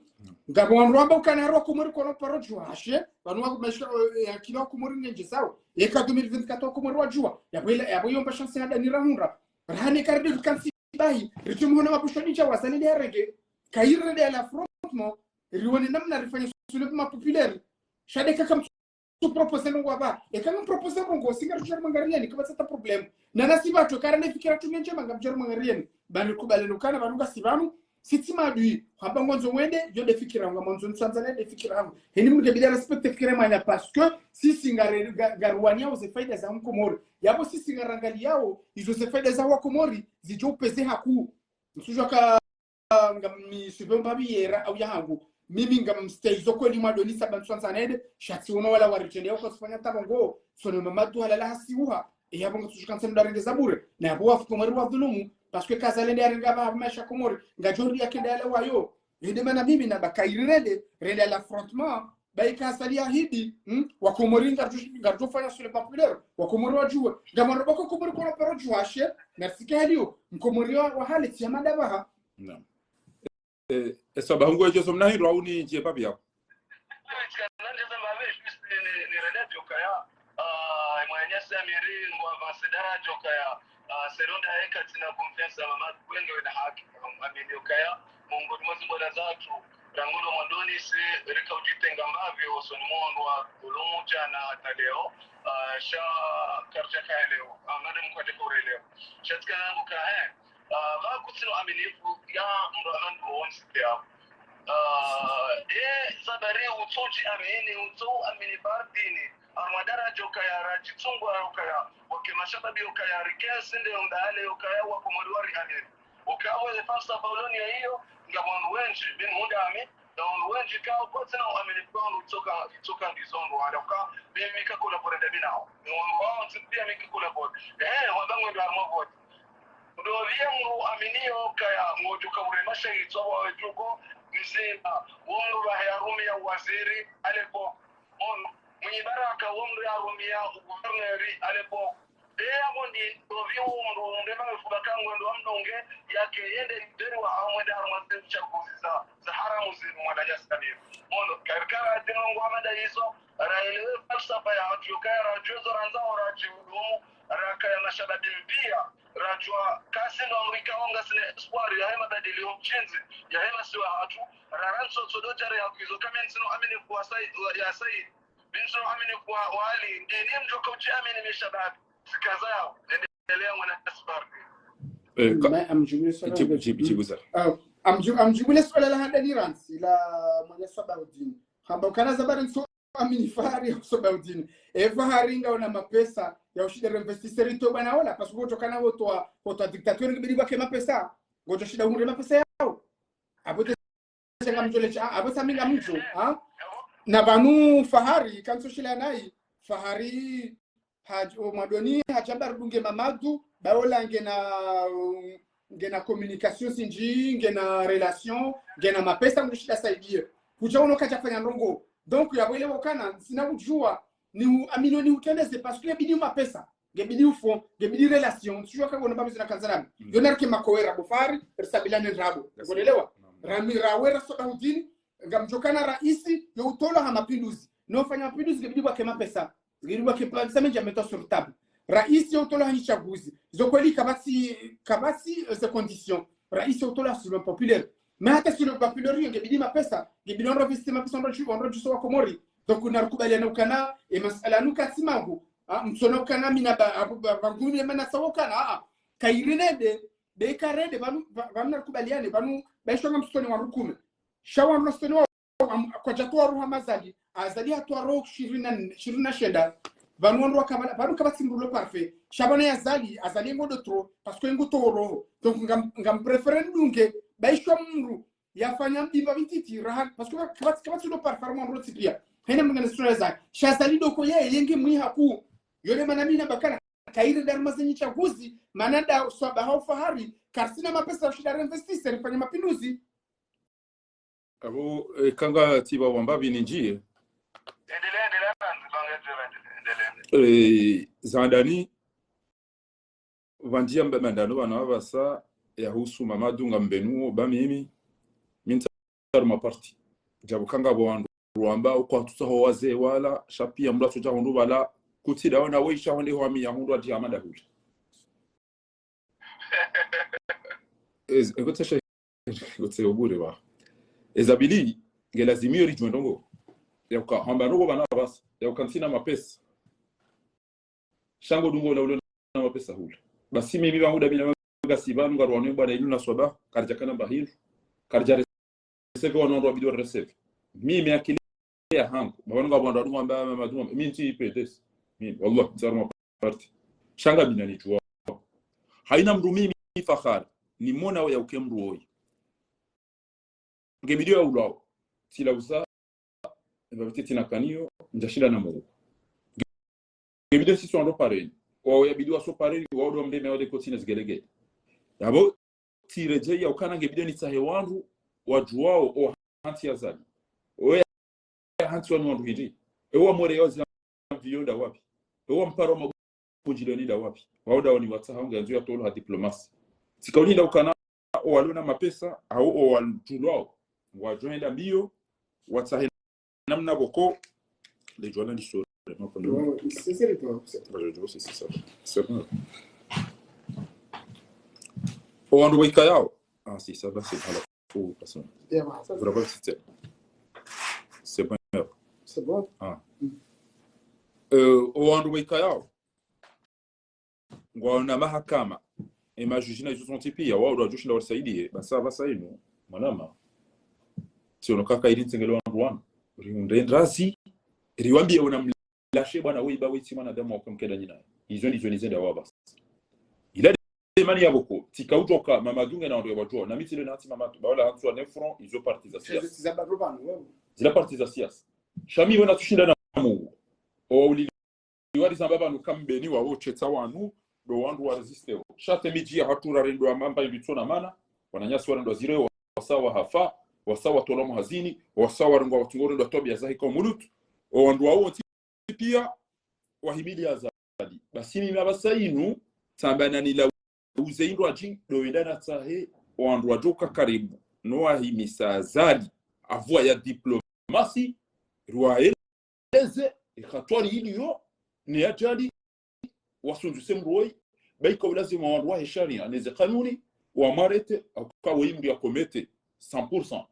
Ngapvo wandru wamba ukana hari Wakomori kwano paro djuha. Hashe, pvanu wa kumesha, eh, ya kila Wakomori ngendje zawo. Yeka deux mille vingt-quatre Wakomori wadjuha. Yapvo ila, yapvo yomba chance ya dani rahundra. Rahane karidi kantsi bahi. Ritumuhona mapusho ni dja Azali nde yarenge. Kayirende ya l'affrontement. Riwone namna rifanye soulèvement populaire. Sha nde kaka mtsu su proposer ndrongoo apvaha. Yeka ngamproposer ndrongoo, si ngaridjo mwangariyani, kapvatsi ta problème. Na nasi pvatsu, kara ne fikira tu ngendjema ngamdjo mwangariyani. Pvanu rikubaliane ukana, pvanu ngasi pvanu, sisi tsi maadui. Hamba ngondzo wende, yo nde fikira yangu, ngamwandzo nitsandzane nde fikira yangu. Heni mdje bila respecter fikira mwanya, parce que sisi ngare, nga, ngariwaniyao ze faida za Mkomori. Yapvo sisi ngarangaliyao, izo ze faida za Wakomori, zidjo upvenuha hakuu. Ntsudjuwa ka ngam mi suivre mbapvi yera hau yahangu. Mimi ngamstehi zo kweli mwadonisa pvanu ntsu andzanede, sha tsiwono wala waritrendeya kwatsufanya ta ndrongoo, tsono Mamadou halala hasiuha, e yapvo ngatsudjuwa ka ntsi mdru arenge za bure, na yapvo wafu Komori wadhulumu, parce que ka Azali nde yarenge apvaha maesha Komori, ngadjorudi yakende yale wayo. Yo nde mana mimi namba kayirende, rende à l'affrontement, bahi ka Azali yahidi, hmm? Wakomori ngaridjo, ngaridjofanya soulèvement populaire, Wakomori wadjuhe. Ngamwona pvoko Komori kwano paro djuha hashe, merci ke haliyo, Mkomori wa, wa hale tsi ya mada apvaha. Naam. Eh, e Swabahu ngwedjo somna hindru hau nidje mbapvi yako? Ah, mwananyasi Amiri, ngo avance daraja ukaya, ah, selon nda yeka tsina confiance ya Mamadou, kwenge wena haki, amini ukaya, Mungu ni mwezi bora zatru, rangu ndo mwandoni si, rika udjitenga mbapvi, osoni mwa wandru wadhulumu djana hata leo, ah, sha karidja kaya leo, ah, madam kwadje kore leo. Sha tsikana yangu ka, eh, ah, pvakutsina uaminifu ya mndru hama mndru wontsi pia. Ah, e, zabari utsodji amini, utso amini partini. Harumwa daraja ukaya radjitsungu ukaya, wake mashababi ukaya rikentsi nde undale ukaya Wakomori wari amini. Ukaya wele falsafa uloni ya iyo, ngapvo wandru wendji, mi nihundra ami, na wandru wendji kao kwatsina uamini kwa wandru utsoka, utsoka ndizo wandru wala uka, mi, mi ka collaborer nda mi nao. Ni wandru wao ntsi pia mi ka collaborer. Eh, wamba ngwendo harumwa vote. Ndo pvia mndru aminiyo ukaya ngodjo ka urema shahitswa wa wedjuko mzima, wo mndru pvahe yarumiya waziri à l'époque. Ono, Mwinyi Baraka, wo mndru yarumiya ugouverneur à l'époque. Eya bondi, ndo pvi wo mndru mrema mefuba ka ngwendo wamdunge, yake yende leader wa amwende harumwa zinu tsaguzi za, za haramu zinu mwananyasi Amiri. Ono, karikara zinu ngwa mada izo, raelewe falsafa yahatru, yokaya radjuwa zo randza, oradji udumu, rakaya mashababi mpia, radjuwa kasi ndo wandru ikao ngasina espoir yahe mabadiliho mshindzi, yahe masiwa yahatru, rara ntsotso do djari ya kwizo, ka mi ntsino amini kuwa Said, ya Said. Mi ntsino amini kuwa wali, ndini mdjoka udji amini mi shababi. Sikaza yao, nendelea mwana espoir. Eh, ka- Ma-, amdjibu le swala djibu, la djibu, djibu za. Ah, amdji-, amdjibu le swala la handani randzi, la mwana Swabaudini. Hamba ukana zabari ntso amini Fahari ya Swabaudini. E Fahari ngaona mapesa ya ushinde réinvestir ito bwana ola, parce que kutokana hotoa, hotoa dictateur ngibidi bake mapesa. Ngotso shinda umure mapesa yao. Apvo te shenga mdjo le sha, apvo sa mi ngamdjo, ha? Na pvanu Fahari, kantso shila nayi, Fahari, haj-, o mwadoni, hadjamba ridunge Mamadou, ba ola ngena, um, ngena communication zindji, ngena relation, ngena mapesa, ngushinda saidiye. Kudja uno kadja fanya ndrongo. Donc, yapvo ile ukana, ntsina udjuwa, ni u-, amino ni utrendeze, parce que ngebidi mapesa, ngebidi ufo, ngebidi relation, tsudjuwa ka ngona mbapvi zina kanzarami. Mm. Yo narike makowera, bofari, risabilane ndrabo. Ngonelewa? Rami rawe ra soda hudini, ngamdjokana raisi, yo utolwa ha mapinduzi. No fanya mapinduzi, ngebidi pvwake mapesa. Ngebidi pvwake mapesa mendji yametwa sur table. Raisi yo utolwa ha nyi tsaguzi. Zo kweli kapvatsi, kapvatsi, eh, ze conditions. Raisi yo utolwa sur le populaire. Mais hata sur le populaire, yo ngebidi mapesa. Ngebidi ondro vesti mapesa ondro dju-, ondro djuso wa Komori. Donc, narikubaliane ukana, e masala nuka tsi mangu. Ah, mtsono ukana mina ba, abu ba, ba ngumi mana sawo kana, ah, ah. Kairi nende, be karende, pvanu, pva-, pvanu narikubaliane, pvanu, ba ishonga msitoni wa rukume. Sha wa msitoni wa, am-, kwadja towa roho Azali, Azali hatowa roho shirini na, shirini na shenda. Pvanu wandru wakabala, pvanu kapvatsi mdru lo parfait. Sha pvanu ya Azali, Azali ngo de trop, parce que ngo towa roho. Donc, ngam, ngam préférer ndunge, ba ishwa mdru, yafanya mbimba mintiti, raha, parce que kapvatsi, kapvatsi lo parfait, mwa mdru tsi pia. Hene mdru ngene sura za. Sha Azali doko ye, yenge mwiha ku. Yone mana mina bakana, kairi daruma zenyi tsaguzi, mana da uswaba ha ufahari, karisina mapesa ushinda réinvestir, rifanye mapinduzi. Apvo, eh, kanga tsiba wamba pvini ndjiye. Endelea, endelea, endelea, endelea, endelea. Eh, zandani, pvandziya mba-, mbandano pvanu apvasa, yahusu Mamadou ngambenuwo, ba mimi, mi ntsaru maparti. Djapvo kanga pvo wandru wamba, uko atutsaho wazee wala, sha piya mdru atsodja hundru pvala, kutsi dawo na weisha honde hwami ya hundru ati Hamada hule. Ez-, ekotse she-, ekotse obure ba. Eza pvili, nge lazimiyo ridjuwe ndrongo. Yauka, hamba ndrongo pvanu apvasa. Yauka ntsina mapesa. Sha ngo dungo na ulo na mapesa hula. Basi mimi pvangu da mina ngasi pvanu ngarwano mbwana ilu na swaba. Karidja kana mba hilu. Karidja recevoir wanu wandru wabidi wa recevoir. Mimi akili yahangu. Pvanu ngapvo wandru wandru wamba, wamba, wamba, mi ntsi P D S. Mimi, wallah, ntsaru maparti. Sha nga mina nidjuwa. Haina mdru mimi Fakhari, nimona oya uke mdru oyi. Ngebidi ya ulwawo. Tsila usa, eba pviti tsina kaniyo, ndjashinda na Mungu. Ngebidi sisi wandru pareni. Wawo yabidi waso pareni, wawo ndo wamdeme wawo de kotsi na zigelegele. Yapvo, tsiredjeyi ya ukana ngebidi nitsahe wandru, wadjuwawo, o hantsi ya Azali. Oya hantsi wanu wandru hindri. Ewa mwere yawo zila mviyo nda wapvi. Ewa mparo wa mabunjilio ni nda wapvi. Wawo da wani watsaha unga yanzu ya tolo ha diplomasi. Tsika ulinda ukana o walona mapesa, au o walutulwao. Ngwadjo henda mbiyo, watsahe namna pvoko. Le journaliste, le mapondro. Non, c'est, c'est le temps, c'est... Bah, je dis, c'est, c'est ça. C'est bon. O wandru waikayao. Ah, si, ça va, c'est pas la fou, parce que... Vraiment, c'est... C'est bon. C'est bon. Ah. Mm. Euh, o wandru waikayao. Ngwaona mahakama. E majuji na izo zontsi piya, wawo ndo wadjoshinda warisaidiye, basi apvasa inu, mwanama. Tsiono kaka ili ntsengele wandru wanu. Riundre ndrazi, riwambiye una mlashe bwana weiba wetsi mwanadamu wa kumkeda nyina. Izo ndizo nizenda wa basi. Ila demani ya pvoko, tsika udjoka, Mamadou nge na wandru ya wadjuwa, na mi tsile na hantsi Mamadou, ba wala hantsi wa nefron, izo parti za siasa. Zila parti za siasa. Sha mi wena tsushinda na Mungu. O uli Iwari zamba pvanu kambeni wawo tsetsa wanu, ndo wandru wa résisté wo. Sha tsi midji ya hatru rarendwa mamba imbitso na mana, wananyasi warendwa zire, wasawa hafa, wasawa tolwa muhazini, wasawa warengwa watungo rendwa twabiya za hika umulutu. O wandru wawo wontsi piya, wahimili Azali. Basi mimi apvasa inu, tsamba na nila uze indru adji, ndo wenda natsahe, o wandru wadjoka karibu, no wahimisa Azali, apvo ya diplomasi, rwaye eze, e hatwari iliyo, ne ajali, wasundjuse mdru woyi, ba ika ulazimu wandru wahe sharia, neze kanuni, wamwarete, hauka woyi mdru ya commettre cent pour cent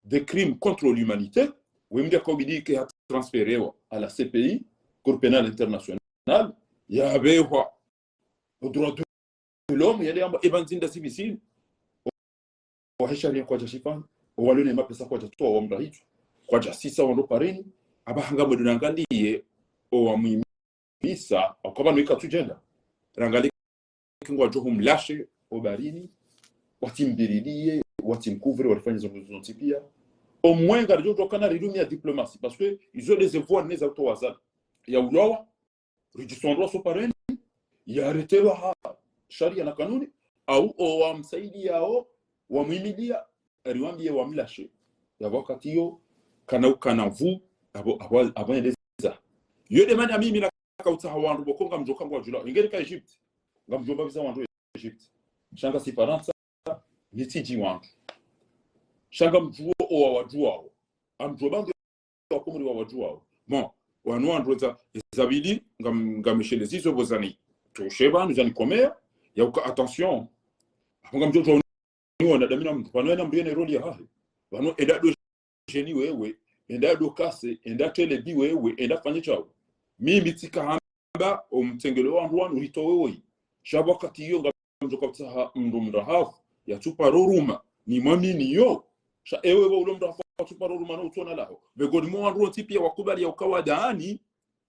des crimes contre l'humanité, woyi mdru ya kaubidi ke ha transférewa à la C P I, Cour pénale internationale, ya behwa au droit de l'homme, yale amba, eba nzinda zipvi zinu. Wahe sharia kwadja shifanya, o walona mapesa kwadja towa wamrahitsu, kwadja sisa wandru pareni, apvaha ngamwedo nangaliye, o wamwimisa, hauka pvanu ika tsudjenda. Rangaliye ki ngwadjo humlashe, o barini, watsi mbiridiye, watsi mkuvure, warifanye zo ndrongo zontsi piya. O mwenga ridjo djokana rirumiya diplomasi, parce que izo des efforts neza utowa Azali. Ya ulwawa, ridjisondrwa so pareni, ya retelwa ha sharia na kanuni, au owamsaidiyao, wamwimiliya, ariwambiye wamlashe. Yapvo wakati iyo, kana ukana nvu, apvo, apvo, apvo yendeza. Iyo demana mimi nakautsaha wandru pvoko ngamdjoka ngwadjulao. Ingeri ka Egypte, ngamdjomba visa wandru Egypte. Sha ngasi Farantsa, nitsidji wandru. Sha ngamdjuo owawadjuwao. Ngamdjuo pvandru wakomori wawadjuwao. Bon, wanu wandru weza, zabidi, ngam-, ngameshelezi zo pvo zani. Tushe pvanu zani komeya, yauka attention. Apvo ngamdjo djuwa ni wanadamu na mndru. Pvanu yena mndru yena rôle yahahe. Pvanu enda do jeni wewe, enda do kase, enda telebi wewe, enda fanye shawo. Mimi tsika hamba, omtsengelo wandru wanu hito wewe. Sha pvo wakati iyo ngamdjoka utsaha mndru mndru hafu, yatsuparo ruma, nimwaminiyo. Sha ewe pvo ulo mndru hafu, yatsuparo ruma no utsona laho. Pvegoni mwa wandru wontsi piya wakubali yauka wandani,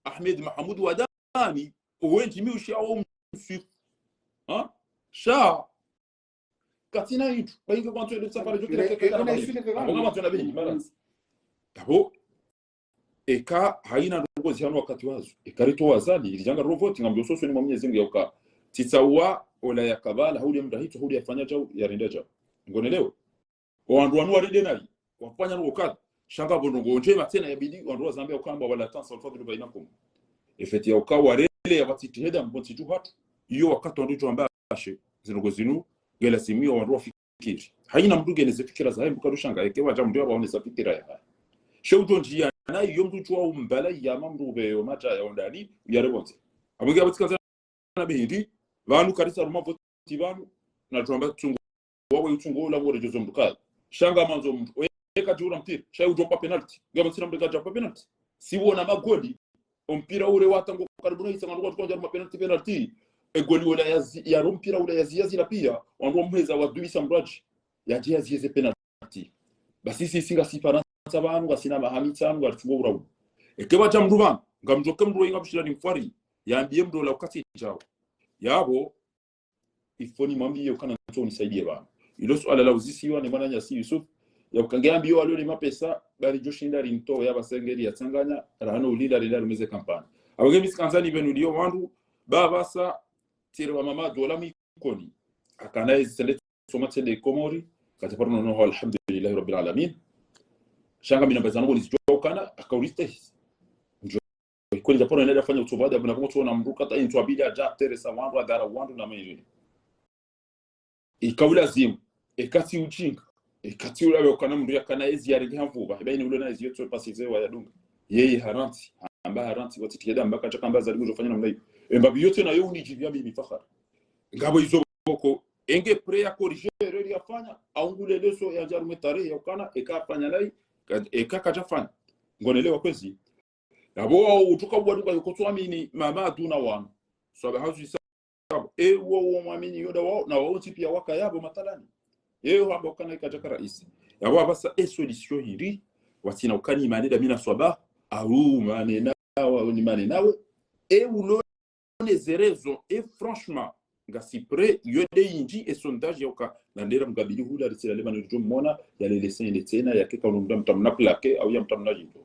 Ahmed Mahamoud wandani, owendji mi ushiya wo mswifu. Ha? Sha, katsina yintru, pvainge kwantso ele safari djo kila keke kana mali. Apvo ngamwandzo na pvendji, balance. Apvo, eka hayina ndrongo zihanu wakati wazo. Eka rito wazali, ili djanga rovoti, ngamdjo soso ni mwa Mwenyezi Mungu yauka. Tsitsawa, ola yakabala, hauliya mndru hito, hauliya fanya shawo, yarenda shawo. Ngonelewa? Owandru wanu warende nayi, wafanya ndrongo kadha. Sha ngapvo ndrongo ndjema tsena yabidi, wandru wazambe ukamba wala tansaw al-fadla bainakum. Efeti yauka warele ya watsitiheda mbo ntsitu hatru. Iyo wakati wandru djo amba ashe, zindrongo zinu, ngelazimu iyo wandru wafikiri. Hayina mndru ngeneze fikira zahe mbuka rushanga, eke wadja mndru yapvo onesa fikira yahahe. She udjo ndjiya nayi, iyo mndru djuwa umbala yama mndru pveyo madja ya ondani, uyare pvondze. Apvo nge apvo tsikandza na pvehindri, pvanu karisa ruma voti pvanu, na tuamba tsungo, wawe utsungo ula ngore djozo mndru kayi. Sha ngamwandzo mndru, oye kadjura mpira, sha udjo mpa penalty. Ngamwandzo na mndru kadja mpa penalty. Siwona magoli, ompira ule watango karibu na isa ngandu kwa tukwandja ruma penalty, penalty. Egoli ula yazi, yaro mpira ula yazi, yazila piya, wandru wamuheza wadubisa mndru adji. Yadje yaziyeze penalty. Basi sisi ngasi Farantsa pvanu, ngasina maha mitsanu, ngaritsungo urawu. Eke wadja mndru pvanu, ngamdjoke mndru wenga mshilani mfwari, yambiye mndru ola ukatsi djawo. Yapvo, ifoni mwambiye ukana ntso unisaidiye pvanu. Ilo suala la uzisiwa ni mwananyasi Yusuf, yauka nge yambiyo walo ni mapesa, bali djo shinda rinto ya basengeri ya tsanganya, rahano ulinda rinda rumeze kampani. Apvo nge mi tsikandza ni pvenu liyo wandru, pvapvasa, tire wa mama dola mwikoni. Akana ezi tsende soma tsende Komori, kadja paro nono, alhamdulillahi rabbil alamin. Sha ngami namba zanu ngoni zidjuwa ukana, akauriste. Ndjo, kweli dja paro nenda fanya utsovada, buna kumo tsona mndru kata intsu abidi adja teresa wandru, adhara wandru na mwenye. Ika ulazimu, eka tsi ujinga, eka tsi ulawe ukana mndru yakana ezi yarenge ha mvuvha, heba ini ulo na ezi yotso pasize wa yadunga. Yeye harantsi, amba harantsi, watsitiheda amba kadja kamba zalimu djofanya namna iyo. Emba biyote na yo unidjibia mimi Fakhar. Ngapvo izo pvoko, enge prêt ya corriger erreur yafanya, au ngule leso yadja rume tarehi ya ukana, eka afanya nayi, ka-, eka kadja fanya. Ngonelewa kwezi. Yapvo wao utsuka uwaduka yokotso amini, mama aduna wanu. Swabe hazu isa, e wo wo mwamini yoda wao, na wao ntsi piya waka yapvo matalani. Eyo hamba ukana ikadjaka raisi. Yapvo apvasa e solution hindri, watsina ukani mane damina swaba, au mane nawa, ni mane nawe. E ulo ne zerezo, e franchement, ngasi prêt, yo de yindji, e sondage yauka, na ndera mgabili hula, ritsila lema nidjo mona, yalele sende tsena, yake ka ulumda mtamna plaqué, au ya mtamna djindro.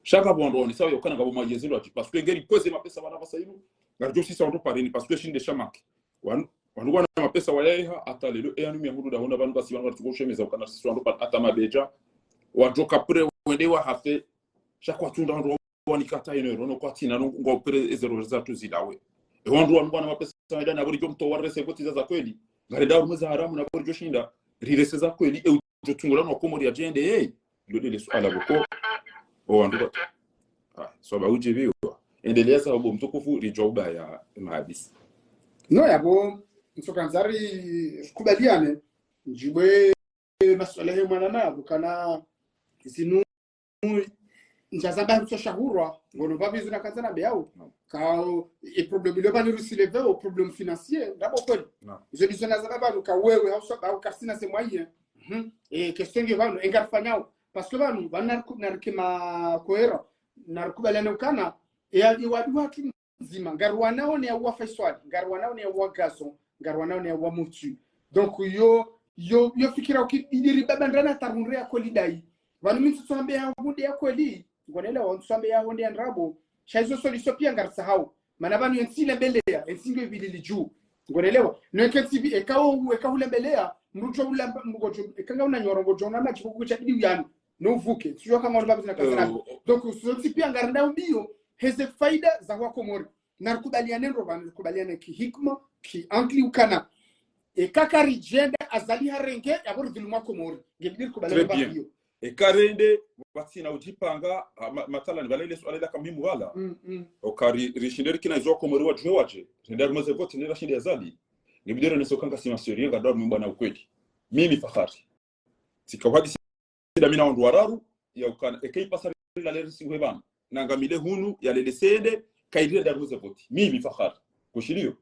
Sha ngapvo wandru waonesa yauka na ngapvo mayezelo ati, parce que ngeri kweze mapesa wana pvasa inu, ngaridjo sisa wandru parini, parce que shinde shamaki. Wanu, wanu wana mapesa wayayeha, ata lelo, e yanu miya hundru dahuna, pvanu basi wanu waritsuko ushemeza ukana sisi wandru pa-, ata mabedja, wadjoka prêt, wende wahafe, sha kwatsunda wandru wanikata ino euro, no kwatsina, no, ngo prêt, e zero zatru zilawe. E wandru wanu wana mapesa, wenda na buri djo mtowa rese voti za za kweli. Ngarenda rumwe za haramu na buri djo shinda, rirese za kweli, e udjo tsungula no Komori ya djende, hey. Ndo dele suala pvoko. O wandru ba-, ah, swaba udjibiwa. Endelea sababu mtukufu, ridjo ubaya mahadisi. No, yapvo, ntsoka ndzari kubaliane, ndjibwe masuala he mwana na, ukana zinu, ndja zamba ntso shahurwa, ngono pvapvi zina kanza na beyao. No. Kao, e problème ilo pvani rusi leveo, problème financier, ndapvo kweli. No. Izo ndizo na zamba pvanu ka wewe, hau swaba, hau karisina se moyen. Mhm. E, question nge pvanu, enga rifanyao. Parce que pvanu, pvanu nariku-, narike ma cohérent, narikubaliane ukana, e, e wadi watru ndzima, ngari wanao ne ya wa Faisal, ngari wanao ne ya wa Gazon, ngari wanao ne ya wa Mutsu. Donc, yo, yo, yo fikira uki, idiri baba ndrana tarunre ya kweli dai. Pvanu mi ntsu tsambe ya hunde ya kweli, ngonelewa ntsu tsambe ya hunde ya ndrabo. Sha izo solution piya ngarisahau. Mana pvanu yentsi ile mbeleya, yentsi nge ivilili dju. Ngonielewa? No eka tsi pvi, eka u-, eka hulembelea, mdru udjo ulamba, mdru ngodjo, eka ngauna nyoro ngodjo ona madji kuku sha bidi uyanu. No uvuke. Sijua kama ulamba zina kazi nami. Donc, sontsi pia ngarenda mbio, heze faida za wa Komori. Na rikubaliane ndro pvanu, rikubaliane ki hikma, ki ankili ukana. Eka karidjenda, Azali harenge, yapvo ridhulumu wa Komori. Ngebidi rikubaliane pvanu. Eka rende, pvatsina udjipanga, ha, ma-, mathalani, pvala ile suala ila ka muhimu pvala. Mm, mm. Oka ri-, rishinde rikina izo wa Komori wadjuwe wadje. Rende harumwa ze voti, nera shinde Azali. Ngebidi rionese uka ngasi ma sérieux, ngarendao harumwa bwana ukweli. Mimi Fakhari. Tsika uhadisi dami na wandru wararu, ya ukana, eka ipasa rilale risiwe pvanu. Na ngamile hunu, yalele sende, kairenda harumwa ze voti. Mimi Fakhari. Kushiliyo.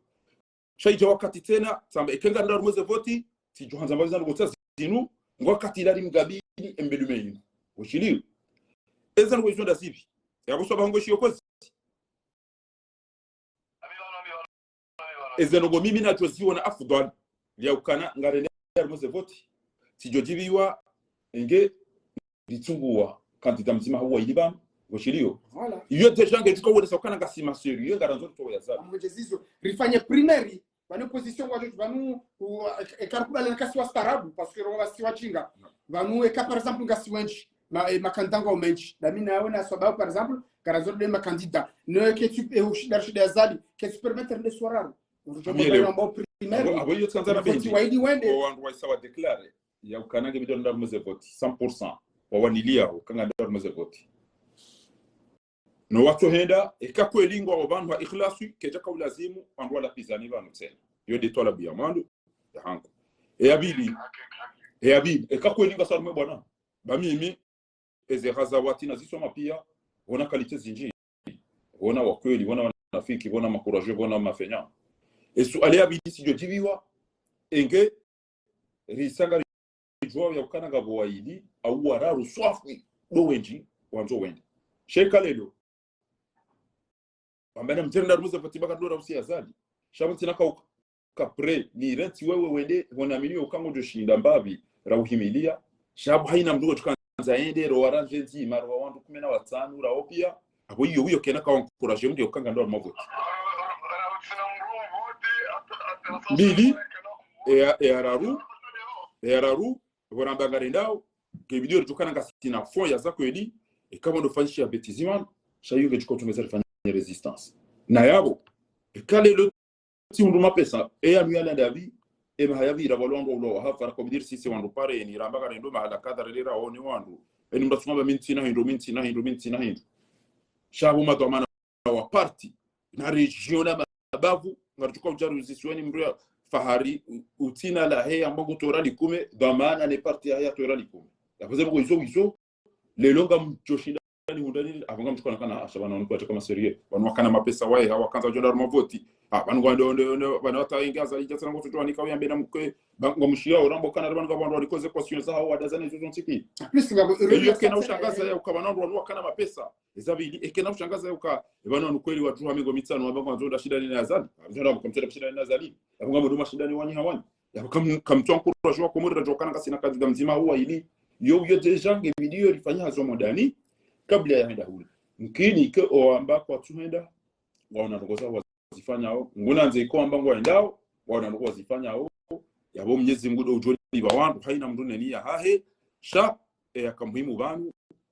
Sha idja wakati tsena, tsamba eka ngarendao harumwa ze voti, tsidjo handza mbapvi zandru ngotsa zinu, ngo wakati ilari mgabini embelume inu. Kushiliyo. Eza ndrongoo izo ndazipvi. Yapvo swaba hongo shiyo kwezi. Eze ndrongoo mimi nadjo ziona afudhali, ya ukana ngarende harumwa ze voti. Tsidjo djibiwa, enge, ritsunguwa, candidat mdzima hauwa ili pvanu, kushiliyo. Voilà. Iyo déjà ngedjo uka uonesa ukana ngasi ma sérieux, ngarandzo ritowe Azali. Amwe nge zizo, rifanye primaire, pvanu opposition ngwadjo, pvanu, u-, e-, eka rikubaliana kasi wastaarabu, parce que roho wasi wajinga. Pvanu eka, par exemple, ngasi wendji, ma, e, ma candidat ngwao mendji. Dami nawe na swaba, par exemple, ngarandzo nde ma candidat. No eka tsi, e, ushinda, rishinde Azali, eka tsi permettre nde swararu. Amielewa. Amba primaire. Apvo, apvo iyo tsikandza na bendi. Waili wende. O wandru waisa wa déclarer. Ya ukana ngebidi rende harumwa ze voti. Cent pour cent. Wawaniliya, uka ngarendao harumwa ze voti. No watsohenda, eka kweli ngwao pvanu ha ikhlasi, kedja ka ulazimu, wandru walapvizane pvanu tsena. Iyo nde twalabu ya mwando, ya hangu. Eya pvili, eya pvili, eka kweli ngasi harumwa bwana. Ba mimi, eze Ghazawati nazisoma pia, pvona qualité zindji. Pvona wa kweli, pvona wanafiki, pvona ma courageux, pvona ma feignants. Esuala ya pvili tsidjo djibiwa, enge, risa ngaridjuwao ya ukana ngapvo waili, au wararu swafi, ndo wendji, wandzo wende. Sha eka leo. Wamba namdje rende harumwa ze voti ba ngarendo ra usi Azali. Sha pvo ntsina ka uka, ka prêt, ni rentsi wewe wende, hona mimi uka ngodjo shinda mbapvi, ra uhimiliya. Sha pvo haina mdru ngodjo kandza yende, ro warandje ndzima, ro wa wandru kume na watsanu, ra opia. Apvo iyo, iyo kena ka wa encourager mdru uka ngarendo harumwa voti. Mbili, eya, eya raru, eya raru, pvo ramba ngarendao, ngebidi ridjuwe ukana ngasina fonds ya za kweli, eka pvo ndo fanyishiha bêtise pvanu, sha iyo ngedjo uka utsongeza rifanye résistance. Na yapvo, eka leo tsi hundru mapesa, eya miya landa pvi, ema haya pvira pvalo wandru ulo wa hafa, rako bidi risisi wandru pareni, ramba ngarendo mahala kadha rende raone wandru. Eni mdru atsungamba mi ntsina hindru, mi ntsina hindru, mi ntsina hindru. Sha pvo madhwamana wa parti, na région na mabavu, ngaridjo uka udja ruzisiwa ni mdru ya Fakhari, u-, utsina lahe, amba ngutowa riali kume, dhwamana ne parti yahe yatowa riali kume. Yapvo ze ndrongoo izo, izo, leo ngamdjo shinda ni hundra ni, apvo ngamdjo kana, ah, sha pvanu wanu kwatsi ka ma sérieux. Pvanu wakana mapesa waye, ha wakandza udjo renda harumwa voti. Ah, pvanu ngwa ndo, ndo, ndo, pvanu hata inga Azali djatsa na ngoto tuwa nika uyambe na mkwe, ba, ngwa mshiya, uramba ukana, pvanu ngwa wandru walikwa ze équations zahawo, wadazane zo zontsi ki. Plus, ngapvo, iyo kena ushangaza ya uka pvanu wandru wanu wakana mapesa. Eza pvili, ekena ushangaza ya uka, e pvanu wanu kweli watru ha mengo mitsanu, wamba ngwandzo nda shindane na Azali. Amdjo ramba uka mtsoda shindane na Azali. Yapvo ngamdru mashindane wanyi ha wanyi. Yapvo kam-, kamtsu encourager wa Komori radjo ukana ngasina candidat mdzima hauwa ili. Yo, yo déjà ngebidi yo rifanye hazi mwa ndani, kabla ya henda hule. Mkini ke owamba kwatsu henda, waona ndrongoo zawo wazifanyao. Nguna nze iko wamba ngwendao, waona ndrongoo wazifanyao. Yapvo Mwenyezi Mungu ndo udjo lipva wandru, haina mdru ne niya yahahe, sha, e, yaka muhimu pvanu,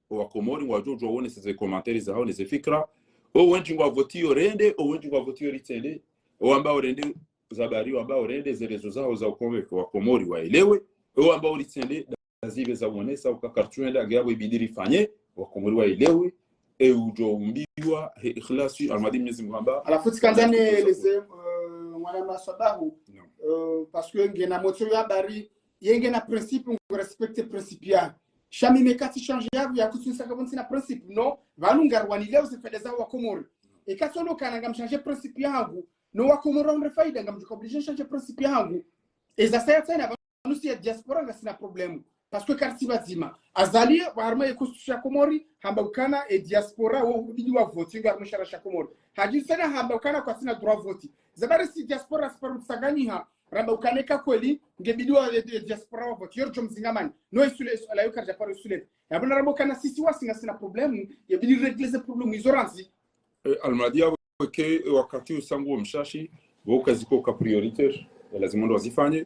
owa Komori ngwadjo udjuwa wone ze commentaires zahawo ne ze fikira. O wendji ngwavotiyo rende, o wendji ngwavotiyo ritsende. Owamba orende zabari, owamba orende ze réseaux zahawo za ukombe, owa Komori waelewe. Owamba oritsende, ndazipve zawonesa uka kartsu henda, nge yapvo ibidi rifanye, owa Komori waelewe. E udjo umbiwa, he ikhlasi, almadi Mwenyezi Mungu hamba. Halafu tsikandza ne leze, euh, mwana maswabahu. Non. Euh, parce que ngena motso ya habari, ye ngena principe, ngo respecter principe ya. Sha mi meka tsi changer yapvo ya kutsunisa kapvo ntsina principe, non, pvanu ngarwanileo ze faida za wa Komori. Eka tsono kana ngam changer principe yangu, no wa Komori wahundre faida, ngamdjo ka obligé changer principe yangu. Eza saya tsena, pvanu si ya diaspora ngasina problème. Parce que kartsi pvadzima. Azali, wa harumwa ye constitution ya Komori, hamba ukana e diaspora wo hubidi wavote, ngarumwa sharia sha Komori. Hadji tsena hamba ukana kwatsina droit vote. Zabari si diaspora siparu tsanganyiha, ramba ukana eka kweli, ngebidi wa, e, e, diaspora wavote. Yo ridjo mzingamani. No isule, isule, yo karidja paro isule. Yapvo naramba ukana sisi wasi ngasina problème, yabidi régler ze problème izo randzi. E, almadi yapvo ke, e, wakati usangu wo mshashi, Pvo kaziko ka prioritaire, ya lazimu ndo wazifanye.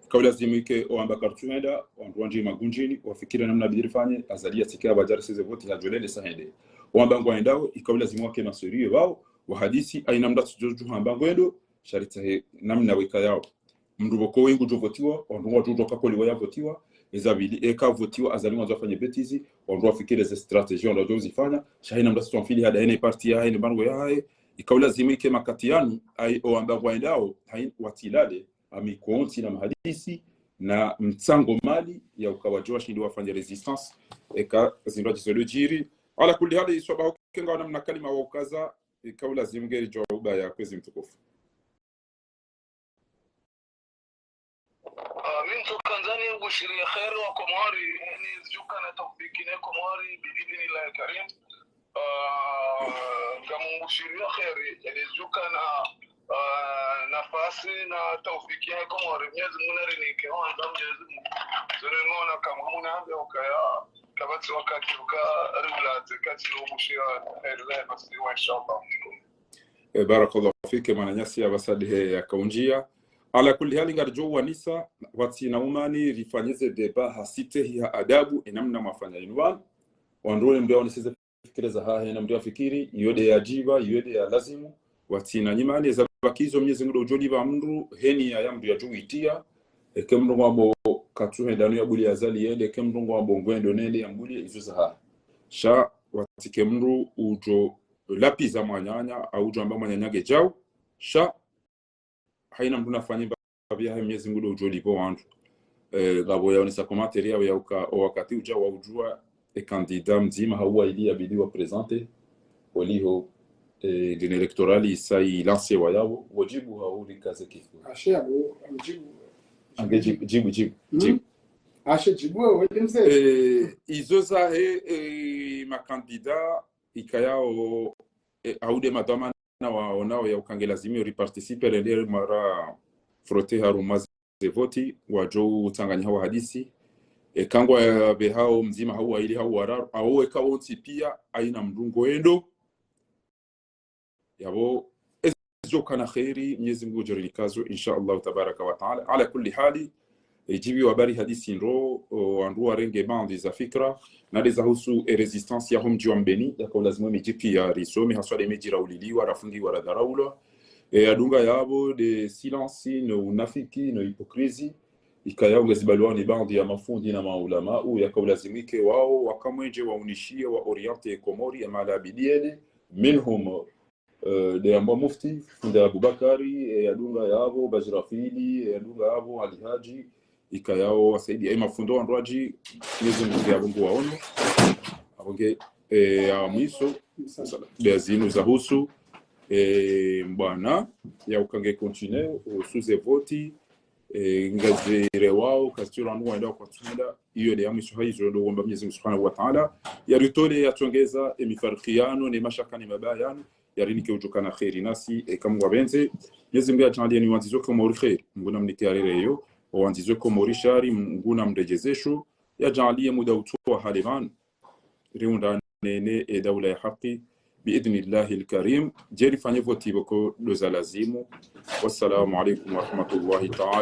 Ikao lazimu ike owamba kartsu henda, wandru wandji magundjini, wafikiri namna bidi rifanye, Azali yatsike apvaha yarise ze voti, yadjolele sa hende. Owamba ngwaendao, ikao lazimu wake masérieux pvao, wahadisi, haina mndru atsudjo hamba ngwendo, sha ritsahe namna weka yao. Mndru pvoko wengu djo votiwa, wandru ngwadjo djo kakoliwa ya votiwa, eza pvili, eka votiwa, Azali ngwandzo afanye bêtise, wandru wafikiri ze stratégie, wandru wadjo zifanya, sha haina mndru atsudjo mfili hada, haina parti ya, haina mbango ya, hae, ikao lazimu ike makati yanu, hayi owamba ngwaendao, hayi watsilale, ha mikontsi na mahadisi, na mtsango mali, ya uka wadjo washindi wafanye résistance, eka zindru djizo ndo djiri. Ala kulli hali, iswaba hukenga wana mna kalima wa ukaza, ikao lazimu ngeri djo ubaya kwezi mtukufu. Ah, mi ntsoka ndzani ubushiri ya kheri wa Komori, ni zuka na taufiki ne Komori, bi idhnillahi karim. Ah, ngamumbushiri ya kheri, ni zuka na, ah, nafasi na taufiki ya Komori. Mwenyezi Mungu narinike, wanda Mwenyezi Mungu. Zure ngona kama muna ambe ukaya, kapvatsi wakati uka riulatse, kati ubushira, kheri la masiwa, inshallah. E, barakallahu fiki, mwananyasi ya basadi he ya kaunjia. Ala kulli hali ngaridjo wanisa, pvatsina umani, rifanye ze débat ha sitehi ha adabu, enamna mwafanya inu pvanu. Wandru wale mndru yaonese ze fikira zahahe, na mndru yafikiri, iyo nde ya djiba, iyo nde ya lazimu, pvatsina nyimani, za bakizo Mwenyezi Mungu ndo udjo lipva mndru, heni ya, ya mndru yadjo witia, eke mndru ngwambo katsu henda nu ya buli Azali yende, eke mndru ngwambo ngwendo nende ya mbuli, izo zahahe. Sha, pvatsike mndru udjo lapviza mwananya, au udjo amba mwananya ngedjao, sha, haina mndru nafanye mbapvi yahe Mwenyezi Mungu ndo udjo lipva wandru. Eh, ngapvo yaonesa commentaire yao ya uka, o wakati udja wa udjua, e candidat mdzima hau waili ya bidi wa présenter, oliho, eh, dine électorale isa i lancewa yapvo, wodjibu hau rikaze kifu. Ashe yapvo, amdjibu. Ange djibu, djibu, djibu, Hmm? djibu. Ashe djibu, wewe mze. Eh, izo zahe, eh, ma candidat, ikayao, eh, hau nde madhwamana waonao ya uka nge lazimu yo riparticiper, rende mara frotter harumwa ze voti, wadjo utsanganyiha wahadisi. Eka ngwapvehao mdzima hau waili hau wararu, au eka wontsi pia, haina mndru ngoendo. Yapvo, ezidjo kana kheri, Mwenyezi Mungu udjo rinikazo, insha Allah tabaraka wa taala. Ala kulli hali, e, djibu wa bari hadisi ndo, o, wandru warenge baadhi za fikra, na nde zahusu e résistance ya ho mdji wa Mbeni, yaka ulazimu midji pia risome, haswa nde midji rauliliwa, rafungiwa, radharaulwa. E, yadunga yapvo nde silence, no unafiki, no hypocrisie. Ikayao ngezibaliwa ni baadhi ya mafundi na maulama, u yaka ulazimu ike wao, wakamwendje waunishie, wa orienter Komori, ya mahala bidi yende, minhum, eh, nde yambwa mufti, fundi Abubakari, eh, yadunga yapvo, Bajrafili, eh, yadunga yapvo, Ali Haji, ikayao wasaidi, eh, mafundi wandru wadji, Mwenyezi Mungu yapvo nguwaono, apvo nge, eh, ya mwiso, nde zinu zahusu, eh, mbwana, ya uka nge continuer, uhusu ze voti, eh, ngazirewao, kazitsiro wandru waenda kwatsunda, iyo nde ya mwiso haizo, ndo womba Mwenyezi Mungu Subhanahu wa Taala, yaritole yatsongeza, e mifarikiano, ne mashaka ne mabayano, yarinike udjo kana kheri nasi, e, eka Mungu apvendze, Mwenyezi Mungu yadjaanlie ni wandzizo Komori kheri, Mungu namnike yarereyo, wandzizo Komori shari, Mungu namredjezesho, yadjaanlie muda utsowa hale pvanu, riundane ne, e, daula ya haki, bi idhnillahi lkarim, djeri fanye voti pvoko ndo za lazimu. Wassalamu alaikum warahmatullahi taala.